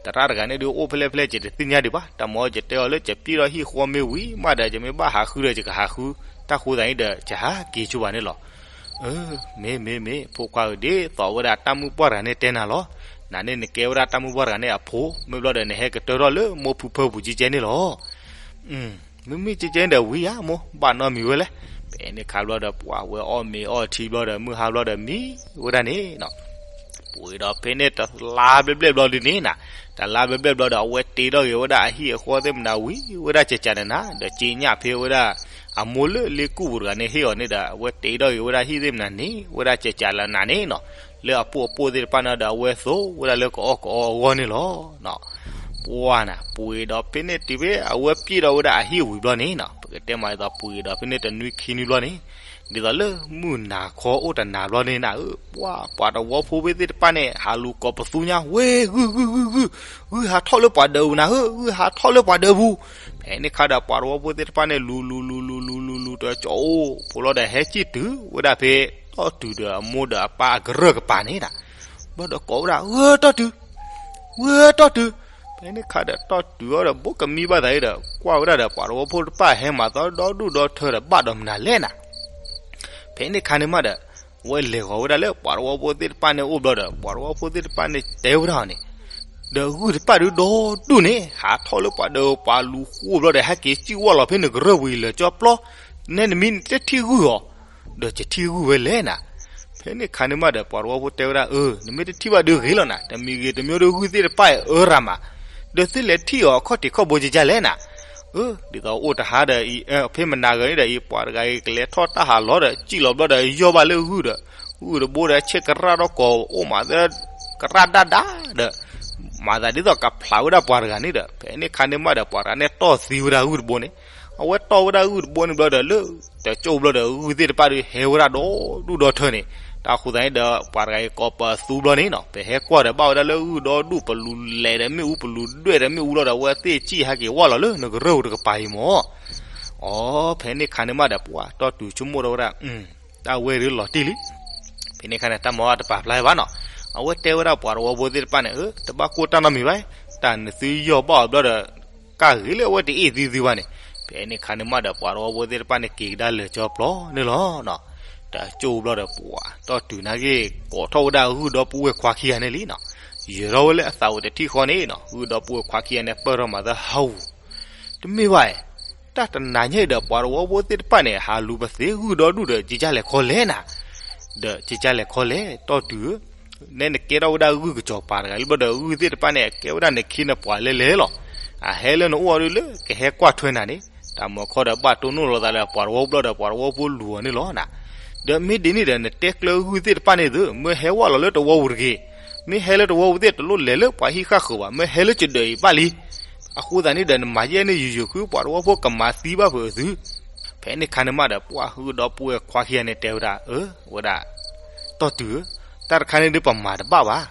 သရၣ်တဂၤန့ၣ်ဒုးအိၣ်ဖဲလဲၣ်ဖဲလဲၣ် ယတသ့ၣ်ညါဒံးဘၣ်. တၢ်မၤယတဲအီၤလၢယပျံၢ်ထီၣ်ဟံၣ်ဃီမ့ၢ်ဝံၤမးဒီး ယမ့ၢ်ဘၣ်ဟးဃုဒီးယကဟးဃု, တၢ်ဃိသးန့ၣ်ဒီး ယဟးက့ၤဆိဘၣ်န့ၣ်လီၤ. မ့ၢ်မ့ၢ်မ့ၢ် ဖိခွါဧၢ, ဒ်သိးဝဲဒၣ်တၢ်မုၣ်ပှၢ်တဂၤန့ၣ်တဲနၤလီၤ. နၤန့ၣ်နကဲဝဲဒၣ်တၢ်မုၣ်ပှၢ်တဂၤန့ၣ်အဖိ, မ့ၢ်ဘျီဒီးနဟဲကတၢၢ်ထီၣ်လၢမိၢ်ဖုဖၢပူၤကဲကဲန့ၣ်လီၤ. မ့မ့ၢ်ကဲကဲဒီးဝံၤဧါမိၢ်, ဘၣ်နီတမံၤဝဲလဲၣ်. ဖဲန့ၣ်ခါဘျီဒီး ပှၤဝဲအီၣ်မ့ၤအီၣ်ထံဘျီဒီး မုၢ်ဟါဘျီဒီးမံဝဲဒၣ်န့ၣ်နီၤ. ပှဲၤဒီးဖဲန့ၣ်တလါဘျဲၣ်ဘျဲၣ်ဘျီဒုန့ၣ်နီၤ, တလါဘျဲၣ်ဘျဲၣ်ဘျီဒီး အဝဲတ့ထီၣ်က့ၤဝဲဒၣ်အဟံၣ်အဃီသ့ၣ်မနၤဝံၤဝဲဒၣ်ကကးနးနး ဒီးက့ညၣ်ဖဲဝဲဒၣ် အမိၢ်လၢလ့ကူၣ်ပူၤတဂၤန့ၣ်ဟ့ၣ်အီၤန့ၣ်ဒီး အဝဲတ့ထီၣ်က့ၤဝဲဒၣ်ဟံၣ်သ့ၣ်မနၤန့ၣ် ဝဲဒၣ်ကကးလၢနၤန့ၣ်နီၤ, လၢအပိၢ်အပိၢ်သ့ၣ်တဖၣ်န့ၣ်ဒီး အဝဲသိးဝဲဒၣ်လၢကအီၣ်ကအီအဂီၢ်န့ၣ်လီၤ. ပှၤနၤ ပှဲၤဒီးဖဲန့ၣ်တုၤဖဲအဝဲပျဲၢ်ဒီးဝဲဒၣ်အဟံၣ်ဝံၤဘျီန့ၣ်နီၤ, ပကတဲမးဒ်သိးပှဲၤဒီးဖဲန့ၣ်တနွံခံနွံဘျီန့ၣ်, ဒ်သိးလၢမုၢ်နၤခီအိၣ်တနၤဘျီန့ၣ်နၤဧၢ, ပှၤ ပှၤတဝီဖိဖဲသ့ၣ်တဖၣ်န့ၣ် ဟးလူၤကိးပသူညါ ဝ့ၢ် ဂုၢ် ဂုၢ် ဂုၢ် ဂုၢ်, ဂုၢ်ဟးထီၣ်လၢပှၤဒၢးပူၤနၤဧၢ, ဂုၢ်ဟးထီၣ်လၢပှၤဒၢးပူၤ. ဖဲန့ၣ်ခါဒီး ပှၤတဝီဖိသ့ၣ်တဖၣ်န့ၣ် လူၤ လူၤ လူၤ လူၤ လူၤ လူၤ လူၤ တကၠီအိၣ်ဖိလီၤဒီး ဟဲကံၣ်တုၤဝဲဒၣ်ဖဲ တီၢ်တုၤဒီးအမိၢ်ဒီးအပၢ်အကရၢၢ်ကပၤန့ၣ်ဒီး ဘျီဒီးကိးဝဲဒၣ် ဝ့ၢ်တီၢ်တုၤ, ဝ့ၢ်တီၢ်တုၤ. ဖဲန့ၣ်ခါဒီးတီၢ်တုၤအီၤဒီး ဘိးကမံဘၣ်သးအံၤဒီး ကွၢ်ဝဲဒၣ်ဒီး ပှၤတဝီဖိတဖၣ်ဟဲမၤသီဒီဒူၣ်ဒီထၢဒီး ဘၣ်ဒီးမနုၤလဲၣ်နၤ. ဖဲန့ၣ်ခါန့ၣ်မးဒီး ဝဲလဲၤဃီၤဝဲဒၣ်လၢပှၤတဝီဖိသ့ၣ်တဖၣ်န့ၣ်အိၣ်ဘျီဒီး ပှၤတဝီဖိသ့ၣ်တဖၣ်န့ၣ်တဲဝဲဒၣ်အီၤန့ၣ်, ဒီးဂုၢ်တဖၣ်ဒုဒီဒူၣ်န့ၣ် ဟးထီၣ်လၢပှၤဒီးပှၤလူၤဃိဘျီဒီး ဟဲက့ၤစံၣ်ဝဲလီၤဖဲနကရၢၢ်ပူၤအံၤလၢာ်ကၠီပျီ, နဲနမံၤနတထံၣ်ဂုၢ်အီၤ, ဒီးကထံၣ်ဂုၢ်ဝဲလဲၣ်နၤ. ဖဲန့ၣ်ခါန့ၣ်မးဒီး ပှၤတဝီဖိတဲဝဲဒၣ် အၢ နမ့ၢ်တထံၣ်ဘၣ်ဒုဂ့ၤလီၤနၤ, တမံၤဂ့ၤတမံၤဒီးဂုၢ်သ့ၣ်တဖၣ်အံၤအၢရၤမး, ဒီးသုလဲၤထံၣ်အီၤအခီၣ်ထံးခီၣ်ဘိကကလဲၣ်နၤ. အၢ ဒ်သိးအိၣ်တဟါဒီး ဖဲမနၤဂၤန့ၣ်ဒီးအံၤ ပှၤတဂၤအံၤကလဲၤထီၣ်တၢ်ဟးလီၤဒီး စံၣ်လီၤဘျီဒီး ယီၢ်ဘၣ်လၢဂုၢ်ဒီး ဂုၢ်တဘိဒီး ဆဲးကရၣ်ထီၣ်ကိးအိၣ်မးသၢ ကရၣ်ဒၣ်ဒၣ်ဒီး မၤသးဒ်သိးကဖျးဝဲဒၣ်ပှၤတဂၤန့ၣ်ဒီး ဖဲန့ၣ်ခါန့ၣ်မးဒီး ပှၤတဂၤန့ၣ်တီၢ်သံဝဲဒၣ်ဂုၢ်တဘိန့ၣ်, အဝဲတီၢ်ဝဲဒၣ်ဂုၢ်တဘိန့ၣ်ဘျီဒီး လၢတကၠိဘျီဒီး ဂုၢ်သ့ၣ်တဖၣ်ဒီးဟဲဝဲဒၣ်ဒီဒူၣ်ဒီထၢန့ၣ်, တၢ်ဃိသတးန့ၣ်ဒီး ပှၤတဂၤအံၤကိးပသူဘျီန့ၣ်နီၤ, ပဟဲကွၢ်ဒီးဘၣ်ဝဲဒၣ်လၢဂုၢ်ဒီဒူၣ် ပလူၤလဲၤဒီးမ့ၣ်အူ ပလူၤဒွဲၣ်ဒီးမ့ၣ်အူလီၤဒီး အဝဲသ့ၣ်စံၣ်ဟဲက့ၤဝဲလီၤလၢနကရၢၢ်ပူၤတကပၤအံၤမၢ်. အိ ဖဲန့ၣ်ခါန့ၣ်မးဒီး ပှၤတီၢ်တုၤဆိကမိၣ်ထီၣ်ဝဲဒၣ် တၢ်ဝဲဒုးလီၤတံၢ်လံ. ဖဲန့ၣ်ခါန့ၣ် တၢ်မၤတပာ်ဖျါဘၣ်နီၤ, အဝဲတဲဝဲဒၣ်ပှၤတဝီဖိသ့ၣ်တဖၣ်န့ၣ် အၢ တဘၣ်ကိၢ်တၢ်နီတမံၤဘၣ်, တၢ်နသုယီၢ်ဘၣ်အီၤဘျီဒီး ကၢ်ဂ့ၤလၢအဝဲတအ့ၣ်သုသုဘၣ်န့ၣ်, ဖဲန့ၣ်ခါန့ၣ်မးဒီး ပှၤတဝီဖိသ့ၣ်တဖၣ်န့ၣ် က့ၤကဒါလၢာ်ကၠီပျီန့ၣ်လီၤ. တကၠိဘျီဒီး ပှၤတီၢ်တုၤနာ်က့ ကိးထီၣ်ဝဲဒၣ်ဂုၢ်ဒီပုၢ်ဝဲၢ်ခွါခံဂၤန့ၣ်လံနီၤ, ယၢၤထီၣ်ဝဲလၢအသးအိၣ်တထံၣ်ဃီန့ၣ်နီၤ, ဂုၢ်ဒီပုၢ်ဝဲၢ်ခွါခံဂၤန့ၣ် ပၢၢ်ထီၣ်မၤသးဟးဝူၤ တမ့ၢ်ဘၣ်, တၢ်တနၤညါအံၤဒီး ပှၤတဝီဖိသ့ၣ်တဖၣ်န့ၣ် ဟးလူၤပသ့ဂုၢ်ဒီဒူၣ်ဒီး ကကလဲၣ်ခီလဲၣ်နၤ, ဒီးကကလဲၣ်ခီလဲၣ် တီၢ်တုၤဧၢ, နဲနကဲထီၣ်ဝဲဒၣ်ဂုၢ်ကစီၤပၤတဂၤလံဘျီဒီး ဂုၢ်သ့ၣ်တဖၣ်န့ၣ် ကဲဝဲဒၣ်နခ့နပှၤလဲၤလဲၤလီၤ. အဟဲလၢနအိၣ်အီၤဒုးလၢကဟဲကွၢ်ထွဲနၤန့ၣ်, တၢ်မၤခီဒီးဘၣ်တိၢ်နီၣ်လိာ်သးဒီးပှၤတဝီဖိဘျီဒီး ပှၤတဝီဖိလူၤအီၤန့ၣ်လီၤနၤ. ဒီးမ့ၢ်ဒ်န့ၣ်ဒီး နတဲကျၢၤဂုၢ်သ့ၣ်တဖၣ်န့ၣ်သု မ့ၢ်ဟဲဝဲလီၤလၢတဝီပူၤတဂ့ၤ, မ့ၢ်ဟဲလၢတဝီပူၤသ့ၣ် တလိၣ်လဲၤလၢပှၤဟံၣ်ဃၣ်ဃၢၤဘၣ်, မ့ၢ်ဟဲလၢကဒၢးအံၤဘၣ်လံ. အဃိသတးန့ၣ်ဒီး နမၤယဲၢ်န့ၣ်ယိယိာ်ခု ပှၤတဝီဖိကမၤသံဘၣ်ဖုးသု. ဖဲန့ၣ်ခါန့ၣ်မးဒီး ပှၤဂုၢ်ဒီပုၢ်ဝဲၢ်ခွါခံဂၤန့ၣ်တဲဝဲဒၣ် အၢ ဝဲဒၣ် တီၢ်တုၤဧၢ, တၢ်တခါန့ၣ်ဒုးပမၤတဘၣ်ဘၣ်.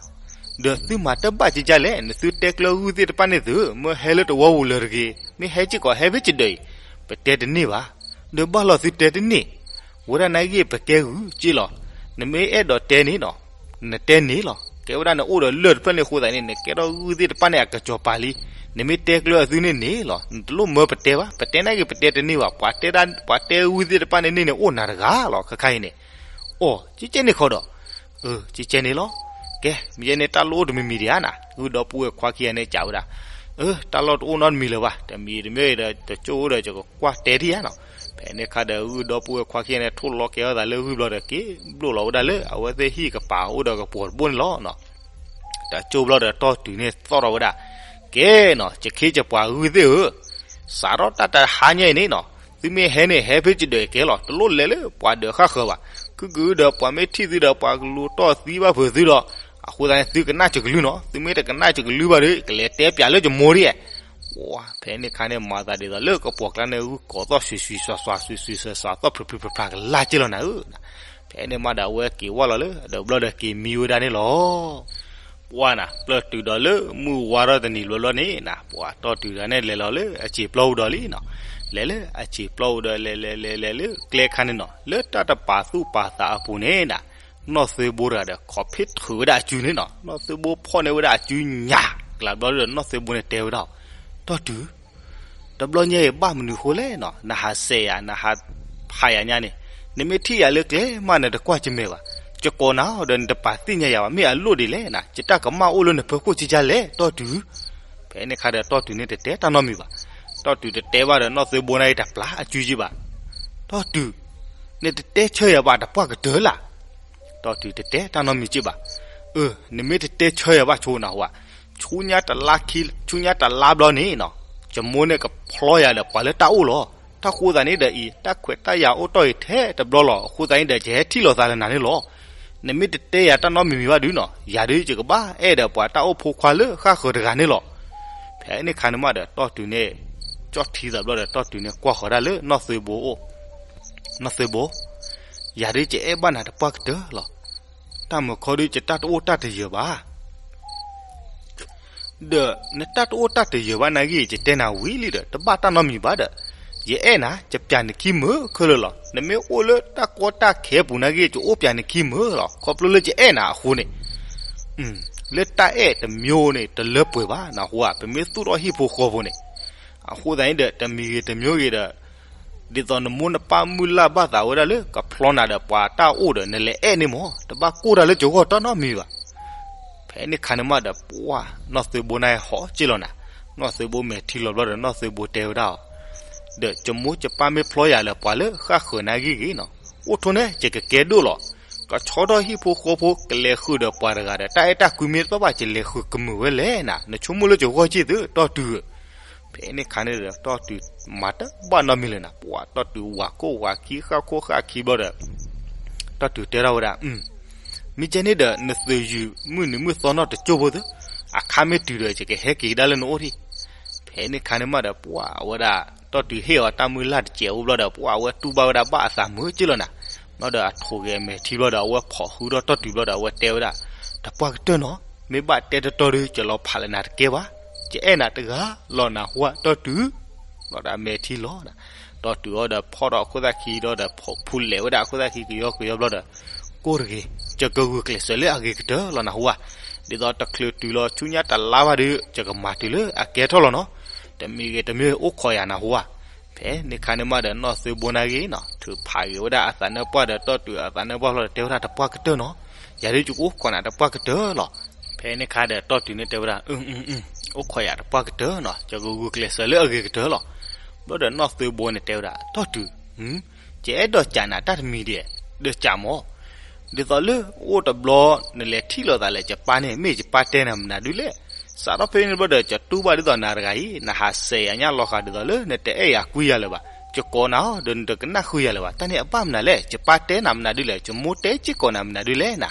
ဒီးသုမၤတဘၣ်ကကလဲၣ်, နသုတဲကျၢၤဂုၢ်သ့ၣ်တဖၣ်န့ၣ်သု မ့ၢ်ဟဲလၢတဝီပူၤလၢၤတဂ့ၤ, မ့ၢ်ဟဲစ့ၢ်ကီးဟဲဖဲကဒၢးအံၤ, ပတဲတန့ၢ်ဘၣ်. ဒီးဘၣ်လီၤသုတဲတန့ၢ်, ဝဲဒၣ်နာ်က့ပကဲဂုာ်က့လီၤ. နမ့ၢ်အဲၣ်ဒိးတဲန့ၣ်နီၤ နတဲန့ၣ်လီၤ. ကဲဝဲဒၣ်နအိၣ်ဒီးလၢၢ်တဖျၢၣ်န့ၣ်အဃိသတးန့ၣ် နကဲထီၣ်ဂုၢ်သ့ၣ်တဖၣ်န့ၣ်အကစီၤပၤလံ. နမ့ၢ်တဲကျၢၤအသုန့ၣ်န့ၣ်လီၤ. နတလိၣ်မၢပတဲဘၣ်. ပတဲနာ်က့ပတဲတန့ၢ်ဘၣ်. ပှၤတဲဒၣ် ပှၤတဲဂုၢ်သ့ၣ်တဖၣ်န့ၣ်န့ၣ်န့ၣ် အိၣ်နၤတဂၤလီၤ ခဲခါအံၤန့ၣ်. အိ ကကဲန့ၣ်ခီဒီး အၢ ကကဲန့ၣ်လီၤ. ကဲ မ့ၢ်ယဲန့ၣ်တၢ်လိၣ်အိၣ်တမံၤမံၤဒံးဧါနၤ. ဂုၢ်ဒီပုၢ်ဝဲၢ်ခွါခံဂၤန့ၣ်စံးဝဲဒၣ်, အၢ တၢ်လီၢ်တအိၣ်နီတမံၤလၢၤဘၣ်. တမံၤတမံၤအံၤဒီး တကၠိၣ်အိၣ်ဒီး ယကကွၢ်တဲဒံးဧါနီၤ. ဖဲန့ၣ်ခါဒီး ဂုၢ်ဒီပုၢ်ဝဲၢ်ခွါခံဂၤန့ၣ် ထိၣ်လီၤကဲထီၣ်သးလၢဂုၢ်ဘျီဒီး က့ၤဘျိၣ်လီၤဝဲဒၣ်လၢ အဝဲသ့ၣ်ဟံၣ်ကပၤအိၣ်ဒီးကပီၤတဘိန့ၣ်လီၤ. တကၠိၣ်ဘျီဒီးတီၢ်တုၤန့ၣ်သီၣ်ထီၣ်ဝဲဒၣ်, ကဲနီၤ ယခ့ယပှၤဂုၢ်သ့ၣ်ဧၢ, စးထီၣ်တၢ်တဟါညါအံၤန့ၣ်နီၤ သုမ့ၢ်ဟဲန့ၣ်ဟဲဖဲယဒၢးကဲလီၤ. တလိၣ်လဲၤလၢပှၤဒၢးဃၣ်ဃၢၤဘၣ်. ခုၣ်ကုဒီးပှၤမ့ၢ်ထံၣ်သုဒီး ပှၤကလူၤတီၢ်သံဘၣ်ဖုးသုဒီး အဃိသတးန့ၣ် သုကနၣ်စကလုၢ်နီၤ. သုမ့ၢ်တကနၣ်စကလုၢ်ဘၣ်ဒီး ကလဲၤတဲပၠးလၢယမိၢ်ဒံးဧါ. ဝါ ဖဲန့ၣ်ခါန့ၣ် မၤသးဒ်သိးလၢကပီၤကျါန့ၣ် ဂုၢ်ကိးသီၣ် စွံစွံစွးစွး စွံစွံစွးစွး သီၣ်ဖျုးဖျုးဖျးဖျးကလၢ်က့လီၤနၤဧၢ. ဖဲန့ၣ်မးဒီး အဝဲက့ၤဝဲလီၤလၢ ဒီးဘျီဒီးက့ၤမံဝဲဒၣ်န့ၣ်လီၤ. ပှၤနၤ ပျၢၢ်တုၤဒီးလၢမုၢ်ဝါထီၣ်တနံၤဘျီဘျီန့ၣ်နၤ ပှၤတီၢ်တုၤတဂၤန့ၣ် လဲၤလီၤလၢအစံာ်ပျီပူၤဒီးလံနီၤ. လဲၤလၢအစံာ်ပျီပူၤဒီး လဲၤလဲၤလဲၤလဲၤလၢကျဲခါန့ၣ်နီၤ လၢတၢ်တပာ်သူၣ်ပာ်သးအပူၤန့ၣ်နၤ နီၢ်သၢဘိတဂၤဒီး ခိးဖ့ထုးဝဲဒၣ်အစုန့ၣ်နီၤ. နီၢ်သၢဘိဖီၣ်န့ၢ်ဝဲဒၣ်အစုညၣ်ကျးဘျီဒီး နီၢ်သၢဘိန့ၣ်တဲဝဲဒၣ်, တီၢ်တုၤ တဘျီညါအံၤ ဘၣ်မနုၤအဃိလဲၣ်နီၤ နဟးစဲးယၤ နဟးဖးယၤညါန့ၣ်, နမ့ၢ်ထံၣ်ယၤလၢကျဲမး နတကွၢ်ကမဲာ်ဘၣ်. ယကိးနၤဒီး နတပာ်သ့ၣ်ညါယၤဘၣ်. မ့ၢ်အလိၣ်ဒ်လဲၣ်နၤ ယတၢ်ကမၣ်အိၣ်လၢနဖၢခိၣ်ကကလဲၣ် တီၢ်တုၤ. ဖဲန့ၣ်ခါဒီး တီၢ်တုၤန့ၣ်တတဲတၢ်နီတမံၤဘၣ်. တီၢ်တုၤတတဲဘၣ်ဒီး နီၢ်သၢဘိန့ၣ်အံၤ တပျၢ်အစုက့ဘၣ်. တီၢ်တုၤ နတတဲဆၢယၤဘၣ်တပှၢ်ကတၢၢ်လၢ်. တီၢ်တုၤတတဲတၢ်နီတမံၤက့ဘၣ်. အၢ နမ့ၢ်တတဲဆၢယၤဘၣ်ဆိနၢ်ဟူဧါ, ဆူညါတလါခံ ဆူညါတလါဘျီန့ၣ်နီၤ, ယမိၢ်န့ၣ်ကဖျီယၤဒီးပှၤလၢတၢ်အိၣ်လီၤ. တၢ်ဃိသးန့ၣ်ဒီးအံၤ တၢ်ခွဲးတၢ်ယာ်အိၣ်တ့ၢ်အံၤထဲတဘျီလီၤ. အဃိသတးန့ၣ်ဒီး ယဟဲထံၣ်လိာ်သးလၢနၤန့ၣ်လီၤ. နမ့ၢ်တတဲယၤတၢ်နီတမံၤဘၣ်ဒုးနီၤ, ယၤဒုးယကဘၣ်အဲၣ်ဒီးပှၤတၢ်အိၣ်ဖိခွါလၢဃၣ်ဃၢၤတဂၤန့ၣ်လီၤ. ဖဲန့ၣ်ခါန့ၣ်မးဒီး တီၢ်တုၤန့ၣ် ကၠီၣ်ထံသးဘျီဒီး တီၢ်တုၤန့ၣ်ကွၢ်ဃီၤဒၣ်လၢနီၢ်သုးဘိအိၣ်, နီၢ်သုးဘိ, ယၤဒုးယအဲၣ်ဘၣ်နၤတပှၢ်ကတၢၢ်လီၤ. တၢ်မုာ်ခီဒုးယတၢ်တအိၣ်တၢ်တယၢၤဘၣ် ဒီးနတၢ်တအိၣ်တၢ်တယၢၤဘၣ်နာ်ဂ့ၤ ယတဲနၤဝံၤလံဒီး တဘၣ်တၢ်နီတမံၤဘၣ်ဒီး, ယအဲၣ်နၤ ယပျဲနခံမုာ်ခဲလၢာ်လီၤ. နမ့ၢ်အိၣ်လၢတၢ်ကီတၢ်ခဲပူၤနာ်ဂ့ၤ ယအိၣ်ပျဲနခံမုာ်လီၤ. ခီဖျိလၢယအဲၣ်နၤအဃိန့ၣ်, လၢတၢ်အဲၣ်တမျိုးန့ၣ် တလၢပှဲၤဘၣ်နၢ်ဟူဧါ, ပမ့ၢ်သူၣ်ထီၣ်ဟံၣ်ဖိဃီဖိန့ၣ်. အဃိသတးန့ၣ်ဒီး တမံၤဂ့ၤတမျိုးဂ့ၤဒီး ဒ်သိးနမိၢ်နပၢ်မုၢ်လၢ်ဘၣ်သးဝဲဒၣ်လၢ ကဖျီနၤဒီးပှၤတၢ်အိၣ်ဒီး နလဲၤအဲၣ်န့ၣ်မး တဘၣ်ကိၢ်တၢ်လၢယဂီၢ်တၢ်နီတမံၤဘၣ်. ဖဲန့ၣ်ခါန့ၣ်မးဒီး ပှၢ်နီၢ်သုးဘိန့ၣ်ဟဲဟီၣ်က့လီၤနၤ, နီၢ်သုးဘိမဲာ်ထံလီၤဘျီဒီး နီၢ်သုးဘိတဲဝဲဒၣ်အီၤ, ဒီးယမိၢ်ယပၢ်မ့ၢ်ဖျီယၤလၢပှၤလၢဃၣ်ဃၢၤနာ်ဂ့ၤဂ့ၤနီၤ, အိၣ်ထိၣ်န့ၣ် ယကကဲဒိၣ်လီၤ. ကဆီထီၣ်ဟံၣ်ဖိဃီဖိ ကလဲၤဃုာ်ဒီးပှၤတဂၤဒီး တၢ်အဲၣ်တၢ်ကွံမ့ၢ်တသီၣ်ဘၣ် ယလဲၤဃုာ်ကမုာ်ဝဲလဲၣ်နၤ, နဆိကမိၣ်လၢယဂီၢ်က့သု တီၢ်တုၤဧၢ. ဖဲန့ၣ်ခါန့ၣ်ဒီး တီၢ်တုၤမၤတဘၣ်နီတမံၤလၢၤနၤ, ပှၢ်တီၢ်တုၤဝၤကိၢ်ဝၤခံ ဃၣ်ခိၣ်ဃၣ်ခံဘျီဒီး တီၢ်တုၤတဲထီၣ်ဝဲဒၣ်, မ့ၢ်ကဲန့ၣ်ဒီး နသုးယုာ်မုၢ်နုာ်မုၢ်သီနီၢ်တကၠိၢ်ဖိသ့, အခါမ့ၢ်တုၤဒီး ယကဟဲက့ၤကဒါလၢနအိၣ်ထံၣ်. ဖဲန့ၣ်ခါန့ၣ်မးဒီး ပှၢ်အဝဲဒၣ် တီၢ်တုၤဟ့ၣ်အီၤတၢ်မုၢ်လၢ်တစဲးအိၣ်ဘျီဒီး ပှၢ်အဝဲတူၢ်ဘၣ်ဝဲဒၣ်ဘၣ်အသးမုာ်က့လီၤနၤ. ဘျီဒီးအထိးက့ၤအမဲာ်ထံဘျီဒီး အဝဲဖီၣ်ဃုထီၣ်တီၢ်တုၤဘျီဒီး အဝဲတဲဝဲဒၣ်, တပှၢ်ကတၢၢ်နီၤ, မ့ၢ်ဘၣ်တဲတတီၤဒီး ယလီၤဖးလၢနၤတကဲဘၣ်. ယအဲၣ်နၤတဂၤလီၤနၢ်ဟူဧါ တီၢ်တုၤ. ဘျီဒီးအမဲာ်ထံလီၤနၤ, တီၢ်တုၤအီၤဒီးဖီၣ်ထီၣ်အခိၣ်သၣ်ခံဒီး ဖီၣ်ဖူလဲၤဝဲဒၣ်အခိၣ်သၣ်ခံကယီကယီဘျီဒီး ကိၢ်တဂ့ၤ, ယကဂုာ်ကျဲးစၢးလၢအဂ့ၤကတၢၢ်လီၤနၢ်ဟူဧါ. ဒ်သိးတချုးတုၤလီၤဆူညါတလါဘၣ်ဒီး ယကမၤတုၤလၢအကဲထီၣ်လီၤနီၤ. တမံၤဂ့ၤတမံၤအိၣ်ခိးယၤနၢ်ဟူဧါ. ဖဲန့ၣ်ခါန့ၣ်မးဒီး နီၢ်သုးဘိနာ်ဂ့ၤနီၤ ထုးဖးဂ့ၤဝဲဒၣ်အသးနၢပှၢ်ဒီး တီၢ်တုၤအသးနၢပှၢ်ဘျီဒီး တဲဝဲဒၣ်တပှၢ်ကတၢၢ်နီၤ, ယၤဒုးယကအိၣ်ခိးနၤတပှၢ်ကတၢၢ်လီၤ. ဖဲန့ၣ်ခါဒီး တီၢ်တုၤန့ၣ်တဲဝဲဒၣ်, အိၣ်ခိးယၤတပှၢ်ကတၢၢ်နီၤ, ယကဂုာ်ကျဲးစၢးလၢအဂ့ၤကတၢၢ်လီၤ. ဘျီဒီးနီၢ်သုးဘိန့ၣ်တဲဝဲဒၣ်, တီၢ်တုၤ, ယအဲၣ်ဒိးစံးနၤတၢ်တမံၤဒံး, ဒီးစံးမး ဒ်သိးလၢအိၣ်တဘျီ နလဲၤထံၣ်လိာ်သးလၢယပၢ်န့ၣ် မ့ၢ်ယပၢ်တဲနၤမနုၤဒုလဲၣ်. စးထီၣ်ဖဲန့ၣ်ဘျီဒီး ယတူၢ်ဘၣ်ဒ်သိးနၤတဂၤအံၤ နဟးစဲးယၤညါလီၤဃာ်ဒ်သိးလၢနတအဲၣ်ယၤကွံယၤလၢၤဘၣ်. ယကိးနၤအီၤဒီးနတကနၣ်ဃုာ်ယၤလၢၤဘၣ်. တၢ်န့ၣ်အဘၣ်မနုၤလဲၣ်, ယပၢ်တဲနၤမနုၤဒုလဲၣ်, ယမိၢ်တဲစ့ၢ်ကီးနၤမနုၤဒုလဲၣ်နၤ.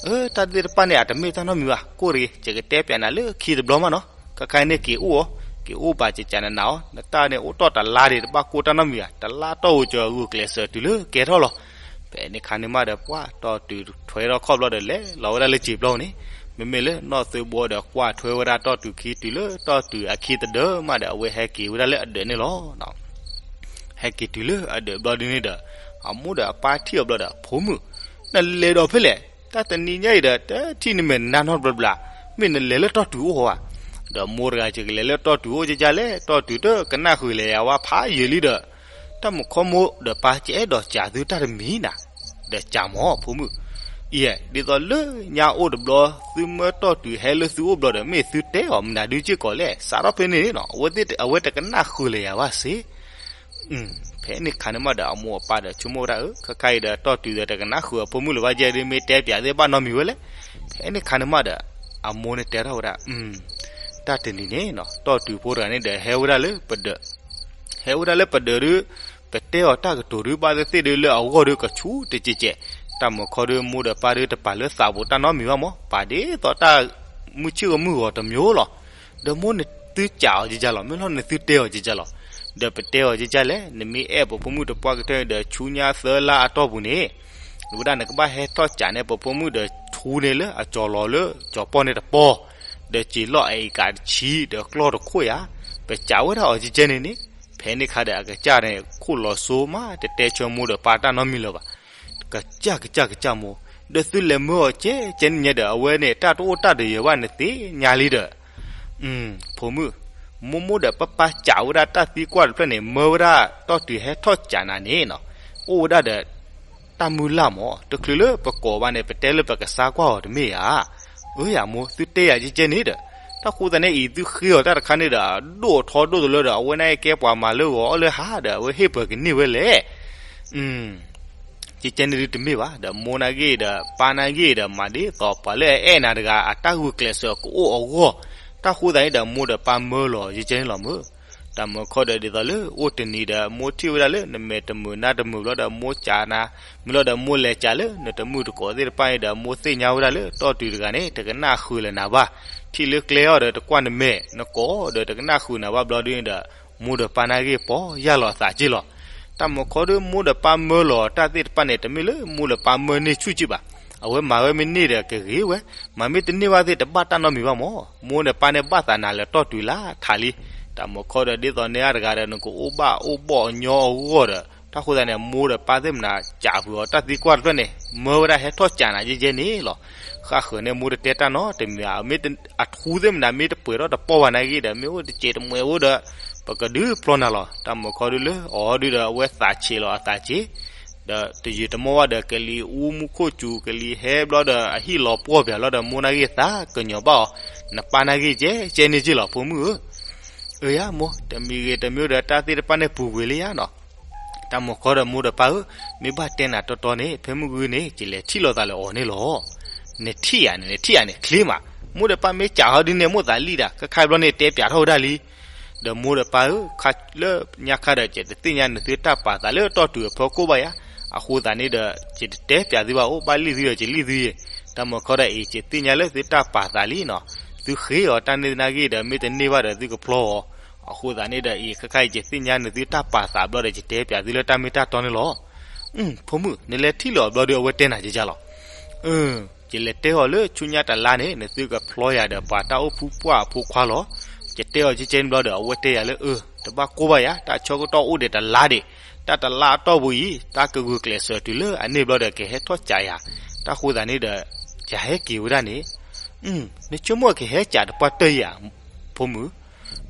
အၢ တၢ်သ့ၣ်တဖၣ်န့ၣ် အတမ့ၢ်တၢ်နီတမံၤဘၣ်, ကိၢ်တဂ့ၤ, ယကတဲပျးနၤလၢခံတဘျီမးနီၤ. ခါခါန့ၣ်က့ၤအိၣ်အီၤ, က့ၤအိၣ်ဘၣ်ကကးနနၤအီၤ, နတၢ်န့ၣ်အိၣ်တီၢ်တလါဒံး တဘၣ်ကိၢ်တၢ်နီတမံၤဘၣ်, တလါတီၢ်ဧိၤကဂုာ်ကျဲးစၢးတုၤလၢကဲထီၣ်လီၤ. ဖဲန့ၣ်ခါန့ၣ်မးဒီး ပှၢ်တီၢ်တုၤထွဲထီၣ်ခီၣ်ဘျီဒီး လဲၤလီၤဝဲဒၣ်လၢစံာ်ပျီန့ၣ်, မ့မ့ၢ်လၢနီၢ်သုးဘိဒီးကွၢ်ထွဲဝဲဒၣ်တီၢ်တုၤခံတုၤလၢ တီၢ်တုၤအခံတဒၢမးဒီး အဝဲဟဲက့ၤဝဲဒၣ်လၢအဒၢးန့ၣ်လီၤ. ဟဲက့ၤတုၤလၢအဒၢးဘျီဒုန့ၣ်ဒီး အမိၢ်ဒီးအပၢ်ထံၣ်အီၤဘျီဒီး ဖိမုၣ်, နလဲၤဒီးဖဲလဲၣ်, တၢ်တနံၤညါအံၤဒီး တထံၣ်နမဲာ်နါနီတဘျီဘျီ, မ့ၢ်နလဲၤလၢတီၢ်တုၤအိၣ်ဧါ. ဒီးမိၢ်တဂၤ ယကလဲၤလၢတီၢ်တုၤအိၣ်ကကလဲၣ်, တီၢ်တုၤတကနၣ်ဃုာ်လဲၤယၤဝဲဖးယံာ်လံဒီး တၢ်မုၣ်ခီမိၢ်ဒီးပၢ် ယအဲၣ်ဒိးစံးသုတၢ်တမံၤနၤ, ဒီးစံးမးဖိမုၣ်, အံၤ ဒ်သိးလၢညါအိၣ်တဘျီ သုမၢတီၢ်တုၤဟဲလၢသုအိၣ်ဘျီဒီး မ့ၢ်သုတဲအီၤမနုၤဒုစ့ၢ်ကီးလဲၣ်, စးထီၣ်ဖဲန့ၣ်နီၤ အဝဲသ့ၣ်အဝဲတကနၣ်ဃုာ်လဲၤယၤဘၣ်စ့ ဖဲန့ၣ်ခါန့ၣ်မးဒီး အမိၢ်အပၢ်ဒီးဆိကမိၣ်ဝဲဒၣ် အၢ ခါခါအံၤဒီး တီၢ်တုၤဒီးတကနၣ်ဃုာ်အဖိမုၣ်လၢၤဘၣ် ယဲဒုးမ့ၢ်တဲပျးသ့ၣ်ဘၣ်နီတမံၤဝဲလဲၣ်. ဖဲန့ၣ်ခါန့ၣ်မးဒီး အမိၢ်န့ၣ်တဲထီၣ်ဝဲဒၣ် တၢ်တနံၤန့ၣ်နီၤ တီၢ်တုၤဖိတဂၤန့ၣ်ဒီး ဟဲဝဲဒၣ်လၢပဒၢး, ဟဲဝဲဒၣ်လၢပဒၢးဒုး ပတဲအီၤတၢ်ကတိၤဒုး ဘၣ်သ့ၣ်သ့ၣ်ဒုးလၢအဂီၢ်ဒုး ကဆူၣ်တကဲးကဲး, တၢ်မုၣ်ခီဒုး မိၢ်ဒီးပၢ်ဒုး တပာ်လၢသးပူၤတၢ်နီတမံၤဘၣ်မး, ပာ်ဒ်သိးတၢ်မုၢ်ဆ့ၣ်ဂီၤမုၢ်ဂီၤတမျိုးလီၤ. ဒီးမိၢ်နသုစံးအီၤကကလီၤ, မ့ၢ်လီၤနသုတဲအီၤကကလီၤ. ဒီးပတဲအီၤကကလဲၣ်, နမ့ၢ်အဲၣ်ပဖိမုၣ်တပှၢ်ကတၢၢ်န့ၣ်ဒီး ဆူညါသၢလါအတီၢ်ပူၤန့ၣ် ဝဲဒၣ်နကဘၣ်ဟဲထီၣ်စံးန့ၢ် ပဖိမုၣ်ဒီးထူန့ၣ်လၢအကၠီၤလီၤလၢကၠီၤပီၢ်န့ၣ်တပီၢ်, ဒီးစံးလီၢ်အအံၤကးတဆံ ဒီးကျီၢ်တခိၣ်ယၤ, ပစံးဝဲဒၣ်အီၤကကန့ၣ်န့ၣ်, ဖဲန့ၣ်ခါဒီးအကစၢ်န့ၣ် ခိၣ်လီၤစိမး တတဲဆၢမိၢ်ဒီးပၢ်တၢ်နီတမံၤလၢၤဘၣ်. ကစၢ်ကစၢ်ကစၢ်မိၢ်, ဒီးသုလဲၤမၢအီၤကဲကဲန့ၣ်ညါဒီး အဝဲန့ၣ် တၢ်တအိၣ်တၢ်တယၢၤဘၣ်နသ့ၣ်ညါလံဒီး ဖိမုၣ်, မိၢ်မိၢ်ဒီးပၢ်ပၢ်စံးဝဲဒၣ်တၢ်သံကွၢ်တဖျၢၣ်န့ၣ် မၢဝဲဒၣ်တီၢ်တုၤဟဲထီၣ်စံးနၤန့ၣ်နီၤ, အိၣ်ဝဲဒၣ်ဒီး တၢ်မုၢ်လၢ်မး, တချုးလၢပကိးဘၣ်န့ၣ် ပတဲလၢပကစၢ်ကွၢ်အီၤတမ့ၢ်ဧါ. အၢယၤမိၢ် သုတဲယၤကကဲန့ၣ်ဒီး, တၢ်ဃိသတးန့ၣ်အံၤ သုဃ့အီၤတၢ်တခါန့ၣ်ဒီး ဒိၣ်ထီဒိၣ်တလၢဒီး အဝဲန့ၣ်ကဲပှၤမၤလၢဂီၤအီၣ်လၢဟါဒီး အဝဲဟ့ၣ်ပှၤကန့ၢ်ဝဲလဲၣ်. ယကဲန့ၣ်ဒုးတမ့ၢ်ဘၣ်, ဒီးမိၢ်နာ်ဂ့ၢ်ဒီးပၢ်နာ်ဂ့ၢ်ဒီး မၤဒ်သိးပှၤလၢအအဲၣ်နၤတဂၤအတၢ်ဂုာ်ကျဲးစၢးကအိၣ်အဂီၢ်, တၢ်ဃိသတးန့ၣ်ဒီး မိၢ်ဒီးပၢ်မၢလီၤယကဲန့ၣ်လီၤမုၢ်. တၢ်မုၢ်ခီဒီး ဒ်သိးလၢအိၣ်တနံၤဒီး မိၢ်ထံၣ်ဝဲဒၣ်လၢနမဲာ်တမုာ်နါတမုာ်ဘျီဒီး မိၢ်ကးနၤ, မ့ၢ်လီၤဒီးမိၢ်လဲၤကးလၢနတမုာ်တကိးသ့ၣ်တဖၣ်န့ၣ်ဒီး မိၢ်သ့ၣ်ညါဝဲဒၣ်လၢတီၢ်တုၤတဂၤန့ၣ် တကနၣ်ဃုာ်လၢၤနၤဘၣ်, ထံၣ်လၢကျဲအီၤဒီးတကွၢ်နမဲာ်, နကိးဒီးတကနၣ်ဃုာ်နၤဘၣ်ဘျီဒုန့ၣ်ဒီး မိၢ်ဒီးပၢ်နာ်ဂ့ၢ်ပီၢ်ယၢ်လီၤအသးက့ၢ်လီၤ. တၢ်မုၢ်ခီဒီး မိၢ်ဒီးပၢ်မၢလီၤတၢ်သ့ၣ်တဖၣ်န့ၣ် တမ့ၢ်လၢမိၢ်ဒီးပၢ်မၢန့ၢ်ဆူၣ်က့ၢ်ဘၣ်. အဝဲမၤဝဲမ့ၢ်န့ၢ်ဒီးကဂ့ၤဝဲ, မၤမ့ၢ်တန့ၢ်ဘၣ်သ့ၣ်တဘၣ်တၢ်နီတမံၤဘၣ်မၢ်. မိၢ်ဒီးပၢ်န့ၣ်ဘၣ်သးနၤလၢတီၢ်တုၤလၢထးလံ. တၢ်မုၢ်ခီဒီး ဒ်သိးန့ၢ်အါတဂၤဒီး နကအိၣ်ဘၣ်အိၣ်ဘီၣ်အညီအဂီၢ်ဒီး တၢ်ဃိသတးန့ၣ် မိၢ်ဒီးပၢ်သ့ၣ်မနၤကးဖုးအီၤတၢ်သံကွၢ်တဖျၢၣ်န့ၣ် မၢဝဲဒၣ်ဟဲထီၣ်ကးနၤယဲယဲန့ၣ်လီၤ. ဃၣ်ဃၢၤန့ၢ်မိၢ်တတဲတၢ်နီတမံၤဘၣ်, မ့ၢ်အထူသ့ၣ်မနၤ မ့ၢ်တပှဲၤထီၣ်တပီၢ်ဘၣ်နာ်ဂ့ၢ်ဒီး မ့ၢ်အိၣ်တစဲးတမှဲၤအိၣ်ဒီး ပကဒုးဖျီနၤလီၤ. တၢ်မုၢ်ခီဒုးလၢအီၤဒုးဒီး အဝဲသးဆံးလီၤအသးက့ၢ် ဒီးတယုာ်တမီၢ်ဘၣ်ဒီး ကလံၤအူမူခိၣ်စူၤ ကလံၤဟဲဘျီဒီး အဟံၣ်လီၤပှီၢ်ပၠးလီၤဒီး မိၢ်နာ်ဂ့ၢ်သးကညီၤဘၣ်အီၤ, နပၢ်နာ်ဂ့ၢ်ကဲကဲန့ၣ်က့ၢ်လီၤ ဖိမုၣ်ဧၢ. အၢယါမိၢ်, တမံၤဂ့ၤတမံၤဒီး တၢ်သ့ၣ်တဖၣ်န့ၣ်ပူၤကွံာ်လံယါနီၤ. တၢ်မုၢ်ခီဒီး မိၢ်ဒီးပၢ်ဧၢ, မ့ၢ်ဘၣ်တဲနၤတီတီန့ၣ် ဖဲမုၢ်ဂုၢ်န့ၣ် ကလဲၤထံၣ်လိာ်သးလၢအီၤန့ၣ်လီၤ. နထံၣ်ဧါန့ၣ် နထံၣ်ဧါန့ၣ် ချ့မး, မိၢ်ဒီးပၢ်မ့ၢ်ကးဟီဒုးန့ၣ် မိၣ်သးလံဒၣ် ခဲခါဘျီန့ၣ် တဲပၠးထီၣ်ဝဲဒၣ်လံ. ဒီးမိၢ်ဒီးပၢ်ဧၢ, ခါလၢညါခါဒီး ယတသ့ၣ်ညါနသုတၢ်ပာ်သးလၢတီၢ်တုၤအဖီခိၣ်ဘၣ်ယါ, အဃိသတးန့ၣ်ဒီး ယတတဲပၠးသုဘၣ် အိၣ်ဘၣ်လံၣ်သုဒီး ယလံၣ်သုယဲ, တၢ်မုၢ်ခီဒီးအံၤ ယသ့ၣ်ညါလၢသုတၢ်ပာ်သးလံနီၤ, သုဃ့အီၤတၢ်န့ၢ်သနာ်ဂ့ၢ်ဒီး မ့ၢ်တန့ၢ်ဘၣ်ဒီး သုကဖျီအီၤ, အဃိသတးန့ၣ်ဒီးအံၤ ခဲခါအံၤ ယသ့ၣ်ညါနသုတၢ်ပာ်သးဘျီဒီး ယတဲပၠးသုလၢတၢ်မ့ၢ်တၢ်တီန့ၣ်လီၤ. ဖိမုၣ်, နလဲၤထံၣ်လီၤအဘျီဒီး အဝဲတဲနၤကကလီၤ. ယလဲၤတဲအီၤလၢဆူညါတလါန့ၣ် နသုကဖျီယၤဒီး ပှၤတၢ်အိၣ်ဖှူပှၢ်အဖိခွါလီၤ. ယတဲအီၤကကဲန့ၣ်ဘျီဒီး အဝဲတဲယၤလၢ အၢ, တဘၣ်ကိၢ်ဘၣ်ယၤ, တၢ်ဆၢကတီၢ်အိၣ်ဒံးတလါဒံး, တၢ်တလါအတီၢ်ပူၤအံၤ တၢ်ကဂုာ်ကျဲးစၢးတုၤလၢအန့ၣ်ဘျီဒီး ကဟဲထီၣ်ကးယၤ, တၢ်ဃိသတးန့ၣ်ဒီး ယဟဲက့ၤဝဲဒၣ်န့ၣ်, နဆိကမိၣ်ကဟဲကးတပှၢ်တၢၢ်ယၤ, ဖိမုၣ်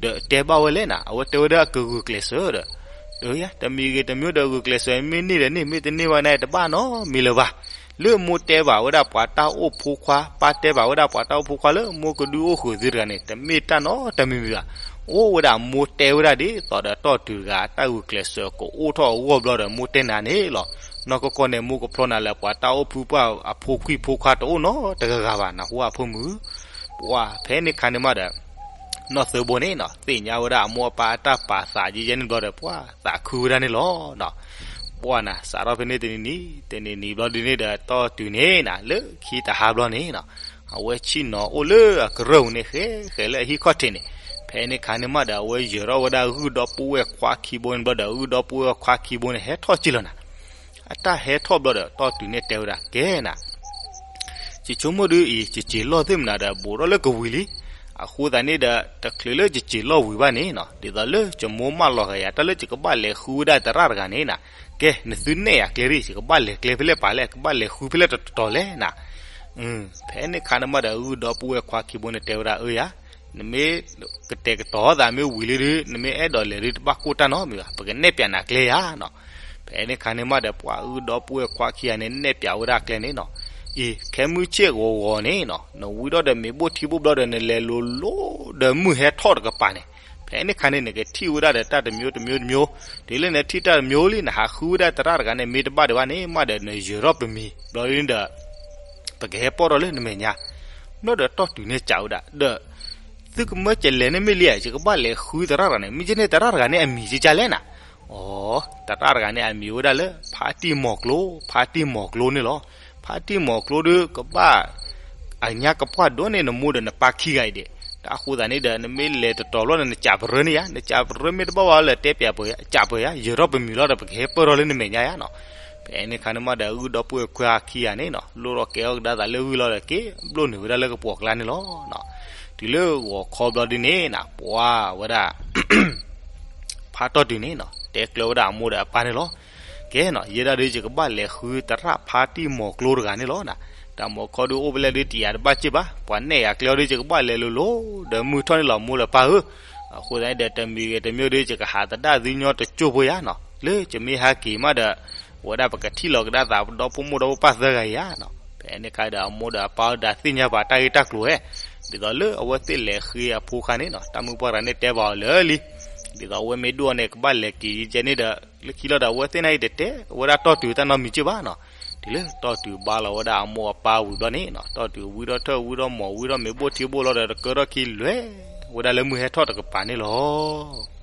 ဒီးတဲဘၣ်ဝဲလဲၣ်နၤ, အဝဲတဲဝဲဒၣ်ကဂုာ်ကျဲးစၢးဒီး, တမံၤဂ့ၤတမံၤဒီး ဂုာ်ကျဲးစၢးမ့ၢ်န့ၢ်ဒီးန့ၣ် မ့ၢ်တန့ၢ်ဘၣ်န့ၣ် တဘၣ်နီတမံၤလၢၤဘၣ်. လၢမိၢ်တဲဘၣ်ဝဲဒၣ်ပှၤတၢ်အိၣ်ဖှူခွါ, ပၢ်တဲဘၣ်ဝဲဒၣ်ပှၤတၢ်အိၣ်ဖှူခွါလၢမိၢ်ကဒုးအိၣ်ဃုာ်သုတဂၤန့ၣ် တမ့ၢ်တၢ်နီတမံၤမံၤဘၣ်. အိၣ်ဝဲဒၣ်မိၢ်တဲဝဲဒၣ်ဒ်သိးဒီးတီၢ်တုၤတဂၤ တၢ်ဂုာ်ကျဲးစၢးကအိၣ်ထီၣ်အဂီၢ်ဘျီဒီး မိၢ်တဲနၤန့ၣ်လီၤ. နီၢ်ကီၢ်ကီၢ်န့ၣ် မိၢ်ကဖျီနၤလၢပှၤတၢ်အိၣ်ဖှူပှၢ်အဖိခွံဖိခွါတအိၣ်နီတဂၤဂၤဘၣ် နၢ်ဟူဧါ ဖိမုၣ်. ပှၤဖဲန့ၣ်ခါန့ၣ်မးဒီး နီၢ်သၢဘိန့ၣ်နီၤ သ့ၣ်ညါဝဲဒၣ်အမိၢ်အပၢ်အတၢ်ပာ်သးယဲယဲန့ၣ်ဘျီဒီး ပှၤသးခုဝဲဒၣ်န့ၣ်လီၤ. ပှၤနၤ စးထီၣ်ဖဲန့ၣ်တနံၤနံၤ တနံၤနံၤဘျီဒုန့ၣ်ဒီး တီၢ်တုၤန့ၣ်နၤ လၢခံတဟါဘျီန့ၣ်နီၤ အဝဲဆ့ၣ်နီၤအိၣ်လၢအကရၢၢ်ပူၤန့ၣ် ဃဲဃဲလၢအဟံၣ်ခီၣ်ထံးန့ၣ်, ဖဲန့ၣ်ခါန့ၣ်မးဒီး အဝဲယၢၤထီၣ်ဝဲဒၣ်ဂုၢ်ဒီပုၢ်ဝဲၢ်ခွါခံဘိန့ၣ်ဘျီဒီး ဂုၢ်ဒီပုၢ်ဝဲၢ်ခွါခံဘိန့ၣ် ဟဲထီၣ်က့ၤလီၤနၤ. အတၢ်ဟဲထီၣ်ဘျီဒီး တီၢ်တုၤန့ၣ်တဲဝဲဒၣ် ကဲနၤ ယဆိကမိၣ်ဒုအံၤ ယစံာ်လီၢ်သ့ၣ်မနုၤဒီး ဘူးထီၣ်လၢကဝံၤလံ. အဃိသတးန့ၣ်ဒီး တချုးလၢယစံာ်လီၢ်ဝံၤဘၣ်န့ၣ်နီၤ ဒ်သိးလၢယမိၢ်မၢလီၤဂာ်ယၤ တၢ်လၢယကဘၣ်လဲၤဃုဝဲဒၣ်သရၣ်တဂၤန့ၣ်နၤ, ကဲ နသုနဲၣ်ယၤကျဲဒ် ယကဘၣ်လဲၤကျဲဖဲလဲၣ်ပာ်လဲၣ် ကဘၣ်လဲၤဃုဖဲလဲၣ်တတီၤလဲၣ်နၤ. ဖဲန့ၣ်ခါန့ၣ်မးဒီး ဂုၢ်ဒီပုၢ်ဝဲၢ်ခွါခံဘိန့ၣ်တဲဝဲဒၣ် အၢယၤ နမ့ၢ်ကတဲာ်ကတီၤသးမ့ၢ်ဝံၤလံဒီး နမ့ၢ်အဲၣ်ဒိးလဲၤဒုး တဘၣ်ကိၢ်တၢ်နီတမံၤဘၣ် ပကနဲၣ်ပၠးနၤကျဲယၤနီၤ. ဖဲန့ၣ်ခါန့ၣ်မးဒီး ပှၤဂုၢ်ဒီပုၢ်ဝဲၢ်ခွါခံဂၤန့ၣ် နဲၣ်ပၠးဝဲဒၣ်ကျဲန့ၣ်နီၤ, အံၤ ခဲမုၢ်ဆ့ၣ်ဂီၤဂီၤန့ၣ်နီၤ နဝံထီၣ်ဒီးမ့ၤဘိၣ်ထံဘိၣ်ဘျီဒီး နလဲၤလိၤလိၤဒီးမုၢ်ဟဲထီၣ်တကပၤန့ၣ်, ဖဲန့ၣ်ခါန့ၣ် နကထံၣ်ဝဲဒၣ်ဒီးတၢ်တမျိုးတမျိုးတမျိုး, တုၤလၢနထံၣ်တၢ်တမျိုးလံ နဟးဃုဝဲဒၣ်သရၣ်တဂၤန့ၣ် မ့ၢ်တဘၣ်ဒံးဘၣ်န့ၣ် မးဒီးနယၢၤထီၣ်ပမံၤဘျီဒုန့ၣ်ဒီး ပကဟဲပီၢ်ထီၣ်လၢနမဲာ်ညါ. ဘျီဒီးတီၢ်တုၤန့ၣ်စံးဝဲဒၣ်ဒီး သုကမၢကလဲၤန့ၣ်မ့ၢ်လံဧါ, ယကဘၣ်လဲၤဃုသရၣ်တဂၤန့ၣ်, မ့ၢ်ကဲန့ၣ်သရၣ်တဂၤန့ၣ်အမံၤကကလဲၣ်နၤ. အိ သရၣ်တဂၤန့ၣ်အမံၤဝဲဒၣ်လၢ ဖါတံၢ်မီၤကျိ, ဖါတံၢ်မီၤကျိန့ၣ်လီၤ. ဖါတံၢ်မီၤကျိဒီးကဘၣ် အညါကပှၢ်ဒိၣ်န့ၢ်နမိၢ်ဒီးနပၢ်ခံဂၤအံၤဒဲး, တၢ်အဃိသတးန့ၣ်ဒီး နမ့ၢ်လဲၤတတီၤဘျီဒီး နကးပရၢန့ၣ်ဧါ, နကးပရၢမ့ၢ်တဘၣ်ဘၣ်လၢတဲပၠးပှၤဧါ, ကးပှၤဧါ, ယၢၤထီၣ်ပမံၤလီၤဒီး ပကဟဲပၢၢ်ထီၣ်လၢနမဲာ်ညါဧါနီၤ. ဖဲန့ၣ်ခါန့ၣ်မးဒီး ဂုၢ်ဒီပုၢ်ဝဲၢ်ခွါခံဂၤန့ၣ်နီၤ လိၣ်ထီၣ်ကဲထီၣ်ကဒါသးလၢဂုၢ်လီၤဒီး က့ၤဘျိၣ်နုာ်ဝဲဒၣ်လၢကပိာ်ကျါန့ၣ်လီၤ. တုၤလၢဂီၤခီဘျီဒ်န့ၣ်နၤ ပှၤဝဲဒၣ် ဖါတီၢ်တုၤန့ၣ်နီၤ တဲကျၢၤဝဲဒၣ်အမိၢ်ဒီးအပၢ်န့ၣ်လီၤ. ကဲနီၤ ယဲဒၣ်ဒီး ယကဘၣ်လဲၤဃုသရၣ်ဖါတံၢ်မီၤကျိတဂၤန့ၣ်လီၤနၤ. တၢ်မီၤခီဒုးအိၣ်ဖဲလဲၣ်ဒုး တယာ်တဘၣ်စ့ၢ်ဘၣ်, ပှၤနဲၣ်ယၤကျဲအီၤဒီး ယကဘၣ်လဲၤလိၤလိၤဒီးမုၢ်ထီၣ်န့ၣ်လီၤ မိၢ်လၢပၢ်ဧၢ. အဃိသတးန့ၣ်ဒီး တမံၤဂ့ၤတမံၤဒီး ယကဟးသဒၣ်သုညီတကၠိၢ်ဖိယါနီၤ, လၢယမ့ၢ်ဟဲက့ၤမးဒီး ဝဲဒၣ်ပကထံၣ်လီၤကဒါသး ပဒီဖိမိၢ်ဒီဖိပၢ်သၢဂၤယါနီၤ. ဖဲန့ၣ်ခါဒီး အမိၢ်ဒီးအပၢ်အိၣ်ဒီးသ့ၣ်ညါပာ်တၢ်ဂ့ၢ်တၢ်ကျိၤဧဲ, ဒ်သိးလၢအဝဲသ့ၣ်လဲၤဃ့အဖိခါန့ၣ်နီၤ တၢ်မုၢ်ပှၢ်တဂၤန့ၣ်တဲဘၣ်အီၤလၢလံ ဒ်သိးအဝဲမ့ၢ်ဒိၣ်အီၤန့ၣ် ကဘၣ်လဲၤက့ၤယဲန့ၣ်ဒီး လၢခံလီၤဒီး အဝဲသ့ၣ်န့ၣ်အံၤတတဲဝဲဒၣ်တီၢ်တုၤတၢ်နီတမံၤက့ၢ်ဘၣ်နီၤ. တုၤလၢတီၢ်တုၤဘါလီၤဝဲဒၣ်အမိၢ်အပၢ်ဝံၤဘျီန့ၣ်နီၤ, တီၢ်တုၤဝံထီၣ်ထၢၣ်ဝံထီၣ်မီၤ ဝံထီၣ်မ့ၤဘိၣ်ထံဘိၣ်လီၤဒီး တကၢထီၣ်ခံလဲၤဝဲဒၣ်လၢမုၢ်ဟဲထီၣ်တကပၤန့ၣ်လီၤ.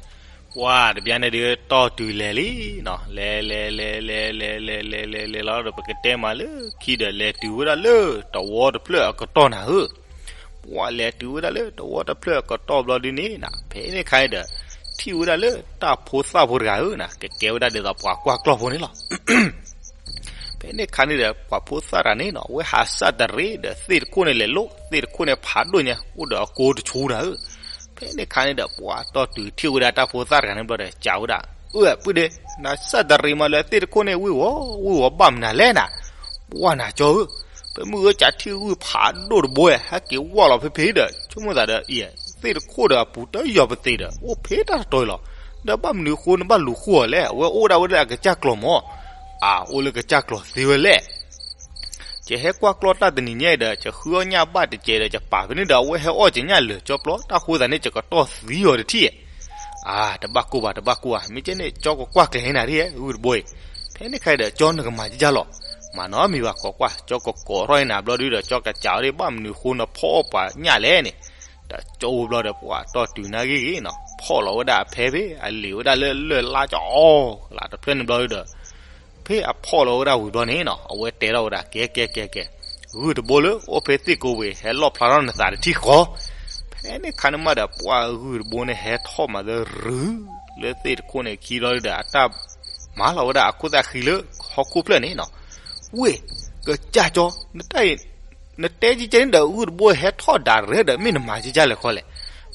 ပှၢ်တဘျီန့ၣ်ဒီး တီၢ်တုၤလဲၤလံနီၤ, လဲၤလဲၤလဲၤလဲၤလဲၤလဲၤလဲၤလဲၤလီၤဒီး ပကတဲမးလၢခံဒီး လဲၤတုၤဝဲဒၣ်လၢတဝီတဖျၢၣ်အကတီၢ်နၤဧၢ. ပှၢ်လဲၤတုၤဝဲဒၣ်လၢတဝီတဖျၢၣ်အကတီၢ်ဘျီဒုန့ၣ်နီၤ, ဖဲန့ၣ်ခါအံၤဒီး ထံၣ်ဝဲဒၣ်လၢတၢ်ဖိသၣ်ဖိတဂၤဧၢနီၤ, ကကဲဝဲဒၣ်ဒ်သိးပှၤကွၢ်ကျီၢ်ဖိန့ၣ်လီၤ. ဖဲန့ၣ်ခါန့ၣ်ဒီး ပှၤဖိသၣ်တဂၤန့ၣ်နီၤ, အဝဲဟးစၢ်တရံးဒီး သ့ၣ်တခိၣ်န့ၣ်လဲၤလိၣ်, သ့ၣ်တခိၣ်န့ၣ်ဖးဒိၣ်ညါ အိၣ်ဒီးအကိတဆူနၤဧၢ. ဖဲန့ၣ်ခါန့ၣ်ဒီး ပှၢ်တီၢ်တုၤထံၣ်ဝဲဒၣ်တၢ်ဖိသၣ်တဂၤန့ၣ်ဘျီဒီး စံးဝဲဒၣ်, အၢ ပုၢ်ဒ့, နစၢ်တရံးမးလၢသ့ၣ်တခိၣ်န့ၣ် ဝံၢ်ဝီၤ ဝံၢ်ဝီၤဘၣ်မနုၤလဲၣ်နၤ. ပှၢ်နၤကၠီဧၢ, ပမုၢ်ဧၢ ကထံၣ်ဝံၢ်ဖးဒိၣ်တဘိ ဟဲက့ၤဝီၢ်လီၤဖဲဖဲဒီး ဆိကမိၣ်သးဒီး အံၤ သ့ၣ်တခိၣ်ဒီးအပူၤတယီၤပသ့ဒီး အိၣ်ဖဲတၢ်တတီၤအံၤလီၤ. ဒီးဘၣ်မနုၤအဃိ နဘၣ်လူၤဃုအီၤလဲၣ်, အဝဲအိၣ်ဒၣ်ဝဲဒၣ်အကစၢ်ကျီၤမး. အၢ အိၣ်လၢကစၢ်ကျီၤသ့ဝဲလဲၣ်. ယဟဲကွၢ်ကျီၢ်တၢ်တနံၤညါအံၤဒီး ယဃုအီၣ်ညၣ်ဘၣ်တစဲးဒီး ယပာ်ဖဲန့ၣ်ဒီး အဝဲဟဲအီၣ်ကညၣ်လၢာ်ကၠီပျီ တၢ်ဃိသးန့ၣ် ယကတီၢ်သံအီၤတထံၣ်ဧါ. အၢ တဘၣ်ကိၢ်ဘၣ် တဘၣ်ကိၢ်ဘၣ်, မ့ၢ်ကဲန့ၣ် ကၠီကကွၢ်ကျဲၤနၤဒ်ဧါ ဂုၢ်တဘိအံၤ. ဖဲန့ၣ်ခါအံၤဒီး ကၠီနကမၤကကၢ်လီၤ. မၤနီတမံၤဘၣ် ကိးကွၢ်, ကၠီကကိးထီၣ်အံၤနၤဘျီဒုဒီး ကၠီကစံးအီၤဒ် ဘၣ်မနုၤအဃိနဖီၣ်အီၣ်ပှၤညၣ်လဲၣ်န့ၣ်. ဒီးကၠီအိၣ်ဘျီဒီး ပှၢ်တီၢ်တုၤနၢ်ဂ့ၤဂ့ၤနီၤ, ဖီၣ်လီၤဝဲဒၣ်အဖဲဖဲ အလံာ်ဝဲဒၣ်လၢလၢၢ်လါကၠီအီၤ လၢတဖျၢၣ်န့ၣ်ဘျီဒုဒီး ဖဲအဖီၣ်လီၤဝဲဒၣ်ဝံၤဘျီန့ၣ်နီၤ, အဝဲတဲထီၣ်ဝဲဒၣ် ကဲ ကဲ ကဲ ကဲ, ဂုၢ်တဘိလၢအိၣ်ဖဲသ့ၣ်ကိးဝ့ၤ ဟဲလီၣ်ဖျါထီၣ်နသးတထံၣ်ဃီ. ဖဲန့ၣ်ခါန့ၣ်မးဒီး ပှၢ်ဂုၢ်တဘိန့ၣ် ဟဲထီၣ်မၤသရူး လၢသ့ၣ်တခိၣ်န့ၣ်ခံဘျီဒုဒီး အတၢ်မၤလီၤဝဲဒၣ်အခိၣ်သၣ်ဃံလၢဟီၣ်ခိၣ်ဖျၢၣ်န့ၣ်နီၤ. ဝ့ၢ် ကစၢ်ကၠီ, နတၢ်အံၤ နတဲကကဲန့ၣ်ဒီး ဂုၢ်တဘိဟဲထီၣ်ဒၣ်ရဲၣ်ဒီး မ့ၢ်နမၤကကၢ်လဲၣ်ခီလဲၣ်.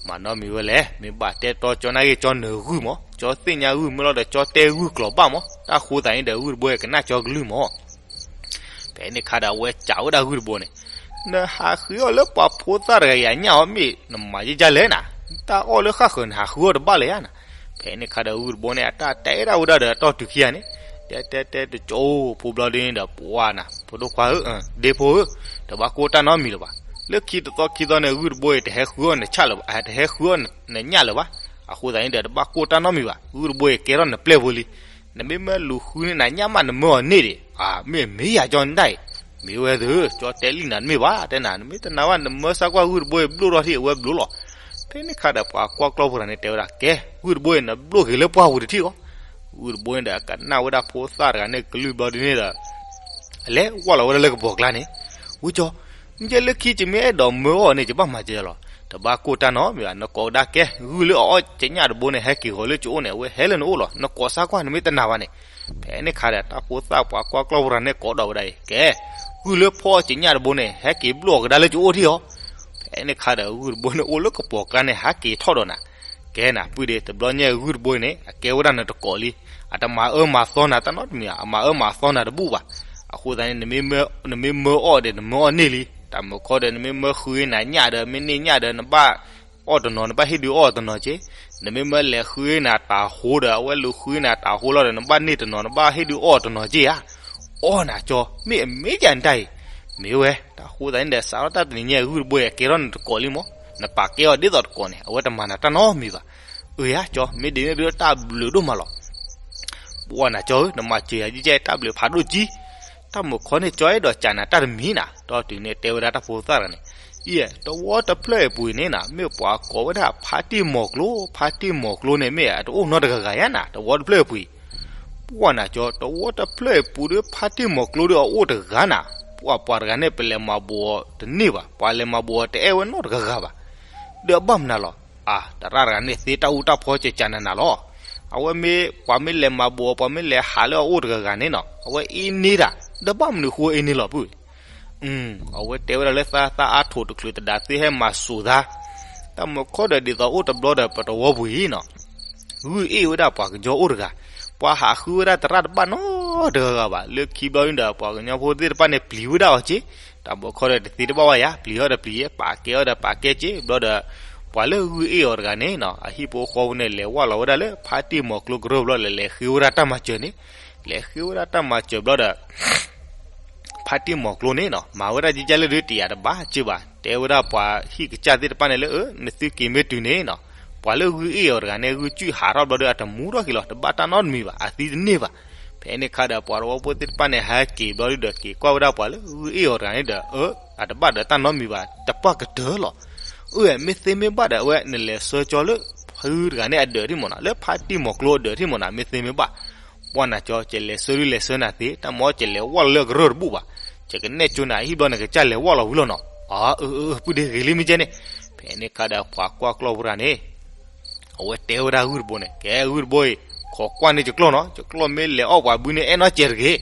မၤနီတမံၤဝဲလဲၣ်, မ့ၢ်ဘၣ်တဲတီကၠီနၢ်ဂ့ၤ ကၠီနၢၤဂုၢ်မး, ကၠီသ့ၣ်ညါဂုၢ်မ့ၢ်လီၤဒီး ကၠီတဲဂုၢ်ကျိာ်ဘၣ်မး, တၢ်ဃိသးန့ၣ်ဒီး ဂုၢ်တဘိကနၣ်ကၠီကလုၢ်မး. ဖဲန့ၣ်ခါဒီး အဝဲစံးဝဲဒၣ်ဂုၢ်တဘိန့ၣ်, နဟးဃုအီၣ်လၢပှၤဖိသၣ်တဂၤအံၤအညၣ်အီၤ မ့ၢ်နမၤကကၢ်လဲၣ်နၤ, တၢ်အီၣ်လၢဃၣ်ဃၢၤ နဟးဃုအီၣ်တဘၣ်လၢၤဧါနၤ. ဖဲန့ၣ်ခါဒီး ဂုၢ်တဘိန့ၣ် အတၢ်တဲဒၣ်ဝဲဒၣ်ဒီး တီၢ်တုၤခံဂၤန့ၣ်, တဲတဲတဲ တကၠိဖိဘျီဒုန့ၣ်ဒီး ပှၢ်နၤ ဖိဒိၣ်ခွါဧၢ, ဒ့ဖိဧၢ, တဘၣ်ကိၢ်တၢ်နီတမံၤလၢၤဘၣ်. လၢခံတသီခံသီန့ၣ် ဂုၢ်တဘိအံၤ တဟဲဃုအီၣ်နဆၣ်လၢၤဘၣ်, တဟဲဃုအီၣ်နညၣ်လၢၤဘၣ်. အဃိသတးန့ၣ်ဒီး တဘၣ်ကိၢ်တၢ်နီတမံၤဘၣ်, ဂုၢ်တဘိအံၤ ကဲထီၣ်နပျဲၢ်ဖိလံ. နမ့ၢ်မၢလူၤဃုန့ၢ်နၤညၣ်မး နမၢအီၤန့ၢ်ဒံး, အၢ မ့ၢ်မ့ၢ်ယၤကၠီနတၢ်အံၤ, မ့ၢ်ဝဲသု, ကၠီတဲလံနၤတမ့ၢ်ဘၣ်, တဲနၤ နမ့ၢ်တနာ်ဘၣ် နမၢစၢ်ကွၢ်ဂုၢ်တဘိအံၤ ဘျိၣ်ထီၣ်ထံၣ် အဝဲဘျိၣ်လီၤ. ဖဲန့ၣ်ခါဒီး ပှၤကွၢ်ကျီၢ်ဖိတဂၤန့ၣ် တဲဝဲဒၣ် ကဲ ဂုၢ်တဘိအံၤ နဘျိၣ်က့ၤလၢပှၢ်ပူၤတထံၣ်အီၤ. ဂုၢ်တဘိန့ၣ်ဒီး ကနၣ်ဝဲဒၣ်ဖိသၣ်တဂၤန့ၣ်ကလုၢ်ဘျီဒုန့ၣ်ဒီး အလဲၤဝဲလီၤဝဲဒၣ်လၢကပီၤကျါန့ၣ်, ဝံၢ်ကၠီ, မ့ၢ်ကဲလၢခံ ယမ့ၢ်အဲၣ်ဒိးမၢအီၤန့ၣ် ယဘၣ်မၤကဲလီၤ. တဘၣ်ကိၢ်တၢ်နီတမံၤဘၣ်, နကိးကဒါကဲ, ဂုၢ်လၢအအီၣ်ကညၣ်တဘိန့ၣ် ဟဲက့ၤဂီၤလၢကအိၣ်န့ၣ် အဝဲဟဲလၢနအိၣ်လီၤ, နကိးစၢ်ကွၢ် နမ့ၢ်တနာ်ဘၣ်န့ၣ်. ဖဲန့ၣ်ခါဒီး တၢ်ဖိသၣ်ပှၤကွၢ်ကျီၢ်ဖိတဂၤန့ၣ် ကိးဒီးဝဲဒၣ်အံၤ, ကဲ, ဂုၢ်လၢဖီအီၣ်ကညၣ်တဘိန့ၣ် ဟဲက့ၤဘျိၣ်အီၤကဒါလၢကအိၣ်ထံၣ်အီၤ. ဖဲန့ၣ်ခါဒီး ဂုၢ်တဘိန့ၣ် အိၣ်လၢကပီၤကျါန့ၣ် ဟဲက့ၤထီၣ်ဒီးနၤ. ကဲနၤ ပုၢ်ဒ့, တဘျီညါဂုၢ်တဘိန့ၣ် အကဲဝဲဒၣ်နတကိးလံ. အတမၤအၢမၤသီနၤတၢ်နီတမံၤဧါ, အမၤအၢမၤသီနၤတဘူၣ်ဘၣ်. အဃိသတးန့ၣ် နမ့ၢ်မၢအီၣ်ဒီး နမၢအီၣ်န့ၢ်လံ. တၢ်မုၢ်ခီဒီး နမ့ၢ်မၢဃုန့ၢ်နၤညၣ်ဒီး မ့ၢ်န့ၢ်ညၣ်ဒီး နဘၣ်အီၣ်တနီၤ နဘၣ်ဟ့ၣ်ဒုးအီၣ်တနီၤက့, နမ့ၢ်မၢလဲၤဃုန့ၢ်နၤတၤဟိဒီး အဝဲလူၤဃုန့ၢ်နၤတၤဟိလီၤဒီး နဘၣ်န့ၢ်တနီၤ နဘၣ်ဟ့ၣ်ဒုးအီၣ်တနီၤက့ဧါ. အီၣ်နၤကၠီ, မ့ၢ်အမ့ၢ်ယၤနတၢ်အံၤ, မ့ၢ်ဝဲ. တၢ်ဃိသတးန့ၣ်ဒီး စးထီၣ်တၢ်တနံၤညါ ဂုၢ်တဘိအံၤ ကဲထီၣ်နတကိးလံမး, နပာ်ကဲအီၤဒ်သိးတကိးန့ၣ် အဝဲတမၤနၤတၢ်နီတမံၤဘၣ်. အၢယါကၠီ, မ့ၢ်ဒ်န့ၣ်ဒုး တၢ်ဘျုးဒိၣ်မးလီၤ. ပှၢ်နၤကၠီဧၢ, နမၤစၢၤယၤ ယကဲ တၢ်ဘျုးဖးဒိၣ်ကံ. တၢ်မုၢ်ခီန့ၣ် ကၠီအဲၣ်ဒိးစံးနၤတၢ်တမံၤနၤ, တီၢ်တုၤန့ၣ် တဲဝဲဒၣ်တၢ်ဖိသၣ်တဂၤန့ၣ်, အံၤ တဝီတဖျၢၣ်အပူၤအံၤန့ၣ်နၤ မ့ၢ်ပှၤကိးဝဲဒၣ်ဖါတံၢ်မီၤကျိ, ဖါတံၢ်မီၤကျိန့ၣ် မ့ၢ်အတအိၣ်နီတဂၤဂၤဧါနၤ, တဝီတဖျၢၣ်အပူၤအံၤ. ပှၢ်နၤကၠီ, တဝီတဖျၢၣ်အပူၤဒီး ဖါတံၢ်မီၤကျိဒီးအအိၣ်တဂၤနၤ, ပှၢ်ပှၤတဂၤန့ၣ် ပလဲၤမၤဘူးအီၤတန့ၢ်ဘၣ်, ပှၤလဲၤမၤဘူးအီၤတအဲၣ်ဝဲနီတဂၤဂၤဘၣ်. ဒီးဘၣ်မနုၤလီၤ. အါ, သရၣ်တဂၤန့ၣ် သ့တၢ်အူတၢ်ဖီစဲးကနၤနၤလီၤ. အဝဲမ့ၢ် ပှၤမ့ၢ်လဲၤမၤဘူးအီၤ ပှၤမ့ၢ်လဲၤဟးလၢအအိၣ်တဂၤဂၤန့ၣ်နီၤ, အဝဲအ့န့တၢ်, ဒီးဘၣ်မနုၤဃိအ့န့လီၤပုၢ်. အဝဲတဲဝဲဒၣ်လၢသး သးအါထိးတချုးတဒါသ့ဟဲမၤစိၤသး, တၢ်မုၢ်ခီဒီးဒ်သိးအိၣ်တဘျီဒီးပတဝီပူၤအံၤနီၤ, ဂုၢ်အ့ၣ်ဝဲဒၣ်ပှၤကညီအိၣ်တဂၤ, ပှၤဟးဃုဝဲဒၣ်သရၣ်တဘၣ်နီတဂၤဂၤဘၣ်. လၢခံဘျီန့ၣ်ဒီး ပှၤကညီဖိသ့ၣ်တဖၣ်န့ၣ် ပျံၤဝဲဒၣ်အီၤက့, တၢ်မုၢ်ခီဒီးတသ့တဘၣ်ဝဲယၤ, ပျံၤအီၤဒီးပျံၤယဲ, ပာ်ကဲအီၤဒီးပာ်ကဲက့, ဘျီဒီး ပှၤလၢဂုၢ်အ့ၣ်အီၤတဂၤန့ၣ်နီၤ, အဟံၣ်ဖိဃီဖိန့ၣ် လဲၤဝဲလီၤဝဲဒၣ်လၢဖါတံၢ်မီၤကျိကရၢၢ်ဘျီဒီး လဲၤဃ့ဝဲဒၣ်တၢ်မၤစၢၤန့ၣ်, လဲၤဃ့ဝဲဒၣ်တၢ်မၤစၢၤဘျီဒီး ဖါတံၢ်မီၤကျိန့ၣ်နီၤ, မၤဝဲဒၣ်ကကၢ်လၢဒုးတယာ်တဘၣ်က့ဘၣ်, တဲဝဲဒၣ်ပှၤဟံၣ်ကစၢ်သ့ၣ်တဖၣ်န့ၣ်လၢ အၢ နသုက့ၤမ့ၢ်တုၤန့ၣ်နီၤ, ပှၤလၢဂုၢ်အ့ၣ်အီၤတဂၤန့ၣ် ဂုၢ်ကုၢ်ဟးထီၣ်ဘျီဒီး အတမူထီၣ်က့ၤလီၤ, တဘၣ်တၢ်နီတမံၤဘၣ်, အသံတန့ၢ်ဘၣ်. ဖဲန့ၣ်ခါဒီး ပှၤသဝီဖိသ့ၣ်တဖၣ်န့ၣ် ဟဲက့ၤဘျီဒီး က့ၤကွၢ်ဝဲဒၣ်ပှၤလၢဂုၢ်အ့ၣ်အီၤတဂၤန့ၣ်ဒီး အၢ အတဘၣ်ဒီးတၢ်နီတမံၤဘၣ်, တပှၢ်ကတၢၢ်လီၤ. အၢ မ့ၢ်သ့မ့ၢ်ဘၣ်ဒီး အဝဲနလဲၤဆှၢကၠီလၢ ဖုတဂၤန့ၣ်အဒၢးထံၣ်မ့ၢ်နီၤ, လၢဖါတံၢ်မီၤကျိအဒၢးထံၣ်မ့ၢ်နီၤ, မ့ၢ်သ့မ့ၢ်ဘၣ် ပှၢ်နၤကၠီ ကလဲၤဆှၢဒုးလဲၤဆှၢနၤသ့, တၢ်မ့ၢ်ကလဲၤဝၢ်လီၤလၢကရၢၢ်တဘူၣ်ဘၣ်, ယကနဲၣ်ကၠိနၤဟံၣ်ဘျီ နကစၢ်လဲၤဝၢ်လီၤဝံၤလီၤနီၤ. အၢ အၢ အၢ ပုၢ်ဒ့ဂ့ၤလံမ့ၢ်ကဲန့ၣ်. ဖဲန့ၣ်ခါဒီး ပှၤကွၢ်ကျီၢ်ဖိတဂၤန့ၣ် အဝဲတဲဝဲဒၣ်ဂုၢ်တဘိန့ၣ်, ကဲဂုၢ်တဘိအံၤ, ခိးကွၢ်န့ၢ်ယကျီၢ်နီၤ, ယကျီၢ်မ့ၢ်လဲၤအီၣ်ပှၤဘုန့ၣ် အဲၣ်နီတစဲးတဂ့ၤ.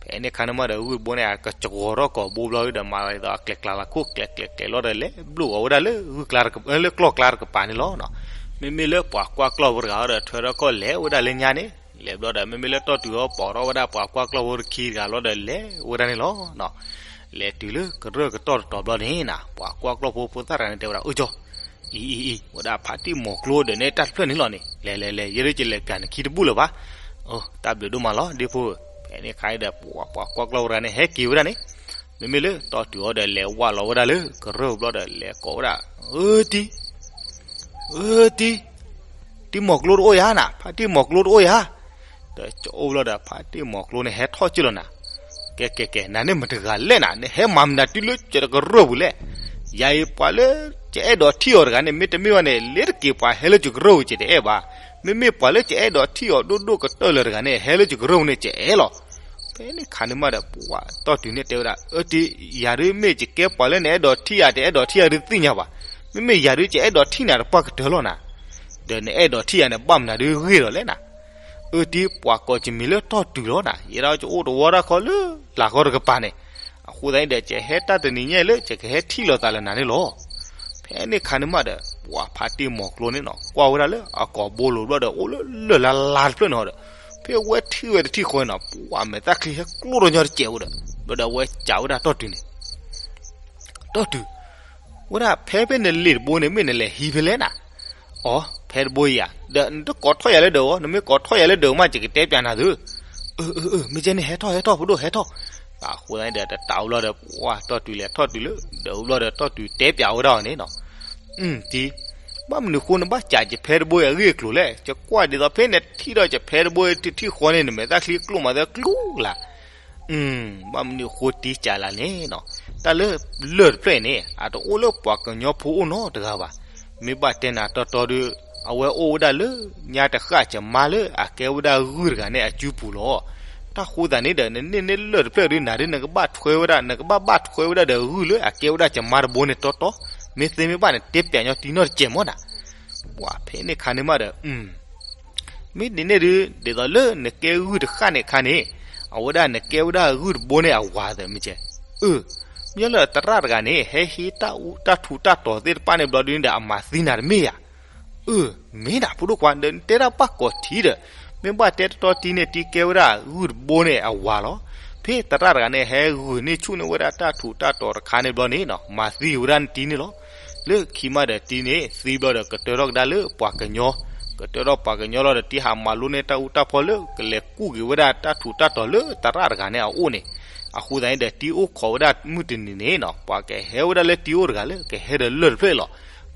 ဖဲန့ၣ်ခါန့ၣ်မးဒီး ဂုၢ်တဘိန့ၣ် အကစှီၤထီၣ်ကိာ်ဘိဘျီဒီး မၤလီၤအသးကျဲၤကျါလီၤခိၣ် ကျဲၤကျဲၤကျဲၤလီၤဒီး လဲၤဘျိၣ်အီၤဝဲဒၣ်လၢဂုၢ်ကျါတကပၤ, လၢကျီၢ်ကျါတကပၤန့ၣ်လီၤ. မ့မ့ၢ်လၢပှၤကွၢ်ကျီၢ်ဖိတဂၤဒီး ထွဲထီၣ်ကီၢ်လဲၤဝဲဒၣ်လၢညါန့ၣ်, လဲၤဘျီဒီး မ့မ့ၢ်လၢတီၢ်တုၤအီၤ ပိာ်ထီၣ်ဝဲဒၣ်ပှၤကွၢ်ကျီၢ်ဖိတခံတဂၤလီၤဒီး လဲၤဝဲဒၣ်န့ၣ်လီၤ. လဲၤတုၤလၢကရၢၢ်ကတီၢ်တတီၤဘျီန့ၣ်နီၤ, ပှၤကွၢ်ကျီၢ်ဖိဖိသၣ်တဂၤန့ၣ် တဲဝဲဒၣ် အၢကၠီ အံၤအံၤအံၤ ဝဲဒၣ်ဖါတံၢ်မီၤကျိဒီးန့ၣ် တၢ်တဖျၢၣ်န့ၣ်လီၤန့ၣ်, လဲၤလဲၤလဲၤ ယဲဒၣ်ကလဲၤကၤနခံတဘူၣ်လၢၤဘၣ်. အိ တၢ်ဘျုးဒိၣ်မးလီၤ ဒ့ဖိဧၢ. ဖဲန့ၣ်ခါဒီး ပှၤကွၢ်ကျီၢ်ဖိတဂၤန့ၣ် ဟဲက့ၤဝဲဒၣ်န့ၣ်, မ့မ့ၢ်လၢတီၢ်တုၤအီၤဒီး လဲၤဝၢ်လီၤဝဲဒၣ်လၢကရၢၢ်ဘျီဒီး လဲၤကိးဝဲဒၣ်, အၢတံၢ် အၢတံၢ်, တံၢ်မီၤကျိတအိၣ်ယၤနၤ, ဖါတံၢ်မီၤကျိတအိၣ်ယၤ. ဒီးကအိၣ်ဘျီဒီး ဖါတံၢ်မီၤကျိန့ၣ် ဟဲထီၣ်ကၢၢ်လီၤနၤ. ကဲကဲကဲ နၤန့ၣ်မတၤတဂၤလဲၣ်နၤ, နဟဲမၤမနုၤတုၤလၢကရၢၢ်ပူၤလဲၣ်. ယၤအံၤပှၤလၢ ယအဲၣ်ဒိးထံၣ်အီၤတဂၤန့ၣ် မ့တမ့ၢ်ဘၣ်န့ၣ် လ့ၤတက့ၤပှၤဟဲလၢယကရၢၢ်ပူၤ ယတအဲၣ်ဘၣ်. မ့မ့ၢ်ပှၤလၢယအဲၣ်ဒိးထံၣ်အီၤဒိၣ်ဒိၣ်ကတၢၢ်လၢၤတဂၤန့ၣ် ဟဲလၢယကရၢၢ်ပူၤန့ၣ် ယအဲၣ်လီၤ. ဖဲန့ၣ်ခါန့ၣ်မးဒီး ပှၤတီၢ်တုၤန့ၣ်တဲဝဲဒၣ်, အၢတံၢ်, ယၤဒုးမ့ၢ်ယကဲပှၤလၢနအဲၣ်ဒိးထံၣ်ဧါ တအဲၣ်ဒိးထံၣ်ဧါဒုးသ့ၣ်ညါဘၣ်. မ့မ့ၢ်ယၤဒုး ယအဲၣ်ဒိးထံၣ်နၤတပှၢ်ကတၢၢ်လီၤနၤ. ဒီးနအဲၣ်ဒိးထံၣ်ယၤန့ၣ် ဘၣ်မနုၤဒုးဂ့ၢ်ဒီးလဲၣ်နၤ. အၢတံၢ်, ပှၤကိးယမံၤလၢတီၢ်တုၤလီၤနၤ, ယဲဒၣ်ယအိၣ်တဝီတၢ်ခီလၢ လၤဃီတကပၤန့ၣ်, အဃိသတးန့ၣ်ဒီး ယဟဲတၢ်တနံၤညါလၢ ယကဟဲထံၣ်လိာ်သးလၢနၤန့ၣ်လီၤ. ဖဲန့ၣ်ခါန့ၣ်မးဒီး ပှၤဖါတံၢ်မီၤကျိန့ၣ်နီၤ ကွၢ်ဝဲဒၣ်လၢအကိာ်ဘိလိၤဘျီဒီး အိၣ်လၢလၢၢ်လါလါတဖျၢၣ်န့ၣ်ဒီး ဖဲအဝဲထံၣ်ဝဲတထံၣ်ဃီန့ၣ်နီၤ ပှၤမဲာ်သၣ်ချံဟဲကျိၣ်ထီၣ်ညီတစဲးဝဲဒီး ဘျီဒီးအဝဲစံးဝဲဒၣ်တီၢ်တုၤန့ၣ် တီၢ်တုၤ, ဝဲဒၣ်ဖဲဖဲနလ့ၤတဘိန့ၣ် မ့ၢ်နလဲၤဟံးဖဲလဲၣ်နၤ. အိ ဖဲတဘိယၤ, ဒီးနတကိးထီၣ်ယၤလၢဒၢးဧါ, နမ့ၢ်ကိးထီၣ်ယၤလၢဒၢးမး ယကတဲပျးနၤသု. အၢ အၢ အၢ မ့ၢ်ကဲန့ၣ် ဟဲထီၣ် ဟဲထီၣ် ဖိဒိၣ် ဟဲထီၣ်. အဃိသတးန့ၣ်ဒီး တတးအိၣ်ဘျီဒီး ပှၤတီၢ်တုၤလဲၤထီၣ်တုၤလၢဒၢးအိၣ်ဘျီဒီး တီၢ်တုၤတဲပျးဝဲဒၣ်အီၤန့ၣ်နီၤ. တံၢ်, ဘၣ်မနုၤဃိနဘၣ်စံးယဖဲတဘိအဂ့ၢ်အကျိၤလဲၣ်. ယကွၢ်ဒ်သိးဖဲနထံၣ်ဒီးယဖဲတဘိတထံၣ်ဃီန့ၣ် နမဲာ်သၣ်ချံကျိၣ်မးသၢကျိၣ်လၢ် ဘၣ်မနုၤဃိတံၢ်စံးလၢ်န့ၣ်နီၤ, တၢ်လၢလၢၢ်တဖျၢၣ်အံၤန့ၣ် အတအိၣ်လၢပှၤကညီဖိအိၣ်နီတဂၤဘၣ်. မ့ၢ်ဘၣ်တဲနၤတီတီဒီး အဝဲအိၣ်ဝဲဒၣ်လၢ ညါတဃၣ်ကမါလၢအကဲဝဲဒၣ်ဂုၢ်တဂၤန့ၣ်အစုပူၤလီၤ. တၢ်ဃိသတးန့ၣ်ဒီး နန့ၢ်န့ၢ်လၢၢ်တဖျၢၣ်ဒီး နၤဒ်နကဘၣ်ထွဲဝဲဒၣ် နကဘၣ်ဘၣ်ထွဲဝဲဒၣ်ဒီးဂုၢ်လၢအကဲဝဲဒၣ်ကမါတဘိန့ၣ်တီတီ, မ့ၢ်သ့မ့ၢ်ဘၣ်န့ၣ် တဲပျးညီတံၢ်နီတစဲးမ့ၢ်နၤ. ပှၤဖဲန့ၣ်ခါန့ၣ်မးဒီး မ့ၢ်ဒ်န့ၣ်ဒုး ဒ်သိးလၢနကဲဂုၢ်တဃၣ်န့ၣ်အခါန့ၣ် အဝဲဒၣ်နကဲဝဲဒၣ်ဂုၢ်တဘိန့ၣ်အဝၤသ့မ့ၢ်ကဲ. အၢ မ့ၢ်လၢသရၣ်တဂၤန့ၣ် ဟဲဟံးတၢ်အူတၢ်ထူးတၢ်တီၤသ့ၣ်တဖၣ်န့ၣ်ဘျီဒုးန့ၣ်ဒီး အမၤသံနၤတမ့ၢ်ဧါ. အၢ မ့ၢ်ဒၣ်ဖိဒိၣ်ခွါ ဒီးနတဲဒၣ်ဘၣ်ကိးထံဒီး မ့ၢ်ဘၣ်တဲတတီတံၢ်န့ၣ် တံၢ်ကဲဝဲဒၣ်ဂုၢ်တဘိန့ၣ်အဝၤလီၤ. ဖဲသရၣ်တဂၤန့ၣ် ဟဲဂုာ်န့ၢ်ဆူၣ်န့ၢ်ဝဲဒၣ်တၢ်ထူးတၢ်တီၤတခါန့ၣ်ဘျီန့ၣ်နီၤ မၤသံဝဲဒၣ်န့ၣ်တံၢ်န့ၣ်လီၤ. လၢခံမးဒီးတံၢ်န့ၣ် သံဘျီဒီး ကတၢၢ်ထီၣ်ကဒါလၢပှၤကညီ, ကတၢၢ်ထီၣ်ပှၤကညီလီၤဒီး တံၢ်ဟးမၤလိန့ၢ်တၢ်အူတၢ်ဖီလၢ ကလဲၤကူၣ်က့ၤဝဲဒၣ်တၢ်ထူးတၢ်တီၤလၢသရၣ်တဂၤန့ၣ်အအိၣ်န့ၣ်. အဃိသတးန့ၣ်ဒီး တံၢ်အိၣ်ခိးဝဲဒၣ်မုၢ်တနံၤန့ၣ်နီၤ ပှၤကဟဲဝဲဒၣ်လၢတံၢ်အိၣ်တဂၤလၢ ကဟဲဒီးလၢၢ်တဖျၢၣ်လီၤ.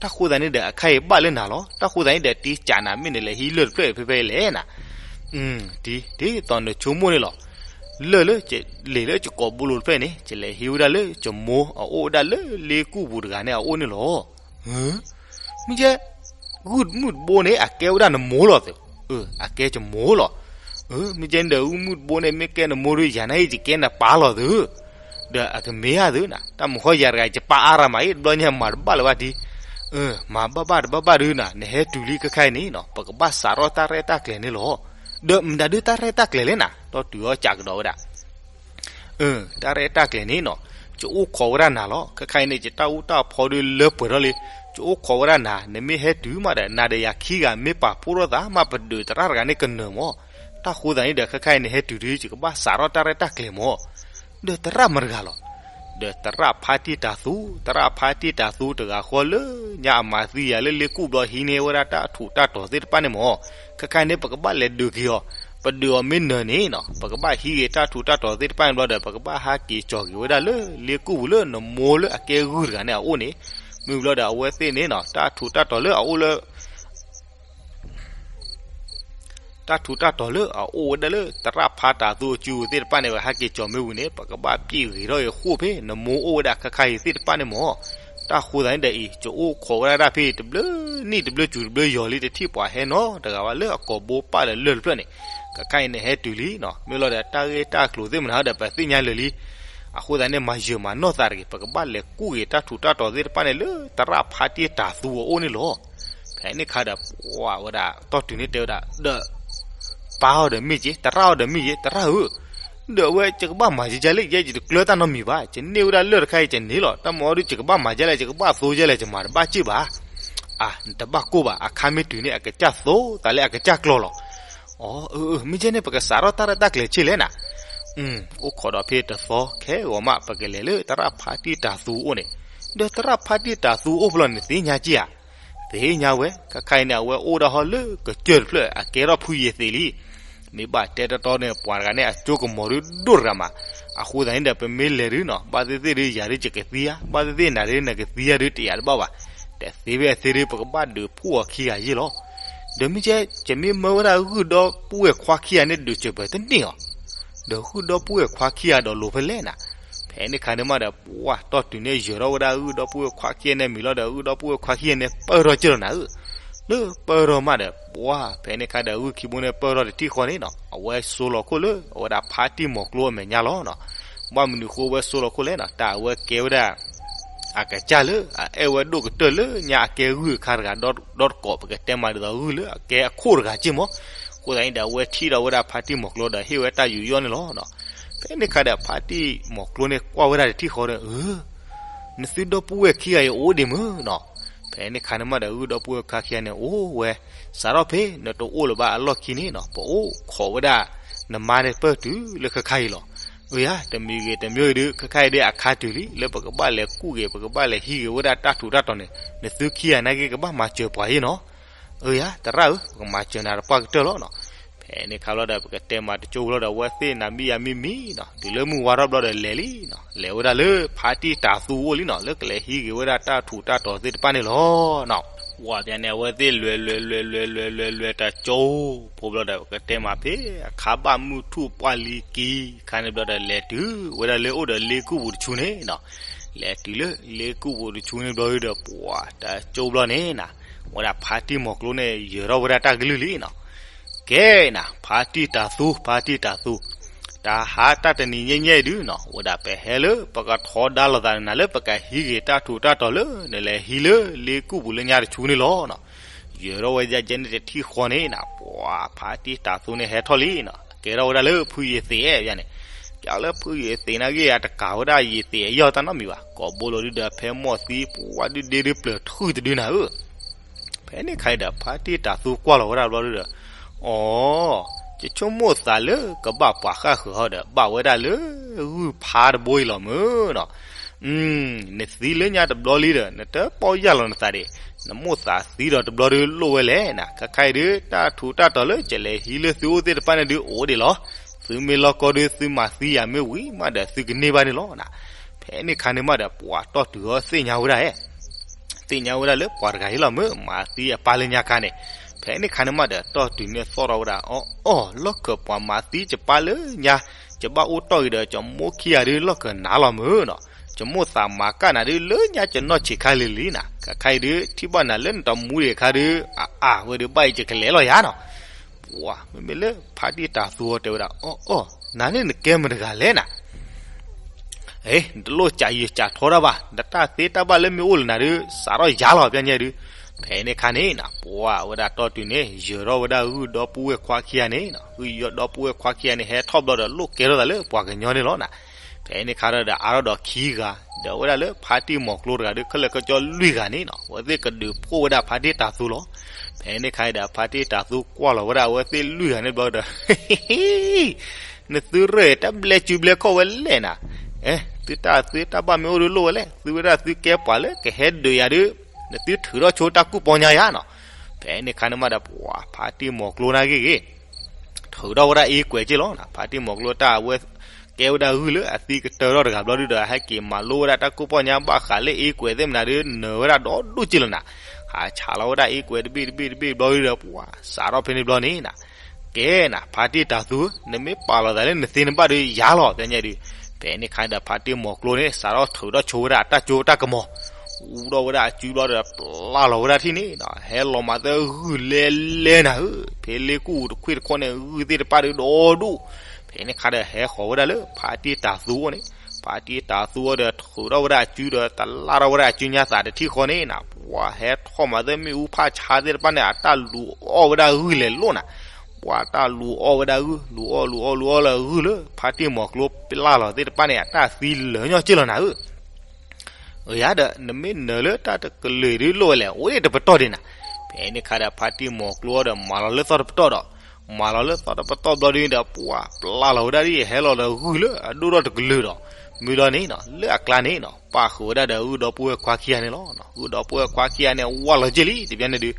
တၢ်ဃိသတးန့ၣ်ဒီး အခါအံၤဘၣ်လၢနၤလီၤ. တၢ်ဃိသတးန့ၣ်ဒီး တံၢ်စံးနၤ မ့ၢ်နလဲၤဟံးလၢၢ်တဖျၢၣ်ဖဲဖဲလဲၣ်နၤ. တံၢ်, ဒ်သိးနဆိကမိၣ်န့ၣ်လီၤ. လၢၢ်လၢ လ့ၤလၢယကိာ်ဘိလိၤတဖျၢၣ်န့ၣ် ယလဲၤဟံးဝဲဒၣ်လၢယမိၢ်အအိၣ်ဝဲဒၣ်လၢလ့ကူၣ်ပူၤတဂၤန့ၣ်အအိၣ်န့ၣ်လီၤ. မ့ၢ်ကဲ ဂုၢ်မုၢ်တဘိန့ၣ် အကဲဝဲဒၣ်နမိၢ်လီၤသု. အၢ အကဲယမိၢ်လီၤ. အၢ မ့ၢ်ကဲဒီး ဂုၢ်မုၢ်တဘိန့ၣ် မ့ၢ်ကဲနမိၢ်ဒီး ယၤနာ်အံၤ ယကဲနပၢ်လီၤသု. ဒီးအကမ့ၢ်ဧါသုနၤ, တၢ်မုၢ်ဃီယၤတဂၤ ယပၢ်အါရၤမးအံၤ တဘျီညါမၤတဘၣ်လၢၤဘၣ်ဒံး. မၤဘၣ်ဘၣ်တဘၣ်ဘၣ်ဒုးနၤ, နဟဲတုၤလံခဲခါအံၤန့ၣ်နီၤ ပကဘၣ်စးထီၣ်တၢ်ရဲၣ်တၢ်ကျဲၤန့ၣ်လီၤ. ဒီးမတၤဒုးတၢ်ရဲၣ်တၢ်ကျဲၤလဲၣ်နၤ, တီၢ်တုၤအီၤစံးကဒီးဝဲဒၣ် အၢ တၢ်ရဲၣ်တၢ်ကျဲၤန့ၣ်နီၤ, ယအိၣ်ခိးဝဲဒၣ်နၤလီၤ. ခဲခါအံၤန့ၣ် ယတၢ်အူတၢ်ဖီဒုးလၢပှဲၤထီၣ်လံ. ယအိၣ်ခိးဝဲဒၣ်နၤ, နမ့ၢ်ဟဲတုၤမးဒီး နၤဒီးယၤခံဂၤမ့ၢ်ပာ်ဖှိၣ်ထီၣ်သးမး ပဒုးသရၣ်တဂၤန့ၣ်ကနၢၤမး. တၢ်ဃိသတးန့ၣ်ဒီး ခဲခါအံၤနဟဲတုၤဒီး ယကဘၣ်စးထီၣ်တၢ်ရဲၣ်တၢ်ကျဲၤမး. ဒီးသရၣ်မတၤတဂၤလီၤ. ဒီးသရၣ်ဖါတံၢ်တၤသူ, သရၣ်ဖါတံၢ်တၤသူတဂၤဃီလၢညါအမၤသံယၤလၢလ့ကူၣ်ဘျီ ဟံးန့ၢ်ဝဲဒၣ်တၢ်ထူးတၢ်တီၤသ့ၣ်တဖၣ်န့ၣ်မး. ခဲခါအံၤန့ၣ် ပကဘၣ်လဲၤဒုးက့ၤအီၤ, ပဒုးအီၤမ့ၢ်နၢၤန့ၣ်နီၤ, ပကဘၣ်ဟံးက့ၤတၢ်ထူးတၢ်တီၤသ့ၣ်တဖၣ်န့ၣ်ဘျီဒီး ပကဘၣ်ဟးက့ၤကၠီၤက့ၤဝဲဒၣ်လၢလ့ကူၣ်ပူၤလၢနမိၢ်လၢအကဲဂုၢ်တဂၤန့ၣ်အအိၣ်န့ၣ်. မ့ၢ်ဘျီဒီးအဝဲသ့ၣ်န့ၣ်နီၤ တၢ်ထူးတၢ်တီၤလၢအအိၣ်လၢ တၢ်ထူးတၢ်တီၤလၢအအိၣ်ဝဲဒၣ်လၢသရၣ်ဖါတၤသူအစုသ့ၣ်တဖၣ်န့ၣ် ပဟဲက့ၤကၠီၤမ့ၢ်ဝံၤန့ၣ် ပကဘၣ်ပျ့ၢ်ဂ့ၤထီၣ်ဂ့ၤဃိၣ်ဖဲ နမိၢ်အိၣ်ဝဲဒၣ်ခဲခါအံၤသ့ၣ်တဖၣ်န့ၣ်မ့ၢ် တၢ်ဃိသတးန့ၣ်ဒီးအံၤ ယအိၣ်ခိးဝဲဒၣ်တၢ်ဖဲအံၤ တဘျုးနံၣ်တဘျုးစူၤတဘျုးယီၤလံ တထံၣ်ပှၤဟဲနီတဂၤဘၣ်လၢအကိာ်ဘိပာ်ဒီးလၢၢ်တဖျၢၣ်န့ၣ် ခဲခါအံၤန့ၣ်ဟဲတုၤလံနီၤ မ့ၢ်လီၤဒီးတၢ်ဂ့ၢ်တၢ်ကျိၤသ့ၣ်မနုၤဒီး ပသ့ၣ်ညါလၢာ်လံ အဃိသတးန့ၣ် မၤယၢၤမၤနီၢ်သးတဂ့ၤ ပကဘၣ်လဲၤကူၣ်က့ၤတၢ်ထူးတၢ်တီၤသ့ၣ်တဖၣ်န့ၣ်လၢသရၣ်ဖါတံၢ်တၤသူအအိၣ်န့ၣ်လီၤ. ဖဲန့ၣ်ခါဒီး ပှၤဝဲဒၣ်တီၢ်တုၤန့ၣ်တဲဝဲဒၣ် ဒီး ပၢ်အီၤဒီးမ့ၢ်က့ သရၣ်အီၤဒီးမ့ၢ်က့ သရၣ်ဧၢ, ဒီးအဝဲယကဘၣ်မၤယဲယဲလဲၣ် ယဲယတကျၢၤတၢ်နီတမံၤဘၣ် ယန့ၢ်ဝဲဒၣ်လၢၢ်တခါအံၤ ယန့ၢ်လီၤ တၢ်မၤအီၤဒုး ယကဘၣ်မၤယဲလဲၣ် ယကဘၣ်သိယဲလဲၣ် ယမၤတဘၣ်စ့ၢ်ဘၣ်. အါ နတဘၣ်ကိၢ်ဘၣ် အခါမ့ၢ်တုၤန့ၣ် အကစၢ်သိသးလၢအကစၢ်ကျီလီၤ. အီ အၢ အၢ မ့ၢ်ကဲန့ၣ် ပကစးထီၣ်တၢ်ရဲၣ်တၢ်ကျဲၤဆ့လဲၣ်နၤ. အိၣ်ခိးဒီးဖဲတသီ ခဲဂီၤမး ပကလဲၤလၢသရၣ်ဖါတံၢ်တၤသူအအိၣ်န့ၣ်, ဒီးသရၣ်ဖါတံၢ်တၤသူအအိၣ်ဖဲလဲၣ်န့ၣ် သ့ၣ်ညါက့ဧါ. သ့ၣ်ညါဝဲ ခဲခါအံၤန့ၣ် အဝဲအိၣ်ဒၣ်ဟီၣ်လၢကစၢၢ်တဖျၢၣ် အကဲထီၣ်ဖုယံၤသ့းလံ. မ့ၢ်ဘၣ်တဲတီတီန့ၣ် ပှၤတဂၤန့ၣ် အစိကမီၤဒုးဒိၣ်တဂၤမး, အဃိသတးန့ၣ်ဒီး ပမ့ၢ်လဲၤဒုးနီၤ ဘၣ်သ့ၣ်သ့ၣ်ဒုး ယၤဒုးယကသံဧါ, ဘၣ်သ့ၣ်သ့ၣ်နၤဒုးနကသံဧါဒုး တယာ်တဘၣ်ဘၣ်. တသ့ဖဲအသ့ဒုး ပကဘၣ်ဒုးဖှိၣ်အီၤခံဂၤယ့ၢ်လီၤ. ဒီးမ့ၢ်ကဲ ယမ့ၢ်မၢဝဲဒၣ်ဂုၢ်ဒီပုၢ်ဝဲၢ်ခွါခံဂၤန့ၣ် ဒုးစၢၤပၢၤတန့ၢ်အီၤ ဒီးဂုၢ်ဒီပုၢ်ဝဲၢ်ခွါခံဂၤဒီးလိၤဖဲလဲၣ်နၤ. ဖဲန့ၣ်ခါန့ၣ်မးဒီး ပှၤတီၢ်တုၤန့ၣ် ယၢၤထီၣ်ဝဲဒၣ်ဂုၢ်ဒီပုၢ်ဝဲၢ်ခွါခံဂၤန့ၣ်မံၤလီၤဒီး ဂုၢ်ဒီပုၢ်ဝဲၢ်ခွါခံဂၤန့ၣ် ပၢၢ်ထီၣ်ကၢၢ်လီၤနၤဧၢ. လၢပၢၢ်ထီၣ်မးဒီး ပှၤ ဖဲန့ၣ်ခါဒီးဂုၢ်ခံဘိန့ၣ် ပၢၢ်ထီၣ်တထံၣ်ဃီန့ၣ်နီၤ အဝဲဆိလီၤခိၣ်လၢ အဝဲဒၣ်ဖါတံၢ်မီၤကျိအမဲာ်ညါလီၤနီၤ. ဘၣ်မနုၤဃိအဝဲဆိလီၤခိၣ်လဲၣ်နီၤ တၢ်အဝဲကဲဝဲဒၣ် အကစၢ်လၢ အအဲၣ်ဝဲဒိၣ်ကတၢၢ်လၢညါအကဲဂုၢ်အခါတဂၤ ဒီတကိး ပကတဲမးဒ်သိးဂုၢ်လၢအကဲအခိၣ်တဂၤက့ၢ်မး. အဃိသတးန့ၣ်ဒီး အဝဲထံၣ်ဒီးဝဲဒၣ်ဖါတံၢ်မီၤကျိဒီး ဟ့ၣ်ဝဲတၢ်ယူးယီၣ်န့ၣ်လီၤနီၤ. ဖဲန့ၣ်ခါဒီးဖါတံၢ်မီၤကျိန့ၣ် ကွၢ်ဝဲဒၣ်တထံၣ်ဃီဒီး အၢ နသုဒီပုၢ်ဝဲၢ်ခံဂၤအံၤအိၣ်ဒံးမုၢ်နီၤ. ဖဲန့ၣ်ခါန့ၣ်မးဒီး ဂုၢ်ဒီပုၢ်ဝဲၢ်ခွါခံဂၤန့ၣ် အိၣ်ဝဲ စးထီၣ်ဖဲ နတအိၣ်လၢၤဘၣ်အလီၢ်ခံန့ၣ်နီၤ ပအိၣ်ခိးဝဲဒၣ် နမါန့ၣ်ပၢၢ်တုၤလၢခဲခါအံၤလီၤ. အၢယါ တမံၤဂ့ၤတမံၤဂ့ၤဒုး ခဲခါအံၤဒုးအခါတုၤလံ လၢပကဘၣ်လဲၤကူၣ်က့ၤ ပကဘၣ်လဲၤဟံးက့ၤဝဲဒၣ်တၢ်ထူးတၢ်တီၤန့ၣ် နသုခံဂၤနာ်က့ ကဘၣ်မၤစၢၤပှၤယ့ၢ်နီၤ. အၢယါ သရၣ်ဧၢ ပကမၤစၢၤနၤတပှၢ်ကတၢၢ်လီၤနီၤ. ဖဲန့ၣ်ခါလီၤဒီး ပကတဲမးတကၠိလီၤဒီး အဝဲသ့ၣ်နၤမံယၤမံမံနီၤ တုၤလၢမုၢ်ဝါထီၣ်ဘျီဒီးလဲၤလံနီၤ လဲၤဝဲဒၣ်လၢဖါတံၢ်တၤသူအအိၣ်လံနီၤ လၢကလဲၤဟံးက့ၤဝဲဒၣ်တၢ်ထူးတၢ်တီၤသ့ၣ်တဖၣ်န့ၣ်လီၤနီၤ. ဝဲပျဲန့ၣ် အဝဲသ့ၣ်လဲၤလဲၤလဲၤလဲၤလဲၤလဲၤလဲၤလဲၤတကၠိ ဖိဘျီဒီး ပကတဲမးဖဲ အခါဘၣ်မုၢ်ထူၣ်ပှၢ်လံကံ ခါန့ၣ်ဘျီဒီး လဲၤတုၤဝဲဒၣ်လၢအိၣ်ဒီးလ့ကူၣ်ပူၤတဆူန့ၣ်နီၤ. လဲၤတုၤလၢလ့ကူၣ်ပူၤတဆူန့ၣ်ဘျီဒီး ပှၤတကၠိဘျီန့ၣ်နီၤ ဝဲဒၣ်ဖါတံၢ်မီၤကျိန့ၣ် ယၢၤထီၣ်ဝဲဒၣ်တၢ်ကလုၢ်လံနီၤ. ကဲနၤ ဖါတံၢ်တၤသူ ဖါတံၢ်တၤသူ တၢ်ဟးတၢ်တနံၤညါညါအံၤဒုနီၤ ဝဲဒၣ်ပဟဲလၢ ပကထီဒါလိာ်သးနၤလၢ ပကဟံးက့ၤတၢ်ထူးတၢ်တီၤလၢ နလဲၤဟံးလၢလ့ကူၣ်ပူၤလၢညါတဆူန့ၣ်လီၤနီၤ. ယၢၤထီၣ်ဝဲဒၣ်ကဲန့ၣ်တထံၣ်ဃီန့ၣ်နီၤ ပှၤဖါတံၢ်တၤသူန့ၣ်ဟဲထီၣ်လံနီၤ ကဲထီၣ်ဝဲဒၣ်လၢဖုယံၤသ့းအဲၣ်ယါန့ၣ် ကဲလၢဖုယံၤသ့းနာ်က့ အတကးဝဲဒၣ်ယံၤသ့းအယီၢ်တၢ်နီတမံၤဘၣ် ကိးဘိလီၤဒုဒီး ဖဲမိၢ်သံ ပှၤဒုဒ့ဒုပျၢၤထုၣ်တဒုနၤဧၢ. ဖဲန့ၣ်ခါအံၤဒီး ဖါတံၢ်တၤသူကွၢ်လီၤဝဲဒၣ်ဘျီဒုဒီး အီ ယဆိကမိၣ်သးလၢကဘၣ်ပှၤဃၣ်ဃၢၤဟီဒီး ဘၣ်ဝဲဒၣ်လၢဂုၢ်ဖါတဘိအံၤလီၤမုၢ်နီၤ. နသံလၢညါတဘျီလံဒီး နတပီၢ်ယၢ်လီၤနသးဒံး နမိၢ်သးသံဒီးတဘျီဒုလိၣ်ဝဲလဲၣ်နၤ ခဲခါအံၤဒု တၢ်ထူးတၢ်တီၤလၢကလဲၤဟံးလၢသုအိၣ်သ့ၣ်တဖၣ်န့ၣ်ဒုအိၣ်ဒံးလီၤ. သုမ့ၢ်လီၢ်ကီဒု သုမၤသံယၤမ့ၢ်ဝံၤမးဒီး သုကန့ၢ်ဘၣ်န့ၣ်လီၤနၤ. ဖဲန့ၣ်ခါန့ၣ်မးဒီး ပှၤတီၢ်တုၤအီၤသ့ၣ်ညါဝဲဒၣ်ဧါ သ့ၣ်ညါဝဲဒၣ်လၢပှၤတဂၤအံၤလီၤမုၢ် မၤသံအပၢ်လၢညါခါန့ၣ်. ဖဲန့ၣ်ခါန့ၣ်မးဒီး တီၢ်တုၤန့ၣ်သီၣ်ထီၣ်ဝဲဒၣ် အီၣ်အီၣ် လီၢ်ခၢၣ်ပှၤမၤသံယပၢ်လၢညါ ယဘၣ်အိၣ်တီၢ်အံၤဒီး ယမိၢ်ခံဂၤဒု လီၢ်ခၢၣ်နၤလီၤမုၢ်နီၤ. ယမိၢ်သးမၤကၣ်နၤဒု လၢညါယနီၢ်ဆံးခါလံၤလံနၤ. ခဲခါအံၤဒု ထံၣ်ဘၣ်နၤလၢနတမူဒံးအခါဒု အအါဝဲဒု ဘၣ်အံၤယကလဲၤလီၤယၤနီၤ. ပှၤ မ့မ့ၢ်လၢဖါတံၢ်တၤသူအီၤတဲဝဲဒၣ် အီၣ်အီၣ် နၤန့ၣ်နကဲမတၤတဂၤလဲၣ်နၤ. အ့ နတလိၣ်ကးယံာ်ကးထီတၢ်ဘၣ် နတၢ်သ့တၢ်ဘၣ်လၢမ့ၢ်အိၣ်လၢနၤဒု စးထီၣ်ယၤလီၤ ပျဲညါဒု. ဖဲန့ၣ်ခါန့ၣ်နၤ ပှၤဝဲဒၣ်တီၢ်တုၤန့ၣ် ယၢၤထီၣ်ဝဲဒၣ်ဂုၢ်ဒီပုၢ်ဝဲၢ်ခွါခံဂၤန့ၣ်နၤ ဂုၢ်ယီၤဒီပုၢ်ဝဲၢ်ခွါခံဂၤန့ၣ် ဟဲထီၣ်ဘျီဒီး လိၣ်ကဲထီၣ်သးလၢပှၤကညီန့ၣ်လီၤနၤ. ဖဲန့ၣ်ခါဒီး အါထီၣ်ဒီးခံဂၤ ဒီးဝဲဒၣ်လၢဖါတံၢ်မီၤကျိတဂၤဒု ခဲလၢာ်ကီကၠီလွံၢ်ဂၤန့ၣ်နၤ အဝဲသ့ၣ်ကဒုးဖှိၣ်ဝဲဒၣ်ဖါတံၢ်တၤသူလီၤ. ဖဲန့ၣ်ခါအံၤဒီး ဖါတံၢ်တၤသူကွၢ်လီၤဝဲဒၣ်အဝဲသ့ၣ်လွံၢ်ဂၤန့ၣ်ဘျီဒီး နသုရဲၣ်တၢ်ဘျဲးစုဘျဲးခီၣ်ဝဲလဲၣ်နၤ. အဲ သုတၢ်သ့တၢ်ဘၣ်မ့ၢ်အိၣ်ဒုလိၣ်ဝဲလဲၣ် သုဝဲဒၣ်သုကဲပှၤလၢကဟဲဒုးယၤဒု နသုထုးထီၣ်ဆိတၢ်ကူၣ်ပီညါယၤနီၤ. ဖဲန့ၣ်ခါန့ၣ်မးဒီး ပှၤဖါတံၢ်မီၤကျိနာ်က့ဂ့ၤ ထုးထီၣ်ဝဲဒၣ်အ့ကွဲးက့လီၤ. ဖါတံၢ်မီၤကျိတၢ်အဝဲ ကဲဝဲဒၣ်ဂုၢ်လၢအသံကတၢၢ်ထီၣ်တဂၤဘျီဒုဒီး ဟဲက့ၤမၤလိဝဲဒၣ်တၢ်ကူၣ်ပီညါဘၣ်ဃးလၢအ့ကွဲးသ့ၣ်မနုၤဒု နၢၤဝဲဒၣ်ဒီဒူၣ်က့လီၤနၤ. ဟးဆးလီၤဝဲဒၣ်အ့ကွဲးတဘ့ၣ်တဘ့ၣ်တဘ့ၣ်ဘျီဒုဒီး ပှၤစးထီၣ်ဖဲန့ၣ်ဘျီန့ၣ်နၤ က ကဲနၤ ဖါတံၢ်တၤသူ, နမ့ၢ်ပာ်လီၤသးလၢနသ့နဘၣ်ဒီးယၤလီၤ တဲညါဒုး. ဖဲန့ၣ်ခါဒီး ဖါတံၢ်မီၤကျိန့ၣ် စးထီၣ်ထုးထီၣ်ဆိဝဲဒၣ်အတၢ်ကၠိတၢ်ကမီၤ, အူထီၣ်ဝဲဒၣ်အစုဘျီဒီး ပျၢ်လီၤဝဲဒၣ်ထံၣ်န့ၣ်နီၤ, ဟဲလီၤမၤသၢဂုၢ်လဲလဲနၤဧၢ, ဖဲလ့ကူၣ်တခွ့ၣ်တခီန့ၣ် ဂုၢ်သ့ၣ်တဖၣ်ဒီးဒီဒူၣ်. ဖဲန့ၣ်ခါဒီး ဟဲဃီၤဝဲဒၣ်လၢဖါတံၢ်တၤသူအအိၣ်န့ၣ်, ဖါတံၢ်တၤသူအအိၣ်ဒီး ထုးထီၣ်ဝဲဒၣ်အစုဒီး တလၢ်ထီၣ်ဝဲဒၣ်အစုညါသးတထံၣ်ဃီန့ၣ်နီၤ, ပှၤဟဲထီၣ်မၤသၢမ့ၣ်အူဖးဆါသ့ၣ်တဖၣ်န့ၣ် အတၢ်လူၤအီၣ်ဝဲဒၣ်ဂုၢ်လဲၤလိာ်နၤ, ပှၤတၢ်လူၤအီၣ်ဝဲဒၣ်ဂုၢ်, လူၤအီၣ်လူၤအီၣ်လူၤအီၣ်လၢဂုၢ်လၢ ဖါတံၢ်မီၤကျိပျၢ်လီၤသ့ၣ်တဖၣ်န့ၣ် အတၢ်သံလၢာ်ညီက့ၢ်လီၤနၤဧၢ. အၢ ယၤဒီး နမ့ၢ်နၢၤလၢတၢ်တကလုာ်ဒ်လိၣ်ဝဲလဲၣ်, အိၣ်ဒၣ်တပတီၢ်ဒံးနၤ. ဖဲန့ၣ်ခါဒီး ဖါတံၢ်မီၤကျိဒီး မၤလီၤလၢသီတပတီၢ်ဒီး, မၤလီၤလၢသီတပတီၢ်ဘျီဒ်ဒီး ပှၤပျၢ်လီၤဝဲဒၣ်ဒ် ဟဲလီၤဒီးဂုၢ်လၢအဒိၣ်ထီၣ်တကလုာ်ဒီး, မ့ၢ်ဒီးန့ၣ်နီၤ လၢအကျါန့ၣ်နီၤ ပၣ်ဃုာ်ဝဲဒၣ်ဒီးဂုၢ်ဒီပုၢ်ဝဲၢ်ခွါခံဂၤန့ၣ်လီၤ. ဂုၢ်ဒီပုၢ်ဝဲၢ်ခွါခံဂၤန့ၣ် ဝၢ်လီၤက့ၢ်လံ တဘျီန့ၣ်ဒုး,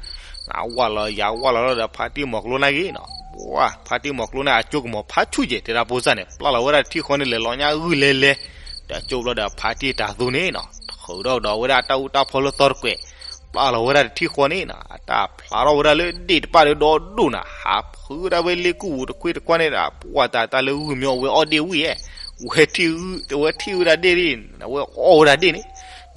ဝၢ်လီၤယၤဝၢ်လီၤလီၤဒီးဖါတံၢ်မီၤကျိနာ်က့ၢ်နီၤ, ပှၤဖါတံၢ်မီၤကျိန့ၣ် အကၠိကမီၤဖးဆူၣ်ကဲၢ် တဲဒၣ်ဖိစၢ်န့ၣ် ပျၢ်လီၤဝဲဒၣ်တထံၣ်ဃီန့ၣ် လဲၤလီၤညါဂုၢ်လဲလဲ, ဒီးကၠိဘျီဒီး ဖါတံၢ်တၤသူန့ၣ်နီၤ ထုးထီၣ်ကဒီးဝဲဒၣ်တၢ်အူတၢ်ဖီလၢသီတကွဲး, ပျၢ်လီၤဝဲဒၣ်တထံၣ်ဃီန့ၣ်နီၤ အတၢ်ဖျါထီၣ်ဝဲဒၣ်လၢဒ့ၣ်တဖၣ်ဒီးဒီဒူၣ်နၤ, ဟးဖုးဝဲဒၣ်ဝဲလ့ကူၣ်ပူၤတခွ့ၣ်တခီန့ၣ်ဒီး ပှၤတၢ်တၢ်လၢဂုၢ်မ့ၢ်အီၣ်ဝဲအီၣ်ဒ့ၣ်ဝံၣ်ဧဲ, ဝဲထံၣ်, ဝဲထံၣ်ဝဲဒၣ်ဒ့ၣ်ဒ်, အဝဲအီၣ်ဝဲဒၣ်ဒ့ၣ်န့ၣ်,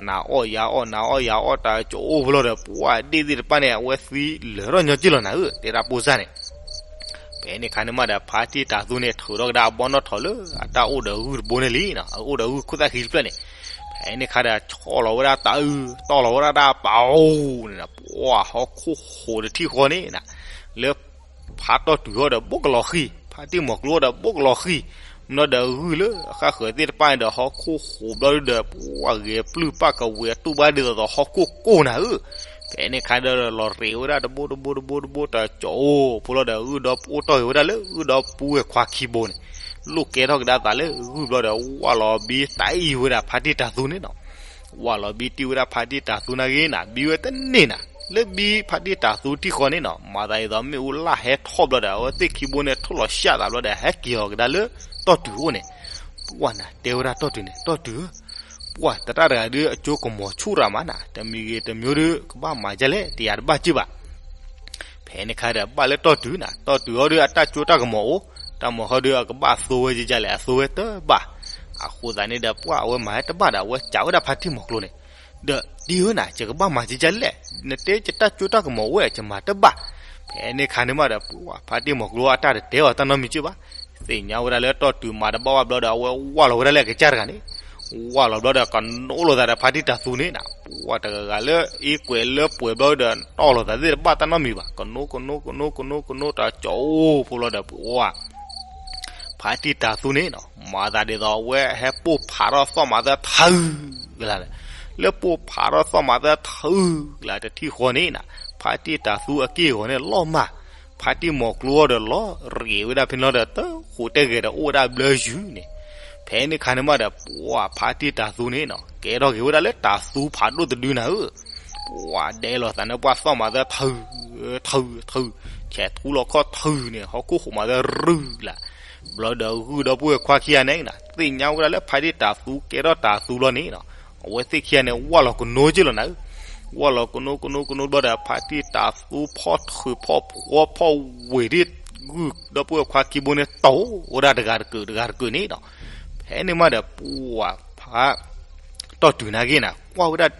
နၤအီၣ်ယၤအီၣ် နၤအီၣ်ယၤအီၣ် တၢ်ကၠိအိၣ်ဖဲလီၤဒီး ပှၤဒ့ၣ်သ့ၣ်တဖၣ်န့ၣ် အဝဲသံလၢာ်ထီၣ်ညီက့ၢ်လီၤနၤဧၢ တဲဒၣ်ဖိစၢ်န့ၣ်. ဖဲန့ၣ်ခါန့ၣ်မးဒီး ဖါတံၢ်တၤသူန့ၣ် ထုးထီၣ်ကဒါအဘီနီၣ်ထိးလၢ အတၢ်အိၣ်ဒီးဂုၢ်တဘိန့ၣ်လံနီၤ, အအိၣ်ဒီးဂုၢ်ခိၣ်သၣ်ဃံတဖျၢၣ်န့ၣ်, ဖဲန့ၣ်ခါဒီး ဆီၣ်လီၤဝဲဒၣ်တၢ်အုၣ် တီၢ်လီၤဝဲဒၣ်တၢ်ပာ်အိၣ်န့ၣ်ဒီး ပှၤဟီၣ်ခိၣ်ဟိးတထံၣ်ဃီန့ၣ်နၤ, လၢ ဖါတီၢ်တုၤအီၤဒီး ဘိၣ်ကလီၤဃံၤ, ဖါတံၢ်မီၤကျိအီၤဒီး ဘိၣ်ကလီၤဃံၤ, မ့ၢ်ဒီးဂုၢ်လၢအဃၣ်ဃၢၤသ့ၣ်တဖၣ်န့ၣ်ဒီး ဟီၣ်ခိၣ်ဟိးဘျီဒုဒီး ပှၤဂဲၤပျုၢ်ပၣ်ကဝဲၤတူၢ်ဘၣ်ဒ်သိးသိးဟီၣ်ခိၣ်ကိၢ်နၤဧၢ. ဖဲန့ၣ်ခါဒီး လီၤရ့းဝဲဒၣ်တဘိတဘိတဘိတဘိ တၢ်ကၠိအိၣ်ဖဲလီၤဒီး ဂုၢ်ဒီပုၢ်အိၣ်တီၢ်ဂ့ၤဝဲဒၣ်လၢ ဂုၢ်ဒီပုၢ်ဝဲၢ်ခွါခံဘိန့ၣ်, လိၣ်ကဲထီၣ်ကဒါသးလၢဂုၢ်ဘျီဒီး ဝၢ်လီၤဘံတၢ်အံၤဝဲဒၣ်ဖါတံၢ်တၤသူန့ၣ်နီၤ. ဝၢ်လီၤဘံတံၢ်ဝဲဒၣ်ဖါတံၢ်တၤသူနာ်က့ၢ်နၤ, ဘံဝဲတန့ၢ်နၤ, လၢဘံဖါတံၢ်တၤသူတထံၣ်ဃီန့ၣ်နီၤ, မၤသးဒ်သိးမ့ၣ်အူလၢ်ဟဲထီၣ်ဘျီဒီး အဝဲသ့ၣ်ခံဘိန့ၣ် ထိၣ်လီၤရှၣ်သးဘျီဒီး ဟဲက့ၤအီၤကဒါလၢတီၢ်တုၤအအိၣ်န့ၣ်, ပှၢ်နၤတဲဝဲဒၣ်တီၢ်တုၤန့ၣ်, တီၢ်တုၤဧၢ, ပှၢ်သရၣ်တဂၤဒုးအကၠိကမီၤဆူၣ်ရၤမးနၤ, တမံၤဂ့ၤတမံၤဒုး ကဘၣ်မၤဒ်လဲၣ် တယၤတဘၣ်က့ၢ်ဘၣ်. ဖဲန့ၣ်ခါဒီး ဘၣ်လၢတီၢ်တုၤနၤ, တီၢ်တုၤဟီဒုးအတၢ်ကၠိတၢ်ကမီၤအိၣ်, တၢ်မီၤဟီဒုးအကဘၣ်သိဝဲကဒ်လဲၣ် အသိဝဲတဘၣ်. အဃိသတးန့ၣ်ဒီး ပှၢ်အဝဲမၤဟဲတဘၣ်ဒီး အဝဲစံးဝဲဒၣ်ဖါတံၢ်မီၤကျိန့ၣ်, ဒီးတံၤဧၢနၤ ယကဘၣ်မၤကကလဲၣ်, နတဲယတၢ်ကၠိတၢ်ကမီၤအိၣ် ယမၤတဘၣ်. ဖဲန့ၣ်ခါန့ၣ်မးဒီး ပှၢ်ဖါတံၢ်မီၤကျိအတၢ်တတဲအီၤတၢ်နီတမံၤက့ၢ်ဘၣ်. သ့ၣ်ညါဝဲဒၣ်လၢတီၢ်တုၤမၤတဘၣ်ဘၣ်ဘျီဒီး အဝဲဝၢ်လီၤဝဲဒၣ်လၢအကစၢ်တဂၤန့ၣ်, ဝၢ်လီၤဘျီဒီး ကနိးလိာ်သးဒီးဖါတံၢ်တၤသူန့ၣ်နၤ, ပှၢ်တဂၤဂၤလၢအ့ကွဲးလၢပှဲၤဘျီဒီး တီၢ်လိာ်သးသ့ၣ်တဘၣ်တၢ်နီတမံၤဘၣ်, ကနိး ကနိး ကနိး ကနိး ကနိး တၢ်ကၠိအိၣ်ဖဲလီၤဒီး ပှၢ် ဖါတံၢ်တၤသူန့ၣ်နီၤ မၤသးဒ်သိးအဝဲဟဲပိၢ်ဖးထီၣ်သီၣ်မၤသၢထၢကလါ, လၢပိၢ်ဖးထီၣ်သီၣ်မၤသၢထၢကလါတထံၣ်ဃီန့ၣ်နၤ, ဖါတံၢ်တၤသူအက့ၢ်အဂီၤန့ၣ်လီၤမၢ်, ဖါတံၢ်မီၤကျိအီၤဒီးလီၤရ့းဝဲဒၣ်ဖဲန့ၣ်လီၤဒီး တဃိးတဲဂဲၤဒီးအိၣ်ဝဲဒၣ်ဘျၢယုၢ်န့ၣ်, ဖဲန့ၣ်ခါန့ၣ်မးဒီး ပှၢ်ဖါတံၢ်တၤသူန့ၣ်နီၤ ကဲထီၣ်က့ၤဝဲဒၣ်လၢတၤသူဖးဒိၣ်တဒုနၤဧၢ ပှၢ်ဒဲလီၤသးန့ၣ် ပှၢ်သီၣ်မၤသၢထၢ, ထၢ, ထၢ, ဆဲးထူလီၤခီၣ်ထၢန့ၣ် ဟီၣ်ခိၣ်ဟိးမၤသၢရုၢ်လၢ်, ဘျီဒီးဂုၢ်ဒီပုၢ်ဝဲၢ်ခွါခံဂၤန့ၣ်နၤ သ့ၣ်ညါဝဲဒၣ်လၢဖါတံၢ်တၤသူကဲထီၣ်တၤသူလီၤန့ၣ်နီၤ, အဝဲသ့ၣ်ခံဂၤန့ၣ် ဝၢ်လီၤကနိးက့ၢ်လီၤနၤဧၢ, ဝၢ်လီၤကနိးကနိးကနိးဘျီဒီး ဖါတံၢ်တၤသူဖီၣ်ထုးဖီၣ်ဖှီဖီၣ်ဝ့ၤဒ် ဂုၢ်ဒီပုၢ်ဝဲၢ်ခွါခံဘိန့ၣ် တိၢ်ဝဲဒၣ်တဂၤတကုာ်တဂၤတကုာ်န့ၣ်နီၤ, ဖဲန့ၣ်မးဒီး ပှၢ်ဖါ တီၢ်တုၤနာ်က့ၢ်နၤ ကွၢ်ဝဲဒၣ်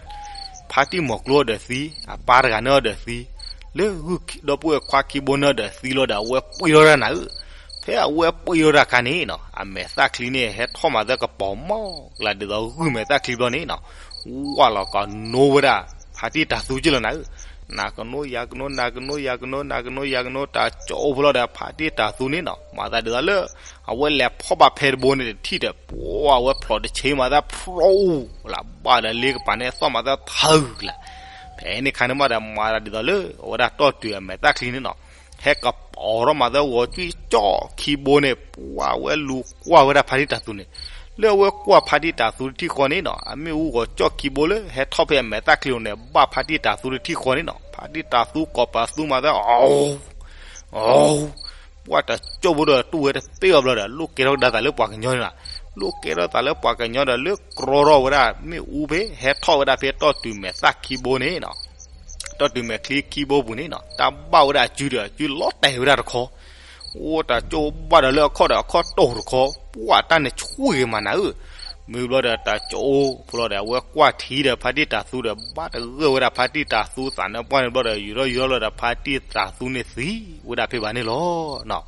ဖါတံၢ်မီၤကျိအီၤဒီးသံ, အပၢ်တဂၤန့ၣ်အီၤဒီးသံ, လၢဂုၢ်ဒီပုၢ်ဝဲၢ်ခွါခံဘိန့ၣ်အီၤဒီးသံလီၤဒီး အဝဲပှ့ၤထီၣ်တၢ်နၤဧၢ, ဖဲအဝဲပှ့ၤထီၣ်တၢ်ခါန့ၣ်နီၤ အမဲာ်သၣ်ချံန့ၣ် ဟဲထီၣ်မၤသၢကပီၤမီၢ်ကလါဒ်သိးဂုၢ်မဲာ်သၣ်ချံဘျီန့ၣ်နီၤ, ဝၢ်လီၤကနိးဝဲဒၣ် ဖါတံၢ်တၤသူက့ၢ်လီၤနၤဧၢ, နၤကနိးယၤကနိး နၤကနိးယၤကနိး နၤကနိးယၤကနိး တၢ်ကၠိအိၣ်ဖဲလီၤဒီး ဖါတံၢ်တၤသူန့ၣ်နီၤ မၤသးဒ်သိးလၢ အဝဲလဲၤဖီၣ်ဘၣ်ဖဲတဘိန့ၣ်တထံၣ်ဒီး ပှၢ်ဝဲဖျိးတဆ့မၤသၢဖျိးလၢ် ဘၣ်ဒီးလ့ကပၤန့ၣ် သီၣ်မၤသၢထၢလၢ်, ဖဲန့ၣ်ခါန့ၣ်မးဒီး မၤသးဒ်သိးလၢ အဝဲဒၣ်တီၢ်တုၤအမဲာ်သၣ်ချံန့ၣ်နီၤ ဟဲကပီၤထီၣ်မၤသၢဂီၤကွံာ်ကၠီၣ်ခံဘိန့ၣ် ပှၢ်ဝဲလူၤကွၢ်ဝဲဒၣ်ဖါတံၢ်တၤသူန့ၣ်, လၢအဝဲကွၢ်ဖါတံၢ်တၤသူတထံၣ်ဃီန့ၣ်နီၤ အမ့ၣ်အူဂီၤကၠီၣ်ခံဘိလၢ ဟဲထီၣ်ဖဲအမဲာ်သၣ်ချံအီၤန့ၣ် ဘၣ်ဖါတံၢ်တၤသူတထံၣ်ဃီန့ၣ်နီၤ ဖါတံၢ်တၤသူကိးပသူမၤသၢ အီ အီ ပှၢ်တကၠိၣ်ဘိဒီးတူၢ်ဝဲတပ့ၢ်အီၤဘျီဒီး လိၣ်ကဲထီၣ်ကဒါသးလၢပှၤကညီန့ၣ်လီၤ. လိၣ်ကဲထီၣ်သးလၢပှၤကညီဒီး လၢကြီထီၣ်ဝဲဒၣ်မ့ၣ်အူဖဲ ဟဲထီၣ်ဝဲဒၣ်ဖဲတီၢ်တုၤမဲာ်သၣ်ခံဘိန့ၣ်နီၤ, တီၢ်တုၤမဲာ်ချံခံဘိပူၤန့ၣ်နီၤ တၢ်ဘၣ်ဝဲဒၣ်အစုဒီး အစုလီၤတဲာ်ဝဲဒၣ်တခီ, အိၣ်တၢ်ကၠိဘၣ်ဒီးလၢအခီၣ်ဒီး အခီၣ်တိၢ်တခီ, ပှၢ်တၢ်န့ၣ်ဆူၣ်ဂ့ၤမးနၤဧၢ. မ့ၢ်ဘျီဒီးတၢ်ကၠိဖိလီၤဒီး အဝဲကွၢ်ထံဒီးဖါတံၢ်တၤသူဒီး ဘၣ်တဂၢၢ်ဝဲဒၣ်ဖါတံၢ်တၤသူသးနါပှၢ်န့ၣ်ဘျီဒီး ယူၤထီၣ်ယူၤထီၣ်လီၤဒီး ဖါတံၢ်တၤသူန့ၣ်သံဝဲဒၣ်ဖဲဘၣ်န့ၣ်လီၤ.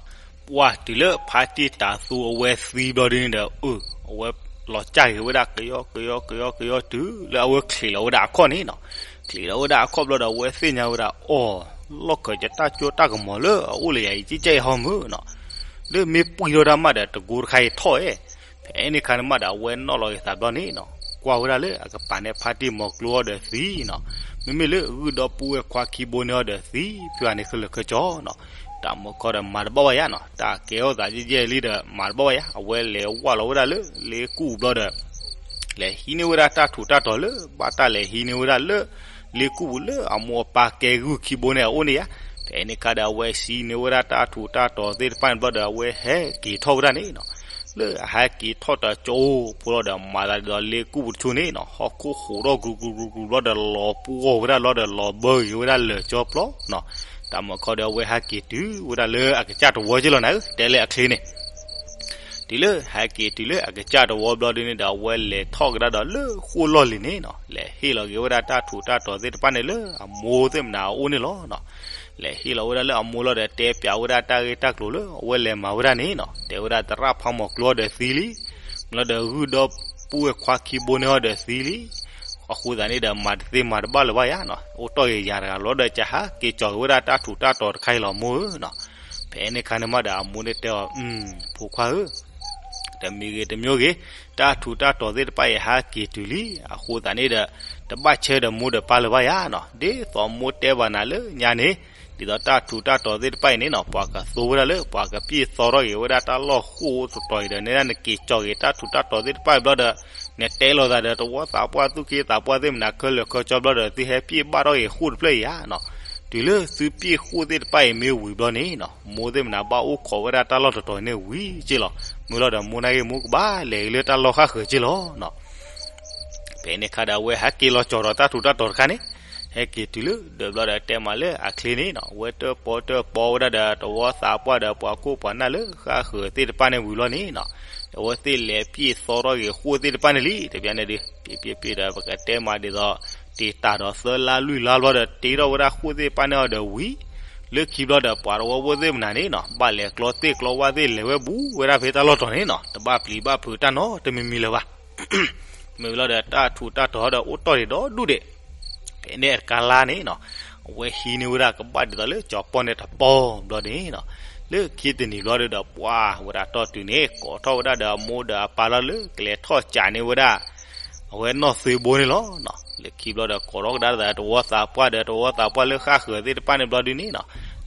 ပှၢ်တုၤလၢဖါတံၢ်တၤသူအဝဲသံဘျီဒ်န့ၣ်ဒီး အၢ အဝဲလီၤစၢ်ဂ့ၤဝဲဒၣ် ကယီကယီကယီကယီတုၤလၢအဝဲချံးလီၤဝဲဒၣ်အခီၣ်န့ၣ်နီၤ. ချံးလီၤဝဲဒၣ်အခီၣ်ဘျီဒီး အဝဲသ့ၣ်ညါဝဲဒၣ် အိၣ် လီၢ်ခၢးကတၢၢ်ကၠိတၢ်ကမီၤလၢအအိၣ်လၢယၤအံၤ ကဲကဲအံၤဟီမုၢ်နီၤ. လၢမ့ၢ်ပှံၢ်ထီၣ်ဒၣ်မးဒီး တကိးတခါအံၤထီၣ်ဧဲ. ဖဲန့ၣ်ခါန့ၣ်မးဒီး အဝဲနီၣ်လီၤက့ၤသးဘျီန့ၣ်နီၤ, ကွၢ်ဝဲဒၣ်လၢအကပၤန့ၣ် ဖါတံၢ်မီၤကျိအီၤဒီးသံနီၤ. မ့မ့ၢ်လၢဂုၢ်ဒီပုၢ်ဝဲၢ်ခွါခံဘိန့ၣ်အီၤဒီးသံ ဖဲဘၣ်န့ၣ်ခဲလၢာ်ခဲဆ့နီၤ. တၢ်မုၢ်ခီဒီးမၤတဘၣ်ဘၣ်ယါနီၤ, တၢ်ကဲထီၣ်သးယဲၢ်ယဲၢ်လံဒီးမၤတဘၣ်ဘၣ်ယါ, အဝဲလဲၤဝၢ်လီၤဝဲဒၣ်လၢလ့ကူၣ်ပူၤဘျီဒီး လဲၤဟံးန့ၢ်ဝဲဒၣ်တၢ်ထူးတၢ်တီၤလၢ ဘၣ်တၢ်လဲၤဟံးန့ၢ်ဝဲဒၣ်လၢ လ့ကူၣ်ပူၤလၢအမိၢ်အပၢ်ကဲဂုၢ်ခံဘိန့ၣ်အအိၣ်န့ၣ်ယါ. ဖဲန့ၣ်ခါဒီး အဝဲဟံးန့ၢ်ဝဲဒၣ်တၢ်ထူးတၢ်တီၤသ့ၣ်တဖၣ်န့ၣ်ဘျီဒီး အဝဲဟဲက့ၤထီၣ်ဝဲဒၣ်န့ၣ်နီၤ. လၢအဟဲက့ၤထီၣ်တၢ်ကၠိဖိလီၤဒီး မၤသးဒ်သိးလ့ကူၣ်ပူၤတဆူန့ၣ်နီၤ, ဟီၣ်ခိၣ်ဟူးထီၣ်ကရူၢ်ကရူၢ်ကရူၢ်ကရူၢ်ဘျီဒီး လီၤပှီၢ်ဝဲဒၣ်လီၤဒီး လီၤဘၢဂ့ၤဝဲဒၣ်လၢာ်ကၠီပျီနီၤ. တၢ်မုၢ်ခီဒီး အဝဲဟဲက့ၤတုၤဝဲဒၣ်လၢအကစၢ်တဝီက့လီၤနၤဧၢ, တဲလၢအချ့န့ၣ် တုၤလၢဟဲက့ၤတုၤလၢအကစၢ်တဝီဘျီဒ်န့ၣ်ဒီး အဝဲလဲၤထီၣ်ကဒါဒီးလၢဃိၣ်လီၢ်လံၤန့ၣ်နီၤ, လဲၤဟ့ၣ်လီၤက့ၤဝဲဒၣ်တၢ်ထူးတၢ်တီၤသ့ၣ်တဖၣ်န့ၣ်လၢအမိၢ်သ့ၣ်မနၤအအိၣ်န့ၣ်လီၤနီၤ. လဲၤဟ့ၣ်လီၤဝဲဒၣ်လၢအမိၢ်လီၤဒီး တဲပၠးဝဲဒၣ်တၢ်ဂ့ၢ်တၢ်ကျိၤလၢအဝဲလဲၤမၤဝဲဒၣ်န့ၣ်နီၤ, တဲဝဲဒၣ်သရၣ်ဖးမီၤကျိအီၤဒီးသံလံ, မ့ၢ်လီၤဒီးဂုၢ်ဒီပုၢ်ဝဲၢ်ခွါခံဘိန့ၣ်အီၤဒီးသံလံ. အဃိသတးန့ၣ်ဒီး မၤတသ့မၤတဘၣ်လၢၤဘၣ်ယါနီၤ, အိၣ်တီၢ်ဂ့ၤယၤတဂၤလီၤဒီး ကဟးက့ၤကၠီၤက့ၤဝဲဒၣ်တၢ်ထူးတၢ်တီၤတခါအံၤလီၤမိၢ်ဧၢနီၤ. ဖဲန့ၣ်ခါန့ၣ်မးဒီး အမိၢ်န့ၣ်တဲအီၤ, ဖိခွါဧၢ, တမံၤဂ့ၤတမံၤဂ့ၤ, တၢ်ထူးတၢ်တီၤသ့ၣ်တဖၣ်အံၤဟဲက့ၤတုၤလံ. အဃိသတးန့ၣ်ဒီး တဘၣ်ဆၢဒီးမိၢ်ဒီးပၢ်လၢၤဘၣ်ယါနီၤ, ဒ်သိးမိၢ်တဲဘၣ်နၤလၢညါန့ၣ်, ဒ်သိးတၢ်ထူးတၢ်တီၤသ့ၣ်တဖၣ်အံၤန့ၣ်နီၤ, ပှၤကသိဝဲဒၣ်လၢ ပှၤကပျၢ်သီထီၣ်က့ၤဝဲဒၣ်တၢ်လီၢ်ဃိၣ်တတီၤအံၤဒီး နဲဒၣ်နက့ၤကၠီၤက့ၤတၢ်ထူးတၢ်တီၤသ့ၣ်တဖၣ်အံၤဘျီဒီး နတဲလိာ်သးဒီးတဝီသးပှၢ်သူၣ်က့သးပှၢ်သ့ၣ်မနၤခဲလၢာ်ခဲဆ့ဘျီဒီး သုဟဲပျၢ်ဘၣ်ထီၣ်က့ၤဃိၣ်တဖျၢၣ်အံၤဧါနီၤ. တုၤလၢသုပျၢ်ဃိၣ်သ့ၣ်တဖၣ်အံၤမ့ၢ်ဝံၤဘျီန့ၣ်နီၤ, မိၢ်သ့ၣ်မနၤဘၣ်အိၣ်ခိးဝဲဒၣ်တၢ်လီၢ်တတီၤအံၤန့ၣ်ဝံၤက့လီၤ. မ့ၢ်လီၤဒီးမိၢ်န့ၣ်ဂ့ၤ မိၢ်ကဘၣ်လဲၤက့ၤလၢတၢ်လီၢ်ဃၣ်ဃၢၤက့လီၤနီၤ. ဖဲန့ၣ်ခါဒီး အဝဲဟဲက့ၤလီၤကၠီၤဒီးတၢ်ထူးတၢ်တီၤတခါန့ၣ်, ဟဲက့ၤတုၤလၢဒၢးဘျီဒီးတဲမးလၢအချ့န့ၣ်နီၤ, အဝဲတၢၣ်ပီတၢၣ်ပီဝဲဒၣ်ဒီးတဝီသးပှၢ်ဒီးပှၤခိၣ်ပှၤနၢ်လၢဃၣ်ဃၢၤသ့ၣ်တဖၣ်န့ၣ်ဝံၤလီၤန့ၣ်နီၤ, အဝဲသ့ၣ်လဲၤပျၢ်သီထီၣ်က့ၤဃိၣ်သ့ၣ်တဖၣ်န့ၣ်လံ. တဘျီန့ၣ်ဒီး ပျၢ်ပျၢ်ပျၢ်ဒီး ပကတဲမးဒ်သိး တ့ၢ်တၢ်ဒီးသၢလါလွံၢ်လါဘျီဒီး တ့ထီၣ်ဝဲဒၣ်ဃိၣ်သ့ၣ်တဖၣ်န့ၣ်အီၤဒီးဝံၤ, လၢခံဘျီဒီး ပှၤတဝီဖိသ့ၣ်မနၤန့ၣ်နီၤ, ဘၣ်လဲၤကျီသ့ၣ်ကျီဝၣ်သ့ၣ် လဲၤဝဲဘူးဝဲဒၣ်ဖဲတၢ်လီၢ်တတီၤန့ၣ်နီၤ, တဘၣ်ပျံၤဘၣ်ဖုးတၢ်နီတမံၤမံၤလၢၤဘၣ်. မ့ၢ်လီၤဒီးတၢ်ထူးတၢ်တီၤဒီးအိၣ်တီၢ်ဒံးဒီဒူၣ်ဒံး. ဖဲန့ၣ်တကါလါန့ၣ်နီၤ, အဝဲဟံးန့ၢ်ဝဲဒၣ်ကဘၣ်ဒ်သိးလၢကၠီၤပီၣ်န့ၣ်တပီၢ်ဘျီန့ၣ်နီၤ, လၢခံတနံၤဘျီဒီး ပှၤဝဲဒၣ်တီၢ်တုၤန့ၣ် ကိးထီၣ်ဝဲဒၣ်ဒီးအမိၢ်ဒီးအပၢ်လီၤလၢကလဲၤထီၣ်ကးန့ၢ်ဝဲဒၣ် အဝဲနီၢ်သွ့ဘိန့ၣ်လီၤနီၤ. လၢခံဘျီဒီး ကိးထီၣ်ကဒါဒီးတဝီသးပှၢ်ဒီးတဝီသးပှၢ်လၢဃၣ်ဃၢၤသ့ၣ်တဖၣ်န့ၣ်ဘျီဒ်န့ၣ်နီၤ,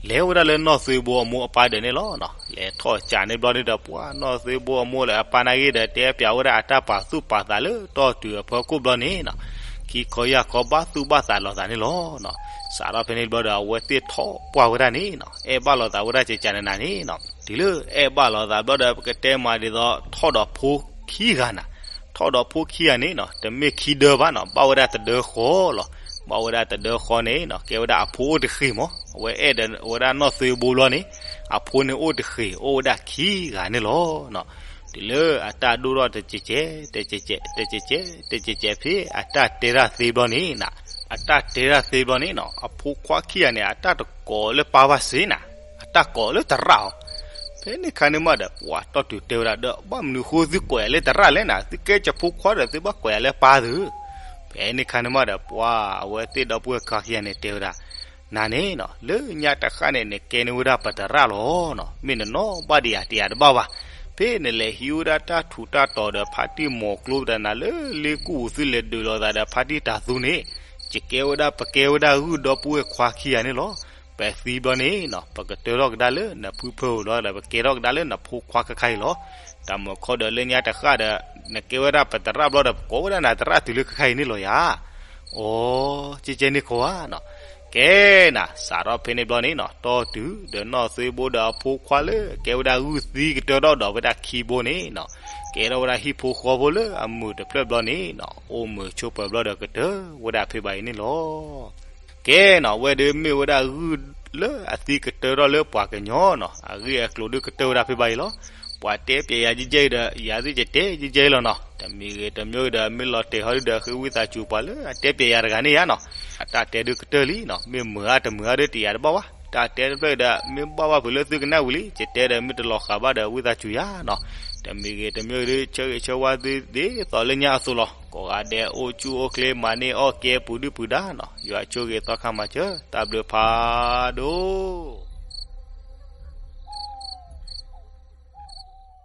လဲၤဝဲဒၣ်လၢနီၢ်သွ့ဘိအမိၢ်အပၢ်ဒၢးန့ၣ်လီၤနီၤ. လဲၤထီၣ်ကးန့ၢ်ဘျီန့ၣ်ဒီး ပှၤနီၢ်သွ့ဘိအမိၢ်လၢအပၢ်န့ၣ်ဂ့ၤဒီး တဲပၠးဝဲဒၣ်အတၢ်ပာ်သူၣ်ပာ်သးလၢတီၢ်တုၤအဖီခိၣ်ဘျီန့ၣ်နီၤ, ခံခီယၢ်ခီဘၣ်သူၣ်ဘၣ်သးလိာ်သးန့ၣ်လီၤနီၤ. စးထီၣ်ဖဲန့ၣ်ဘျီဒီး အဝဲသ့ၣ်ထီၣ်ပှၢ်ဝဲဒၣ်န့ၣ်နီၤ, အဲၣ်ဘၣ်လိာ်သးဝဲဒၣ်ကကးနၤန့ၣ်နီၤ. တုၤလၢအဲၣ်ဘၣ်လိာ်သးဘျီဒီး ပကတဲမးဒ်သိး ထီၣ်ဒီးဖိခံဂၤနၤ, ထီၣ်ဒီးဖိခံဂၤန့ၣ်နီၤ, တမ့ၢ်ခံဒၢဘၣ်နီၤ, ဘၣ်ဝဲဒၣ်တဒၢဃီလီၤ. ဘၣ်ဝဲဒၣ်တဒၢဃီန့ၣ်နီၤ, ကဲဝဲဒၣ်အဖိအိၣ်တဃ့ၢ်မး, အဝဲအဲၣ်ဒိးဝဲဒၣ်နီၢ်သွ့ဘိဘျီန့ၣ်, အဖိန့ၣ်အိၣ်တဃ့ၢ် အိၣ်ဝဲဒၣ်ခံဂၤန့ၣ်လီၤနီၤ. တုၤလၢအတၢ်ဒိၣ်ထီၣ်တကဲးကဲး, တကဲးကဲး, တကဲးကဲး, တကဲးကဲး ဖဲအတၢ်တဲတၢ်သ့ဘျီန့ၣ်နီၤ, အတၢ်တဲတၢ်သ့ဘျီန့ၣ်နီၤ, အဖိခွါခံဂၤန့ၣ် အတၢ်တကိးလၢပၢ်ဘၣ်စ့ၢ်နီၤ, အတၢ်ကိးလၢသရၣ်အီၤ. ဖဲန့ၣ်ခါန့ၣ်မးဒီး ပှၤတီၢ်တုၤတဲဝဲဒၣ်ဒီး ဘၣ်မနုၤဃိသုကိးယၤလၢသရၣ်လဲၣ်နီၤ, သုကဲကဖိခွါဒီးသုဘၣ်ကိးယၤလၢပၢ်သု. ဖဲန့ၣ်ခါန့ၣ်မးဒီး ပှၤအဝဲသ့ၣ်ဒီပုၢ်ဝဲၢ်ခွါခံဂၤန့ၣ်တဲဝဲဒၣ်, နၤန့ၣ်နီၤ, လၢညါတဃၣ်န့ၣ် နကဲန့ၢ်ဝဲဒၣ်ပသရၣ်လီၤနီၤ, မ့ၢ်နနီၣ်ဘၣ်ဒံးယၤတယၤတဘၣ်ဘၣ်. ဖဲနလဲၤဟံးဝဲဒၣ်တၢ်ထူးတၢ်တီၤဒီး ဖါတံၢ်မီၤကျိပဒီးနၤလၢလ့ကူၣ်ပူၤ သုလဲၤဒုးလိာ်သးဒီးဖါတံၢ်တၤသူန့ၣ်, ယကဲဝဲဒၣ် ပကဲဝဲဒၣ်ဂုၢ်ဒီပုၢ်ဝဲၢ်ခွါခံဂၤန့ၣ်လီၤ. ပသံဘျီန့ၣ်နီၤ, ပကတၢထီၣ်ကဒါလၢနဖုဖၢပူၤလီၤဒီး ပကဲထီၣ်ကဒါလၢနဖိခွါခဲခါအံၤလီၤ. တၢ်မုၢ်ခီဒီးလၢညါတဃၣ်ဒီး နကဲဝဲဒၣ်ပသရၣ်ဘျီဒီး ပကိးဝဲဒၣ်နၤသရၣ်တုၤလၢခဲခါအံၤန့ၣ်လီၤယၤ. အိ, ကဲကဲန့ၣ်ကီးဧါနီၤ. ကဲနၤ, စးထီၣ်ဖဲန့ၣ်ဘျီန့ၣ်နီၤ, တီၢ်တုၤဒီးနီၢ်သွ့ဘိဒီးအဖိခွါလၢ ကဲဝဲဒၣ်ဂုၢ်သံကတၢထီၣ်ဒီးဝဲဒၣ်ခံဘိန့ၣ်နီၤ, ကဲထီၣ်ဝဲဒၣ်ဟံၣ်ဖိဃီဖိလၢအမုာ်တဖျၢၣ်ဘျီန့ၣ်နီၤ, အိၣ်မုာ်ဆိးပၢၤဘျီဒီးကတၢၢ်ဝဲဒၣ်ဖဲဘၣ်အံၤန့ၣ်လီၤ. ကဲနီၤ, အဝဲဒၣ်မ့ၢ်ဝဲဒၣ်ဂုၢ် လၢအသံကတၢၢ်ထီၣ်လၢပှၤကညီနီၤ, အဂ့ၢ်အကျိၤဒုးကတၢၢ်ဝဲဒၣ်ဖဲဘၣ်အံၤလီၤ. ပှၤတဲပျဲယၤယဲၢ်ယဲၢ်ဒီး ယၤသ့ၣ်ကတဲယဲၢ်ယဲၢ်လီၤနီၤ. တမံၤဂ့ၤတမံၤဂ့ၤဒီး မ့ၢ်လီၤတဲာ်ဟီဒုဒီး ဃ့ဝံသးစူၤပှၤလၢအတဲပျဲယၤတဂၤန့ၣ်ယါနီၤ. အတၢ်တဲဒုးကတၢၢ်လံနီၤ, မ့ၢ်မုာ်ဧါတမုာ်ဧါဒုးတယၤတဘၣ်ဘၣ်. တၢ်တဲတဖျၢၣ်ဒီး မ့ၢ်ဘၣ်ဘၣ်ဖုးလၢသုကနၣ်ဝံၤလံ, ယတဲဒီး မ့ၢ်တလီၤဃာ်ဘၣ်ဒီးဝံသးစူၤယါနီၤ. တမံၤဂ့ၤတမံၤဂ့ၤဒုး ဆၢဂ့ၤဆၢဝါသုဒ်သိးလၢညါအသိးလီၤ. ကိးဂၤဒဲးအိၣ်ဆူၣ်အိၣ်ချ့ မၤန့ၢ်အီၣ်ကဲပူၤဒုၣ်ပူၤဒါနီၤ. ယွၤဆိၣ်ဂ့ၤသီခါမၤစၢၤ တၢ်ဘျုးဖးဒိၣ်.